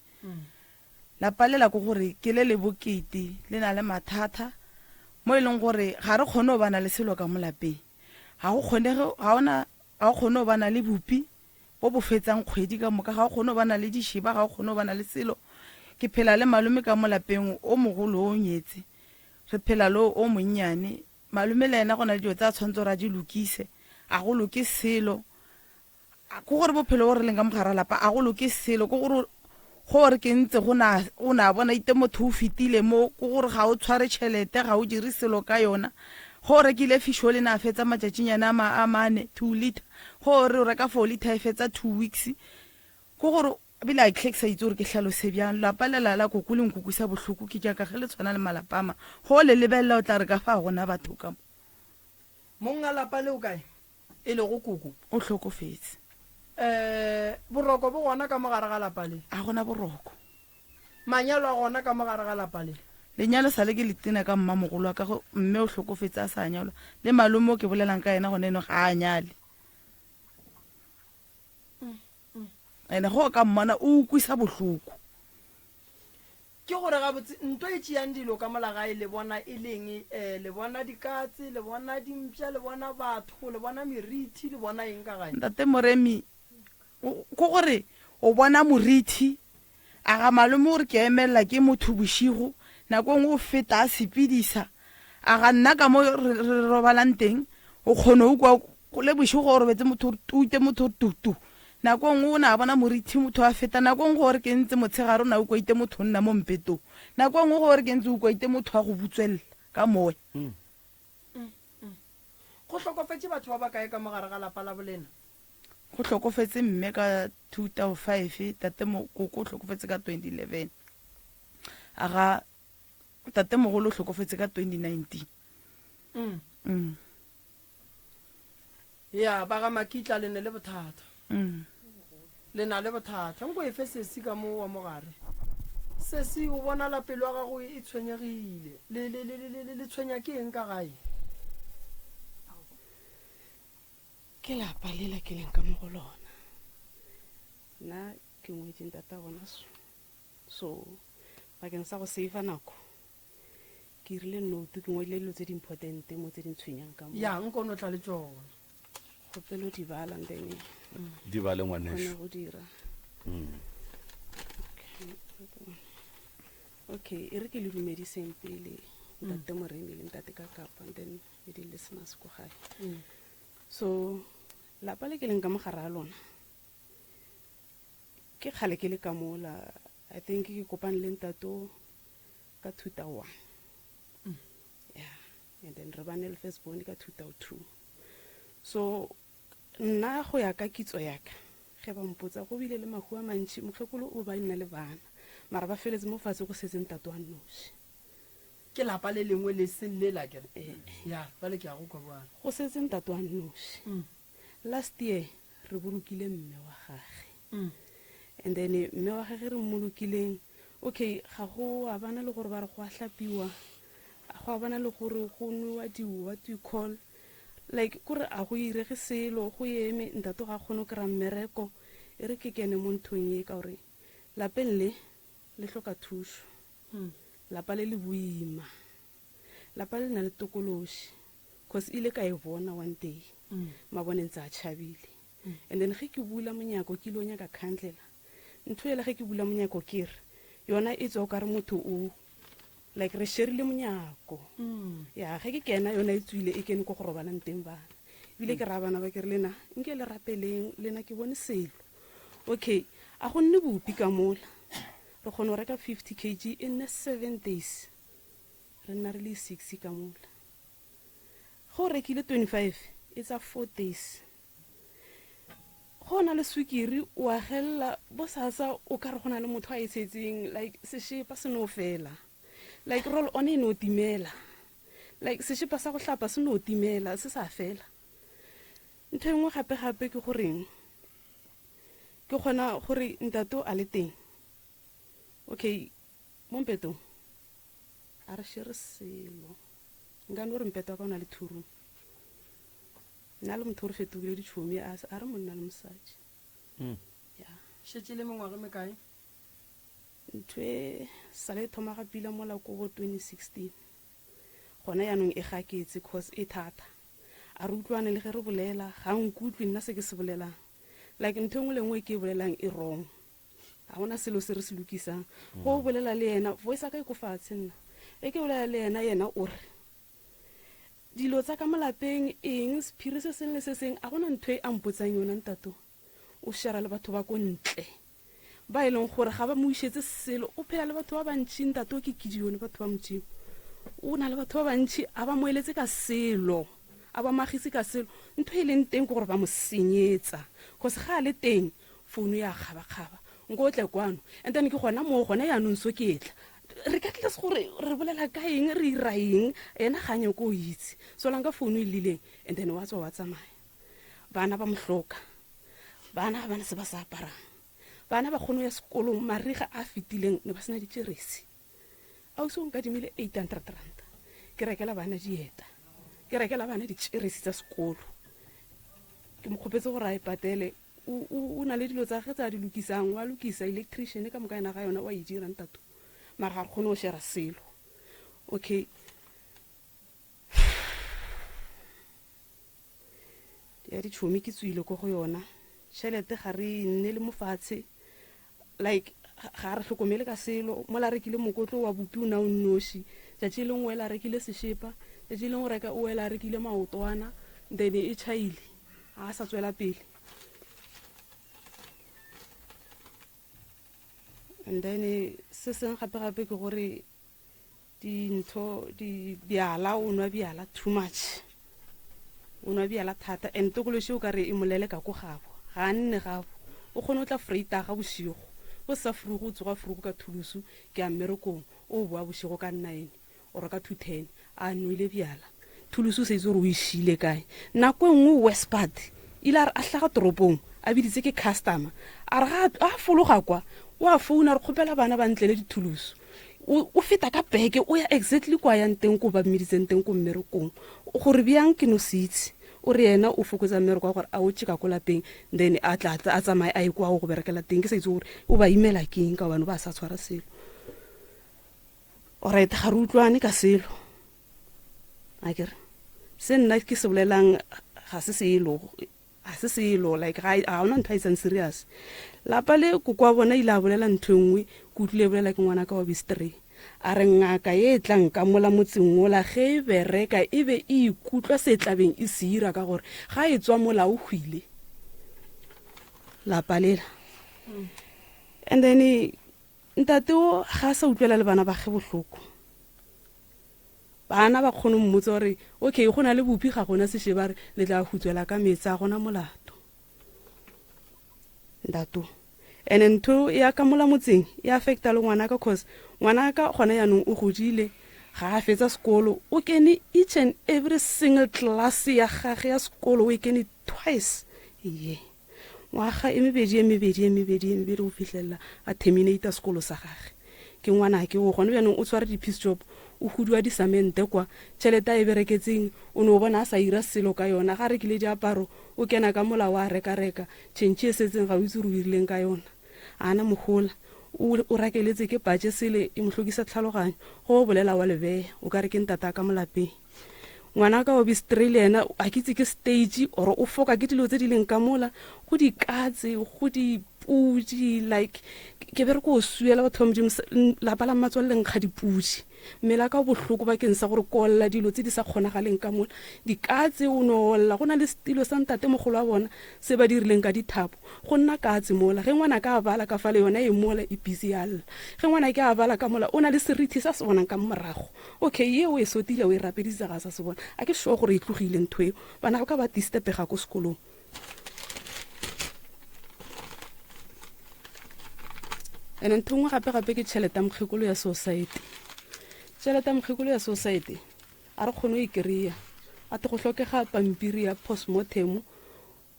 Lapa lela ke gore ke le le bokete, le na le mathata mo e leng gore ga re kgone go bana le selo ka mo lapeng. Ga go kgonege, ga ona, ga o kgone go bana le bupi bo bo fetsang kgwedi ka moka, ga o kgone go bana le dišeba, ga o kgone go bana le selo. Ke phela le malome ka mo lapeng, o mogolo o nyetse, re phela le o monnyane. Malome le yena go na le dilo tse a tshwanetse gore a di lokise, a go loke selo. Ke gore bophelo bo re leng ka mogare ga lapa a go loke selo, ke gore go re ke ntse go na o na bona ite motho o fetile mo, ke gore ga o tshware tšhelete, ga o dire selo ka yona. Go o rekile fish o le na fetsa matšatšinyana a mane, 2 litre, go re o reka 4 litre e fetsa 2 weeks. Ke gore Ebile a hle ke sa itse gore ke hlalose bjang. Lapa lela la koko le nkukwisa bohloko ke tša ka ge le tshwana le malapa a mang. Ge o le lebelela o tla re ka fa ga go na batho ka mo. Mong a lapa le o kae? E lego koko. O hlokofetse. Eh, boroko bo gona ka mo gare ga lapa le? A go na boroko. Manyalo a gona ka mo gare ga lapa le? Lenyalo sa le ke le tena ka mmamogolo wa ka ge mme o hlokofetse a sa nyalwa. Le malome o ke bolelang ka yena gona eno ga a nyale. Ene ge o ka mmona o ukwisa bohloko. Ke gore gabotse nto e tšeang dilo ka mola gae le bona e leng? E, le bona dikatse, le bona dimpša, le bona batho, le bona merithi, le bona eng ka gae? Ntate Moremi, Ke gore O bona morithi, a ga malome o re ke emelela ke motho bošigo, nako e nngwe o feta a sepedisa, a ga nna ka mo re, re robalang teng, o kgona o kwa le bošego o robetse motho o re tute, motho o re tutu. Nako e nngwe o ne a bona morithi motho a feta, nako e nngwe go re ke ntse motshegare o ne a ukwaite motho o nna mo mpetong, nako e nngwe go re ke ntse o ukwaite motho a go butswelela ka moya. Go hlokofetše batho ba bakae ka mo gare ga lapa la bolena? Go hlokofetse mme ka 2005, tate koko o hlokofetse ka 2011. A ga tate mogolo o hlokofetse ka 2019. Mm. Mm. Ya, ba ga Makitla le ne le bothata. Mm. Le na le bothata. Nko efe sesi ka mo wa mogare. Sesi o bonala pelo ya gago e tshwenyegile. Le le le le le tshwenya ke eng ka gae? Ke lapa lela ke leng ka mo go lona. Nna ke ngwetše ntata bona so. So bakeng sa go save nako ke rile note ke ngwadile dilo tse di important mo tse di ntshwenyang ka mo. Ya, nko no tla le tšona. Kgopelo di bala and then Di bale ngwanešu. Kgone go dira. Okay. Okay, e re ke le dumediseng pele ntate Moremi le ntate Kakapa and then le di-listeners ko gae. So lapa le ke leng ka mogare a lona ke kgale ke le ka mola I think ke kopane le ntato ka 2001 yeah and then re bane le first born ka 2002 so nna go ya ka kitso ya ka ge ba mpotsa go bile le mahu a mantši mokgekolo o ba nna le bana mara ba feletse mo fatshe go setse ntato a nnoši Ke lapa le lengwe le seng le la kere? Ya, bjale ke a go kwa bjale. Go setse ntate wa nnoši. Last year re bolokile mme wa gage. And then mme wa gage re mmolokileng, okay ga go a bana le gore ba re go a hlapiwa, go a bana le gore go nwewa di what we call like kore a go irege selo, go eme ntate ga a kgone go kry-a mmereko. E re ke kene mo nthong e ka gore lapeng le le hloka thušo. Lapa le le boima. Lapa le na le tokološi cause ile ka e bona one day mabone ntse a tšhabile and then ge ke bula monyako ke ilo nyaka candlela ntho ela ge ke bula monyako ke re yona e tswa o kare motho o like re sherile monyako ya ge ke kena yona e tswile e kene ko go robalang teng bana ebile ke raya bana ba ke re lena nke le rapeleng lena ke bone selo okay a go nne bopi ka mola Re kgona go reka 50 kg e nne 7 days re nna re le 6 ka mola. Ge o rekile 25 e tsa 4 days. Ge o na le swikiri o agelela bosasa o ka re go na le motho a e tshetseng like sešepa se no fela. Like roll on e no timela. Like sešepa sa go hlapa se no timela se sa fela. Ntho e nngwe gape gape ke goreng Ke kgona gore ntate o a le teng. Okay, mo mpetong a re shere selo. Nka no re mpeto wa ka o na le two room. Nna le motho o re fetogile ditšhomi a a re monna le mosadi. Ya. Šetše le mengwaga e mekae? Ntho e sale e thoma ga pila mola ko bo 2016. Gona yaanong e gaketse cause e thata. A re utlwane le ge re bolela, ga a nkutlwe nna se ke se bolelang. Like ntho e nngwe le nngwe e ke e bolelang e wrong. Ga gona selo se re se lokisang. Go o bolela le yena, voice ya ka e ko fatshe nna. E ke bolela le yena, yena o re dilo tsa ka mo lapeng eng, sephiri se seng le se seng, a gona ntho e a mpotsang yona ntato. O shera le batho ba ko ntle ba e leng gore ga ba mo išetse selo. O phela le batho ba bantši ntate o ke Gideon, batho ba Modimo. O na le batho ba bantši a ba mo eletse ka selo, a ba magise ka selo. Ntho e leng teng ke gore ba mo senyetsa, cause ga a le teng founu ya kgabakgaba, nko o tle kwano. And then ke gona moo gona yaanong so ke etla regardless gore re bolela ka eng, re ira eng, ena ga a nyake o itse. So lang ka founu e lileng and then wa tswa wa tsamaya. Bana ba mo hloka, bana ga bana se ba se aparang, bana ba kgone go ya sekolong. Mariga a fetileng ne ba sena ditšeresi. Ausi o nkadimile 800 rand ke rekela bana dieta, ke rekela bana ditšeresi tsa sekolo. Ke mo kgopetse gore a e patele. O na le dilo tsa ge tse a di lokisang, wa lokisa electrician ka moka yena ga yona wa e dira ntato, mara ga re kgone go shera selo. Okay. Ya ditšhomi ke tswile ko go yona tšhelete ga re nne le mofatshe. Like ga a re hlokomele ka selo. Mola a rekile mokotlo wa bupi o na o nnoši. Tšatši le lengwe o ela a rekile sešepa, tšatši le lengwe o reka o ela a rekile maotwana, then e tšhaile, ga a sa tswela pele. And then se sengwe gape gape ke gore Dintho di bjala o nwa bjala too much o nwa bjala thata and tokološi o ka re e molele ka ko gabo ga a nne gabo o kgone o tla freitaga bošego go sa frugo o tsoga frugo ka thulusu ke ya mmerekong o boa bošego ka nine or ka 2:10 a nwele bjala Thulusu o sa itse gore o e šiile kae. Nako e nngwe Westpart ile a re a hlaga toropong a biditse ke customer a re ga a fologa kwa o a founa a re kgopela bana ba ntlele dithulusu. O, o feta ka peke o ya exactly kwa yang teng ko ba mmiditseng teng ko mmerekong. Gore bjang ke no se itse. O re yena o fokotsa mmereko wa gore a o tše ka ko lapeng then a tla a tsamaye a ye kwa go berekela teng. Ke sa itse gore o ba imela keng ka gobane o ba sa tshwara selo. Alright ga re utlwane ka selo. A ke re se nna ke se bolelang ga se selo ga se selo like ga ga ona ntho a etsang serious lapa le koko wa bona ile a bolela ntho e nngwe ke utlwile e bolela ke ngwana ka wa bistry a re ngaka ye e tlang ka mola motseng ola ge e bereka e be e ikutlwa se tlabeng e se ira ka gore ga e tswa mola o hwile lapa lela and then ntate o ga a sa utlwela le bana ba ge bohloko Bana ba kgone go mmotsa gore okay go na le bupi ga gona sešeba a re le tla hutswela ka meetse a gona molato. Ntato. Ene ntho ya ka mola motseng e affecta le ngwanaka cause ngwanaka gona yanong o godile ga a fetsa sekolo o kene each and every single class ya gage ya sekolo o e kene twice a year. Ngwaga e mebedi, e mebedi, e mebedi, e mebedi go fihlelela a terminata sekolo sa gage. Ke ngwanake o gone bjanong o tshware di-piece job, o hudua disamente kwa, tšhelete a e bereketseng o no bona a sa ira selo ka yona, ga a rekile diaparo o kena ka mola wa reka-reka, tšhentšhi e setseng ga o itse gore o irileng ka yona. A na mohola, o, o rakeletse ke patše sele e mo hlokisa tlhaloganyo, go o bolela wa lebeya, o ka re ke ntata ka mo lapeng. Ngwanaka wa bistri le yena a ke itse ke stage or o foka ke dilo tse di leng ka mola go dikatse go dipudi like ke be re ko swiela batho ba modimo lapa la mmatswale le nkga dipudi mmele ka bohloko bakeng sa gore kolla dilo tse di sa kgonagaleng ka mola dikatse o no olla go na le setilo sa ntate mogolo wa bona se ba dirileng ka dithapo go nna katse mola ge ngwana ka a bala ka fale yona e mola e busy ya lla ge ngwana ke a bala ka mola o na le serithi sa se bonang ka morago Okay, ye o e sotile o e rapeditse ga a sa se bona. A ke sure gore e tlogile ntho eo. Bana ba ka ba distepega ko sekolong. Ene ntho nngwe gape gape ke tšhelete ya mokgekolo ya society. Tšhelete ya mokgekolo ya society a re kgone go e kry-a. A te go hlokega pampiri ya postmortem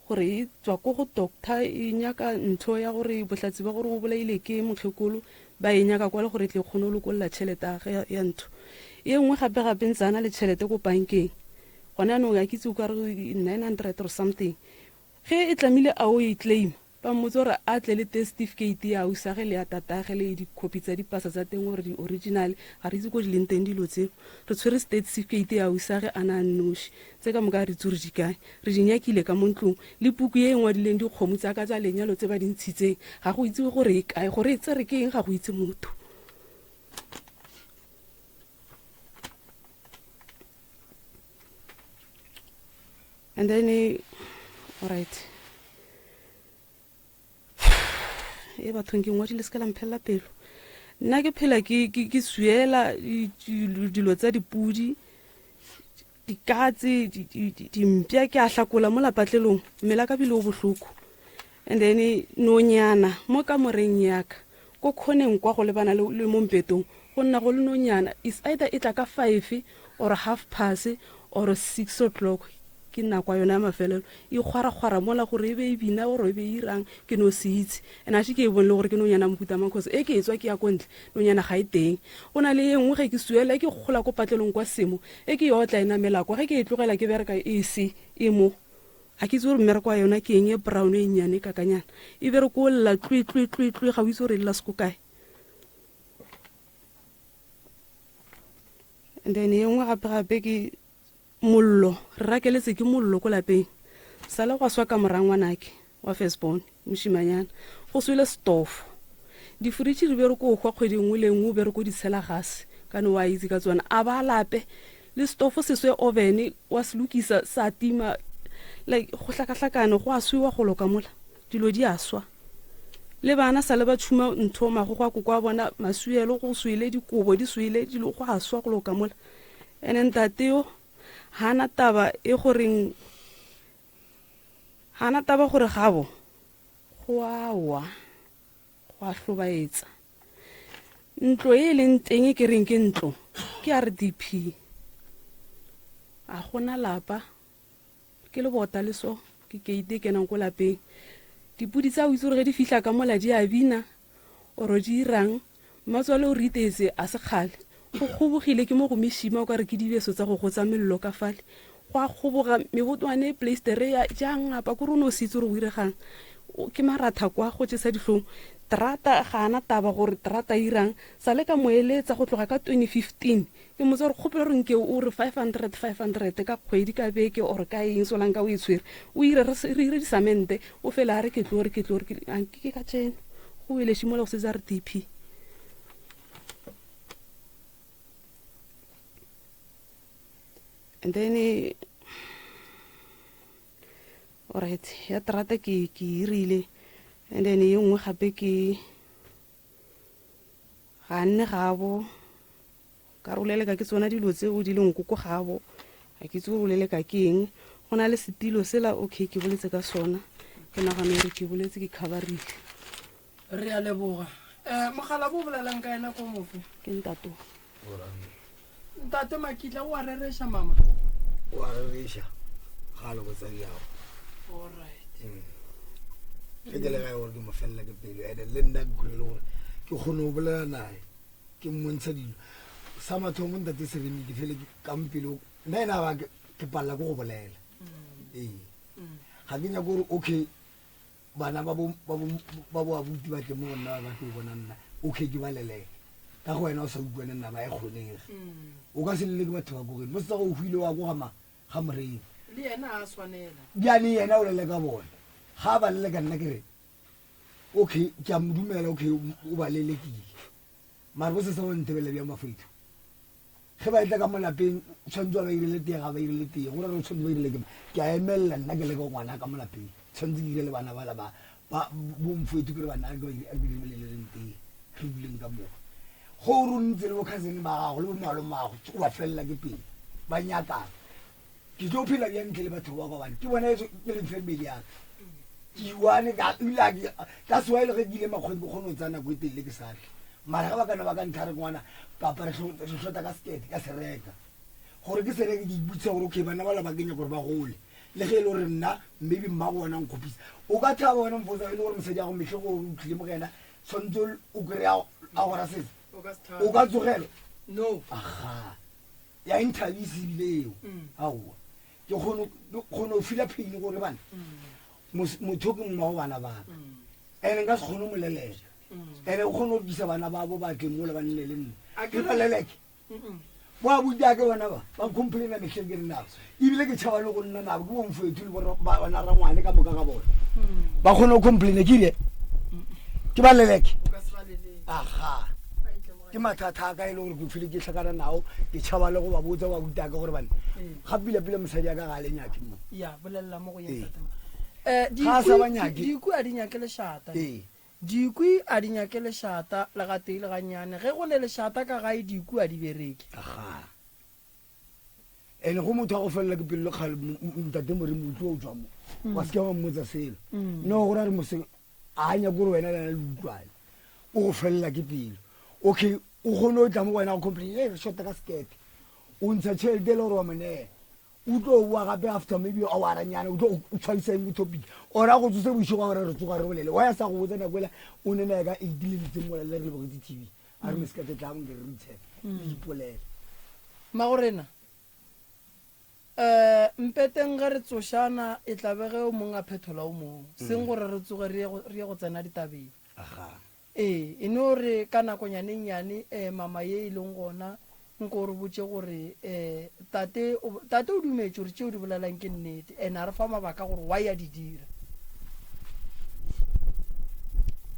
Gore e tswa ko go doctor e nyaka ntho ya gore bohlatse ba gore o bolaile ke mokgekolo ba e nyaka kwale gore e tle e kgone go lokolla tšhelete ya gage ya ntho. Ye nngwe gape gape ntse a na le tšhelete ko bankeng gona yanong a ke itse o ka re 900 or something ge e tlamile a o e claima ba mmotsa gore a tle le death certificate ya ausage le ya tatage le dikhopi tsa dipasa tsa teng gore di-original ga re itse ko di leng teng dilo tseo re tshwere state certificate ya ausage a na a nnoši Tse ka moka ga re itse gore di kae. Re di nyakile ka mo ntlong. Le puku ye e ngwadileng dikgomo tsa ka tsa lenyalo tse ba di ntshitseng, ga go itsewe gore e kae. Gore e tsere ke eng ga go itse motho. And then, all right. E bathong ke ngwadile se ka la mphelela pelo. Nna ke phela ke ke ke swiela dilo tsa dipudi dikatse dimpša ke a hlakola mo lapatlelong mmele ka bile o bohloko and then nonyana mo kamoreng yaka ko khoneng kwa go lebana le mo mpetong go nna go le nonyana is either e tla ka five or half past or 6 o'clock ke nako ya yona ya mafelelo e kgwarakgwara mola gore e be e bina gore e be e irang ke no se itse and a še ke e bone le gore ke nonyana mohuta mang cause e ke e tswa ke ya ko ntle nonyana ga e teng go na le ye nngwe ge ke suela e ke gola ko patlelong kwa semo e ke e otla e namela kwa ge ke e tlogela ke bereka e se e mo ga ke itse gore mmereko wa yona ke eng e brown e nnyane e kakanyana e bereko o lla tlwe tlwe tlwe tlwe ga o itse gore e lla seko kae And then ye nngwe gape gape ke mollo, re rakeletse ke mollo ko lapeng. Sale gwa swa ka mora ngwanake wa first born, mošimanyana. Go swele stofo. Diforitšhi re be re ko hwa kgwedi nngwe le nngwe o be re ko di tshela gase ka ne wa itse ka tsona. A ba lape. Le setofo se swe oven wa se lokisa sa tima like go hlakahlakane go a swewa golo ka mola. Dilo di a swa. Le bana sa le ba tšhuma ntho magogo a koko a bona maswielo go swele dikobo di swele dilo go a swa golo ka mola. Ene ntate yo ga na taba e goreng ga na taba gore gabo go a wa go a hlobaetsa. Ntlo e e leng teng e ke reng ke ntlo ke RDP. A gona lapa ke lebota le so ke keite e kenang ko lapeng. Dipudi tsa o itse gore ge di fihla ka mola di a bina oro di irang. Mmatswale o re iteetse a se kgale. Go kgobogile ke mo go mešima o ka re ke dibeso tsa go gotsa mello ka fale. Go a kgoboga mebotwane pleistere ya ja ngapa kore o ne o se itse gore go iregang. Ke maratha kwa go jesa dihlong. Terata ga ana taba gore terata e irang. Sa le ka mo eletsa go tloga ka 2015. Ke mmotsa gore kgopela gore nke o re 500 500 ka kgwedi ka beke or ka eng solanka o e tshwere. O ire re re ire disamente o fele a re ke tlo re ke tlo re ke a ke ka tšeno. Go wele šimola go setse a re DP. And then alright ya terata ke ke irile and then ye nngwe gape ke ga nne gabo ka roleleka ke tsona dilo tseo di leng koko gabo ga ke itse gore o leleka ke eng go na le setilo sela okay ke boletse ka sona ke nagana gore ke boletse ke coverile re a leboga um mogala bo o bolelang ka ena ko mofe ke ntato ntate makitla o a rereša mama o a rereša ga a le botsadi yago alright mm. ge ke le gae gore ke mo felela ke pelo ene le nna ke kgone le gore ke kgone go bolela naye ke mmontsha dilo sa mathomo ntate seremi ke fele kampele nna ena ba ke palela ko go bolela mm. ee mm. ga ke nyako gore okay bana ba bo abuti ba tle mo go nna ba tlo bona nna okay ke ba leleke ka go wena o sa utlwane nna ba e kgonege mm. o ka se leleke batho ba kogeng mo setsa go o hwile wa ko gama ga morei le yena a swanela bjale yena o leleka bona ga ba leleka nna ke re okay ke a mo dumela okay o ba lelekile mare bo se sa go ntebelela bjang mafetho ge ba etla ka mo lapeng tshwanetse ba irile tee ga ba irile tee go ra re tshwanetse ba irile ke ke a emelela nna ke leka ngwana ka mo lapeng tshwanetse ke ile le bana bala ba ba bomfetho ke re bana ke ba lebeleleng tee re duleng ka moka go o rontse le bo cousin ba gago le bo malomago o ba felela ke pele ba nyakang ke tlo phela bjang ntle le batho ba gobane ke bona e leng family yaka ke iwane ebile ka sewa e le ge ke ile makgwedi ke kgone go tsaya nako e telele ke sa tle mara ge ba kana ba ka ntlha re ngwana papa re hlota ka sekete ka se reka gore ke se reke ke ipotsa gore okay bana ba la ba kenya gore ba gole le ge e le gore nna maybe mma go ona nkgopisa o ka thaba wena mfosa e le gore mosadi ya go metlhe go o tlile mo go yena tshwanetse o kry-a a gora setse o ka tsogela no aga ya inthabise ebile eo mm. aowa ke kgone go fila pain gore bana mm. motho ke mongwe wa go bana baka mm. and nka se kgone mo leleka and o kgone go disa bana babo ba tle mola ba nne le nna ke ba leleke bo a buta ke bona ba ba complaina mehleng ke re nabo ebile ke tšhaba le go nna nabo ke bomfoethu le bona rangwane ka moka ga bona ba kgone go complaina ke ile ke ba leleke aga ke mathata a ka e le gore ke file ke tlhakana nao ke tšhaba le go ba botsa ba rutaka gore bane ga pila-pila mosadi ya ka ga a le nyake mo ya bolelela mo go Ee. yeng eh Ga a sa ba nyake. dikwi a di nyake lešata ee dikwi a di nyake lešata le gatee le gannyane ge go ne lešata ka gae dikwi a di bereke aga ene go motho a go felela ke pelo le kgale ntate moremi o tlo o tswa mo wa seke wa mmotsa selo no gore a re mose a nyake gore wena le ena le utlwane o go felela ke pelo okay o kgone o tla mo go wena go complain e re shota ka sekete o ntsha tšhelete e le gore wa mo neela o tlo boa gape after maybe houranyana o tlo o tshwaisa eng topic or a go tsose bošego a gore re tsoga re bolele wa ya sa go botsa nako ela o ne naye ka eight le letseng mola le re lebogetse tv a re mosekate tlang ke re re itshepe le ipolele Magorena, um mpeteng ge re tsošana e tla be ge o mong a phethola o mong, seng gore re tsoge re ye go, re ye go tsena ditabeng. Aga. Ee, e no re ka nakonyana e nnyane, um mama ye e leng gona, nko o re botše gore um tate o, tate o dumetše gore tše o di bolelang ke nnete, and a re fa mabaka gore why a di dira.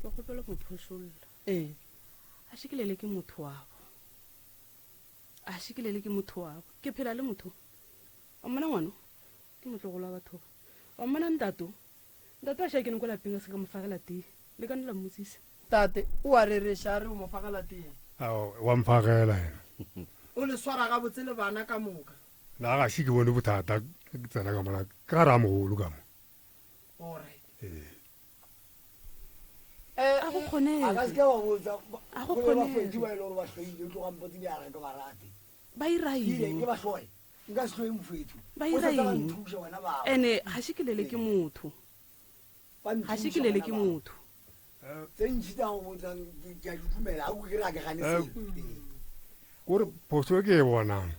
Ke kgopela go phošolla. Ee. A šikelele ke motho wabo. A šikelele ke motho wabo. Ke phela le motho. Wa mmona ngwano? Ke motlogolo wa batho ba. Wa mmona ntato? Ntate a šia kene ko lapeng a se ka mo fagela tee. Le ka no la mmotsisa. Tate, o a rereša a re o mo fagela tee. Ao, wa mfagela yena. O le swara gabotse le bana ka moka. Na ga še ke bone bothata ge ke tsena ka mola, ke ga ramogolo ka mo. Alright. Ee. Eh, A go kgonege. A ka se ke wa botsa A go go be ba kgonege. fetše ba e le gore ba hloile o tloga mpotse bjara ke ba rate. Ba Ke ira ile eng? ke ba hloye. Nka se hloye mofethu. Ba O ira sa tla ba eng? nthuša wena bao. Ene ga še ke lele ke motho. Ba Ga še ke nthuša lele wena ke bao. motho. Tse ntši tsa go botsang ke ke a di dumela. Ga o ke re a ke gane Eh, selo. Ee. Kore phoso e ke e bonang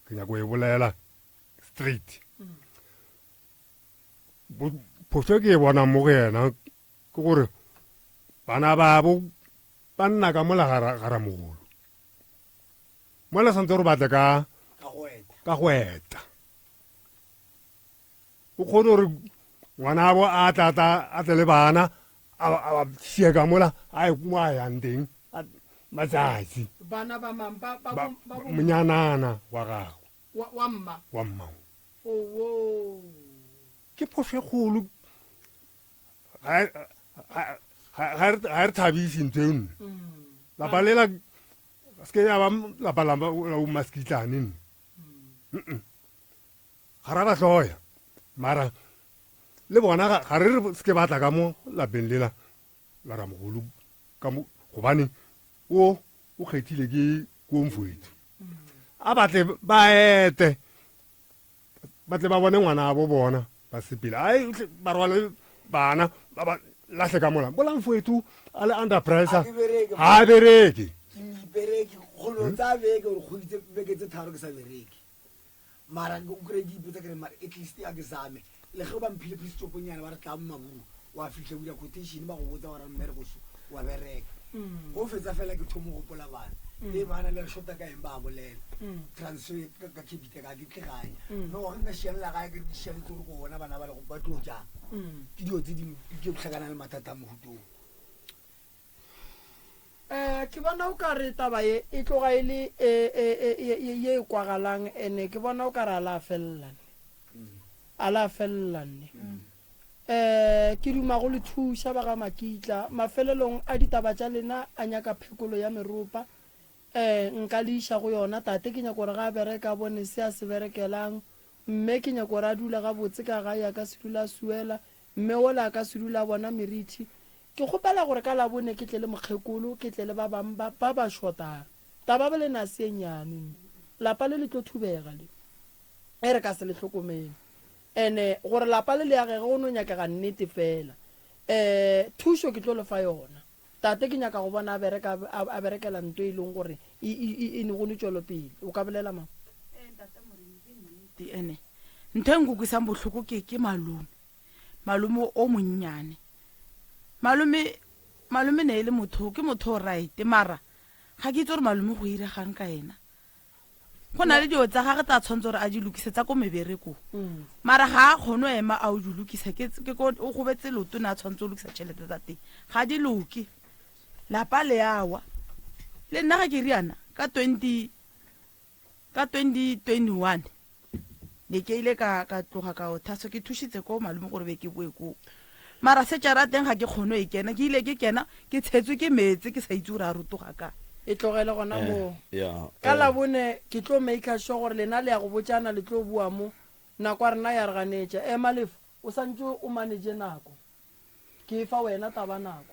ke nyako e bolela straight. Phoso e ke e bonang mo go yena ke gore bana babo ba nna ka mola ga ramogolo. Mola santse gore batle ka ka go eta. O kgone gore ngwanabo a tla tla a tle le bana a ba sie ka mola a ye mo a yang teng matsatsi. Bana ba mang ba ba ba monyanana wa gagwe. Wa mma. Wa mma. Owo. Ke phoso e kgolo. Ga e re thabise ntho e nne. Lapa lela se ke ya ba lapa la bomaskitlane nne. Ga ra ba hloya. Mara le bona ga re re se ke ba tla ka mo lapeng lela la ramogolo ka mo gobane o o kgethile ke ko mfoethu. A batle ba ete ba tle ba bone ngwana bo bona ba sepele ai ba rwale bana ba ba lahle ka mola bola mfoethu a le under pressure ga a bereke ke bereke kgolo tsa beke gore kgwedi tse beke tse tharo ke sa bereke mara o kry ke ipotsa kere mara at least a ke zame le ge ba mphile phistoponyana ba re tla mo maburu wa fitlha o dira quotation ba go botsa gore mmereko so wa bereka go fetsa fela ke thomo gopola bana e bana le re shota ka eng ba bolela transfer ka capita ka ke tle gae no gore nka šianela gae ke re ke šianetse gore ko bona bana ba le ba tlo jang ke dilo tse di ke tlhakana le mathata a mohutong. Um ke bona o ka re taba ye e tloga e le e, e, e, e, ye e kwagalang ene ke bona o ka re a la felela nne a la felela nne um ke duma go le thuša ba ga Makitla mafelelong a ditaba tša lena a nyaka phekolo ya meropa um nka le iša go yona tate ke nyaka gore ga a bereka a bone se a se berekelang mme ke nyaka gore a dule gabotse ka gae a ka se dula a suela mme wola a ka se dula a bona merithi Ke kgopela gore ka Labone ke tle le mokgekolo, ke tle le ba bang ba, ba ba šotang. Taba ba lena se ye nnyane mme. Lapa le le tlo thubega le. E re ka se le hlokomele. Ene gore lapa le le agege go no nyakega nnete fela. E, thušo ke tlo le fa yona. Tate ke nyaka go bona a bereka, a, a berekela nto e leng gore e, e, e, e ne go ne tšwelopele. O ka bolela mang? Ee, Ntate Moremi, ke nnete. Ene ntho e nkukwisang bohloko ke, ke malome. Malome o monnyane. Malome, malome ne e le motho, ke motho o right, mara ga ke itse gore malome go iregang ka ena. Go na le dilo tsa gage tsa tshwanetse gore a di lokise tsa ko meberekong. Mara ga a kgone go ema a o di lokisa, ke, ke ko, o gobetse leoto ne a tshwanetse go lokisa tšhelete tsa teng. Ga di loke. Lapa le a wa. Le nna ga ke riana, ka 20, Ka 2021 ne ke ile ka ka tloga ka o thaso ke thušitse ko malome gore be ke boe koo mara setšara teng ga ke kgone e kena ke ile ke kena ke tshetswe ke meetse ke sa itse gore a rotoga ka E tlogele gona Eh, moo. ya, Ka eh. Labone ke tlo maker sure gore lena le ya go botšana le tlo bua mo. Nako ya rena ya re ganetša. Ema Lefo, o santše o manage nako. Ke e fa wena taba nako.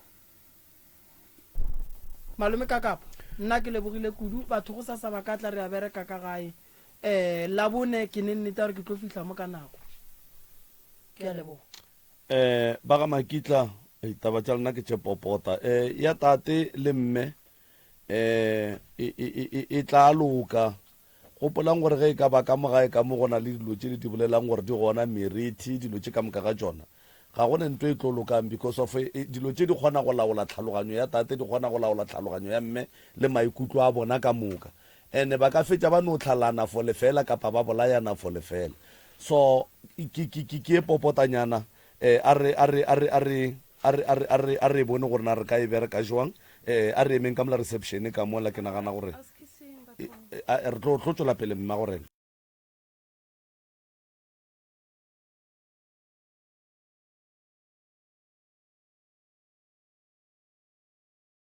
Malome Kakapa, Nna ke lebogile kudu. Batho gosasa ba ka tla re a bereka ka gae. Um Labone ke ne nnete ya gore ke tlo fihla mo ka nako. Ke a leboga. Um ba ga Makitla, ditaba tša lena ke tše popota. Um ya tate le mme um e, e, e, e, e tla loka. Gopolang gore ge e ka ba ka mo gae ka mo go na le dilo tše le di bolelang gore di gona, merithi, dilo tše ka moka ga tšona, ga go ne nto e tlo lokang because of dilo tše di kgona go laola tlhaloganyo ya tate, di kgona go laola tlhaloganyo ya mme le maikutlo a bona ka moka. And ba ka fetša ba no hlalana for lefeela kapa ba bolayana for lefeela. So ke, ke, ke, ke e popotanyana, eh, a re, a re, a re, a re, a re, a re, a re, a re e bone gore na re ka e bereka jwang. Um a re emeng ka mola reception ka mola ke nagana gore re tlo tlo tšwela pele mma gorena.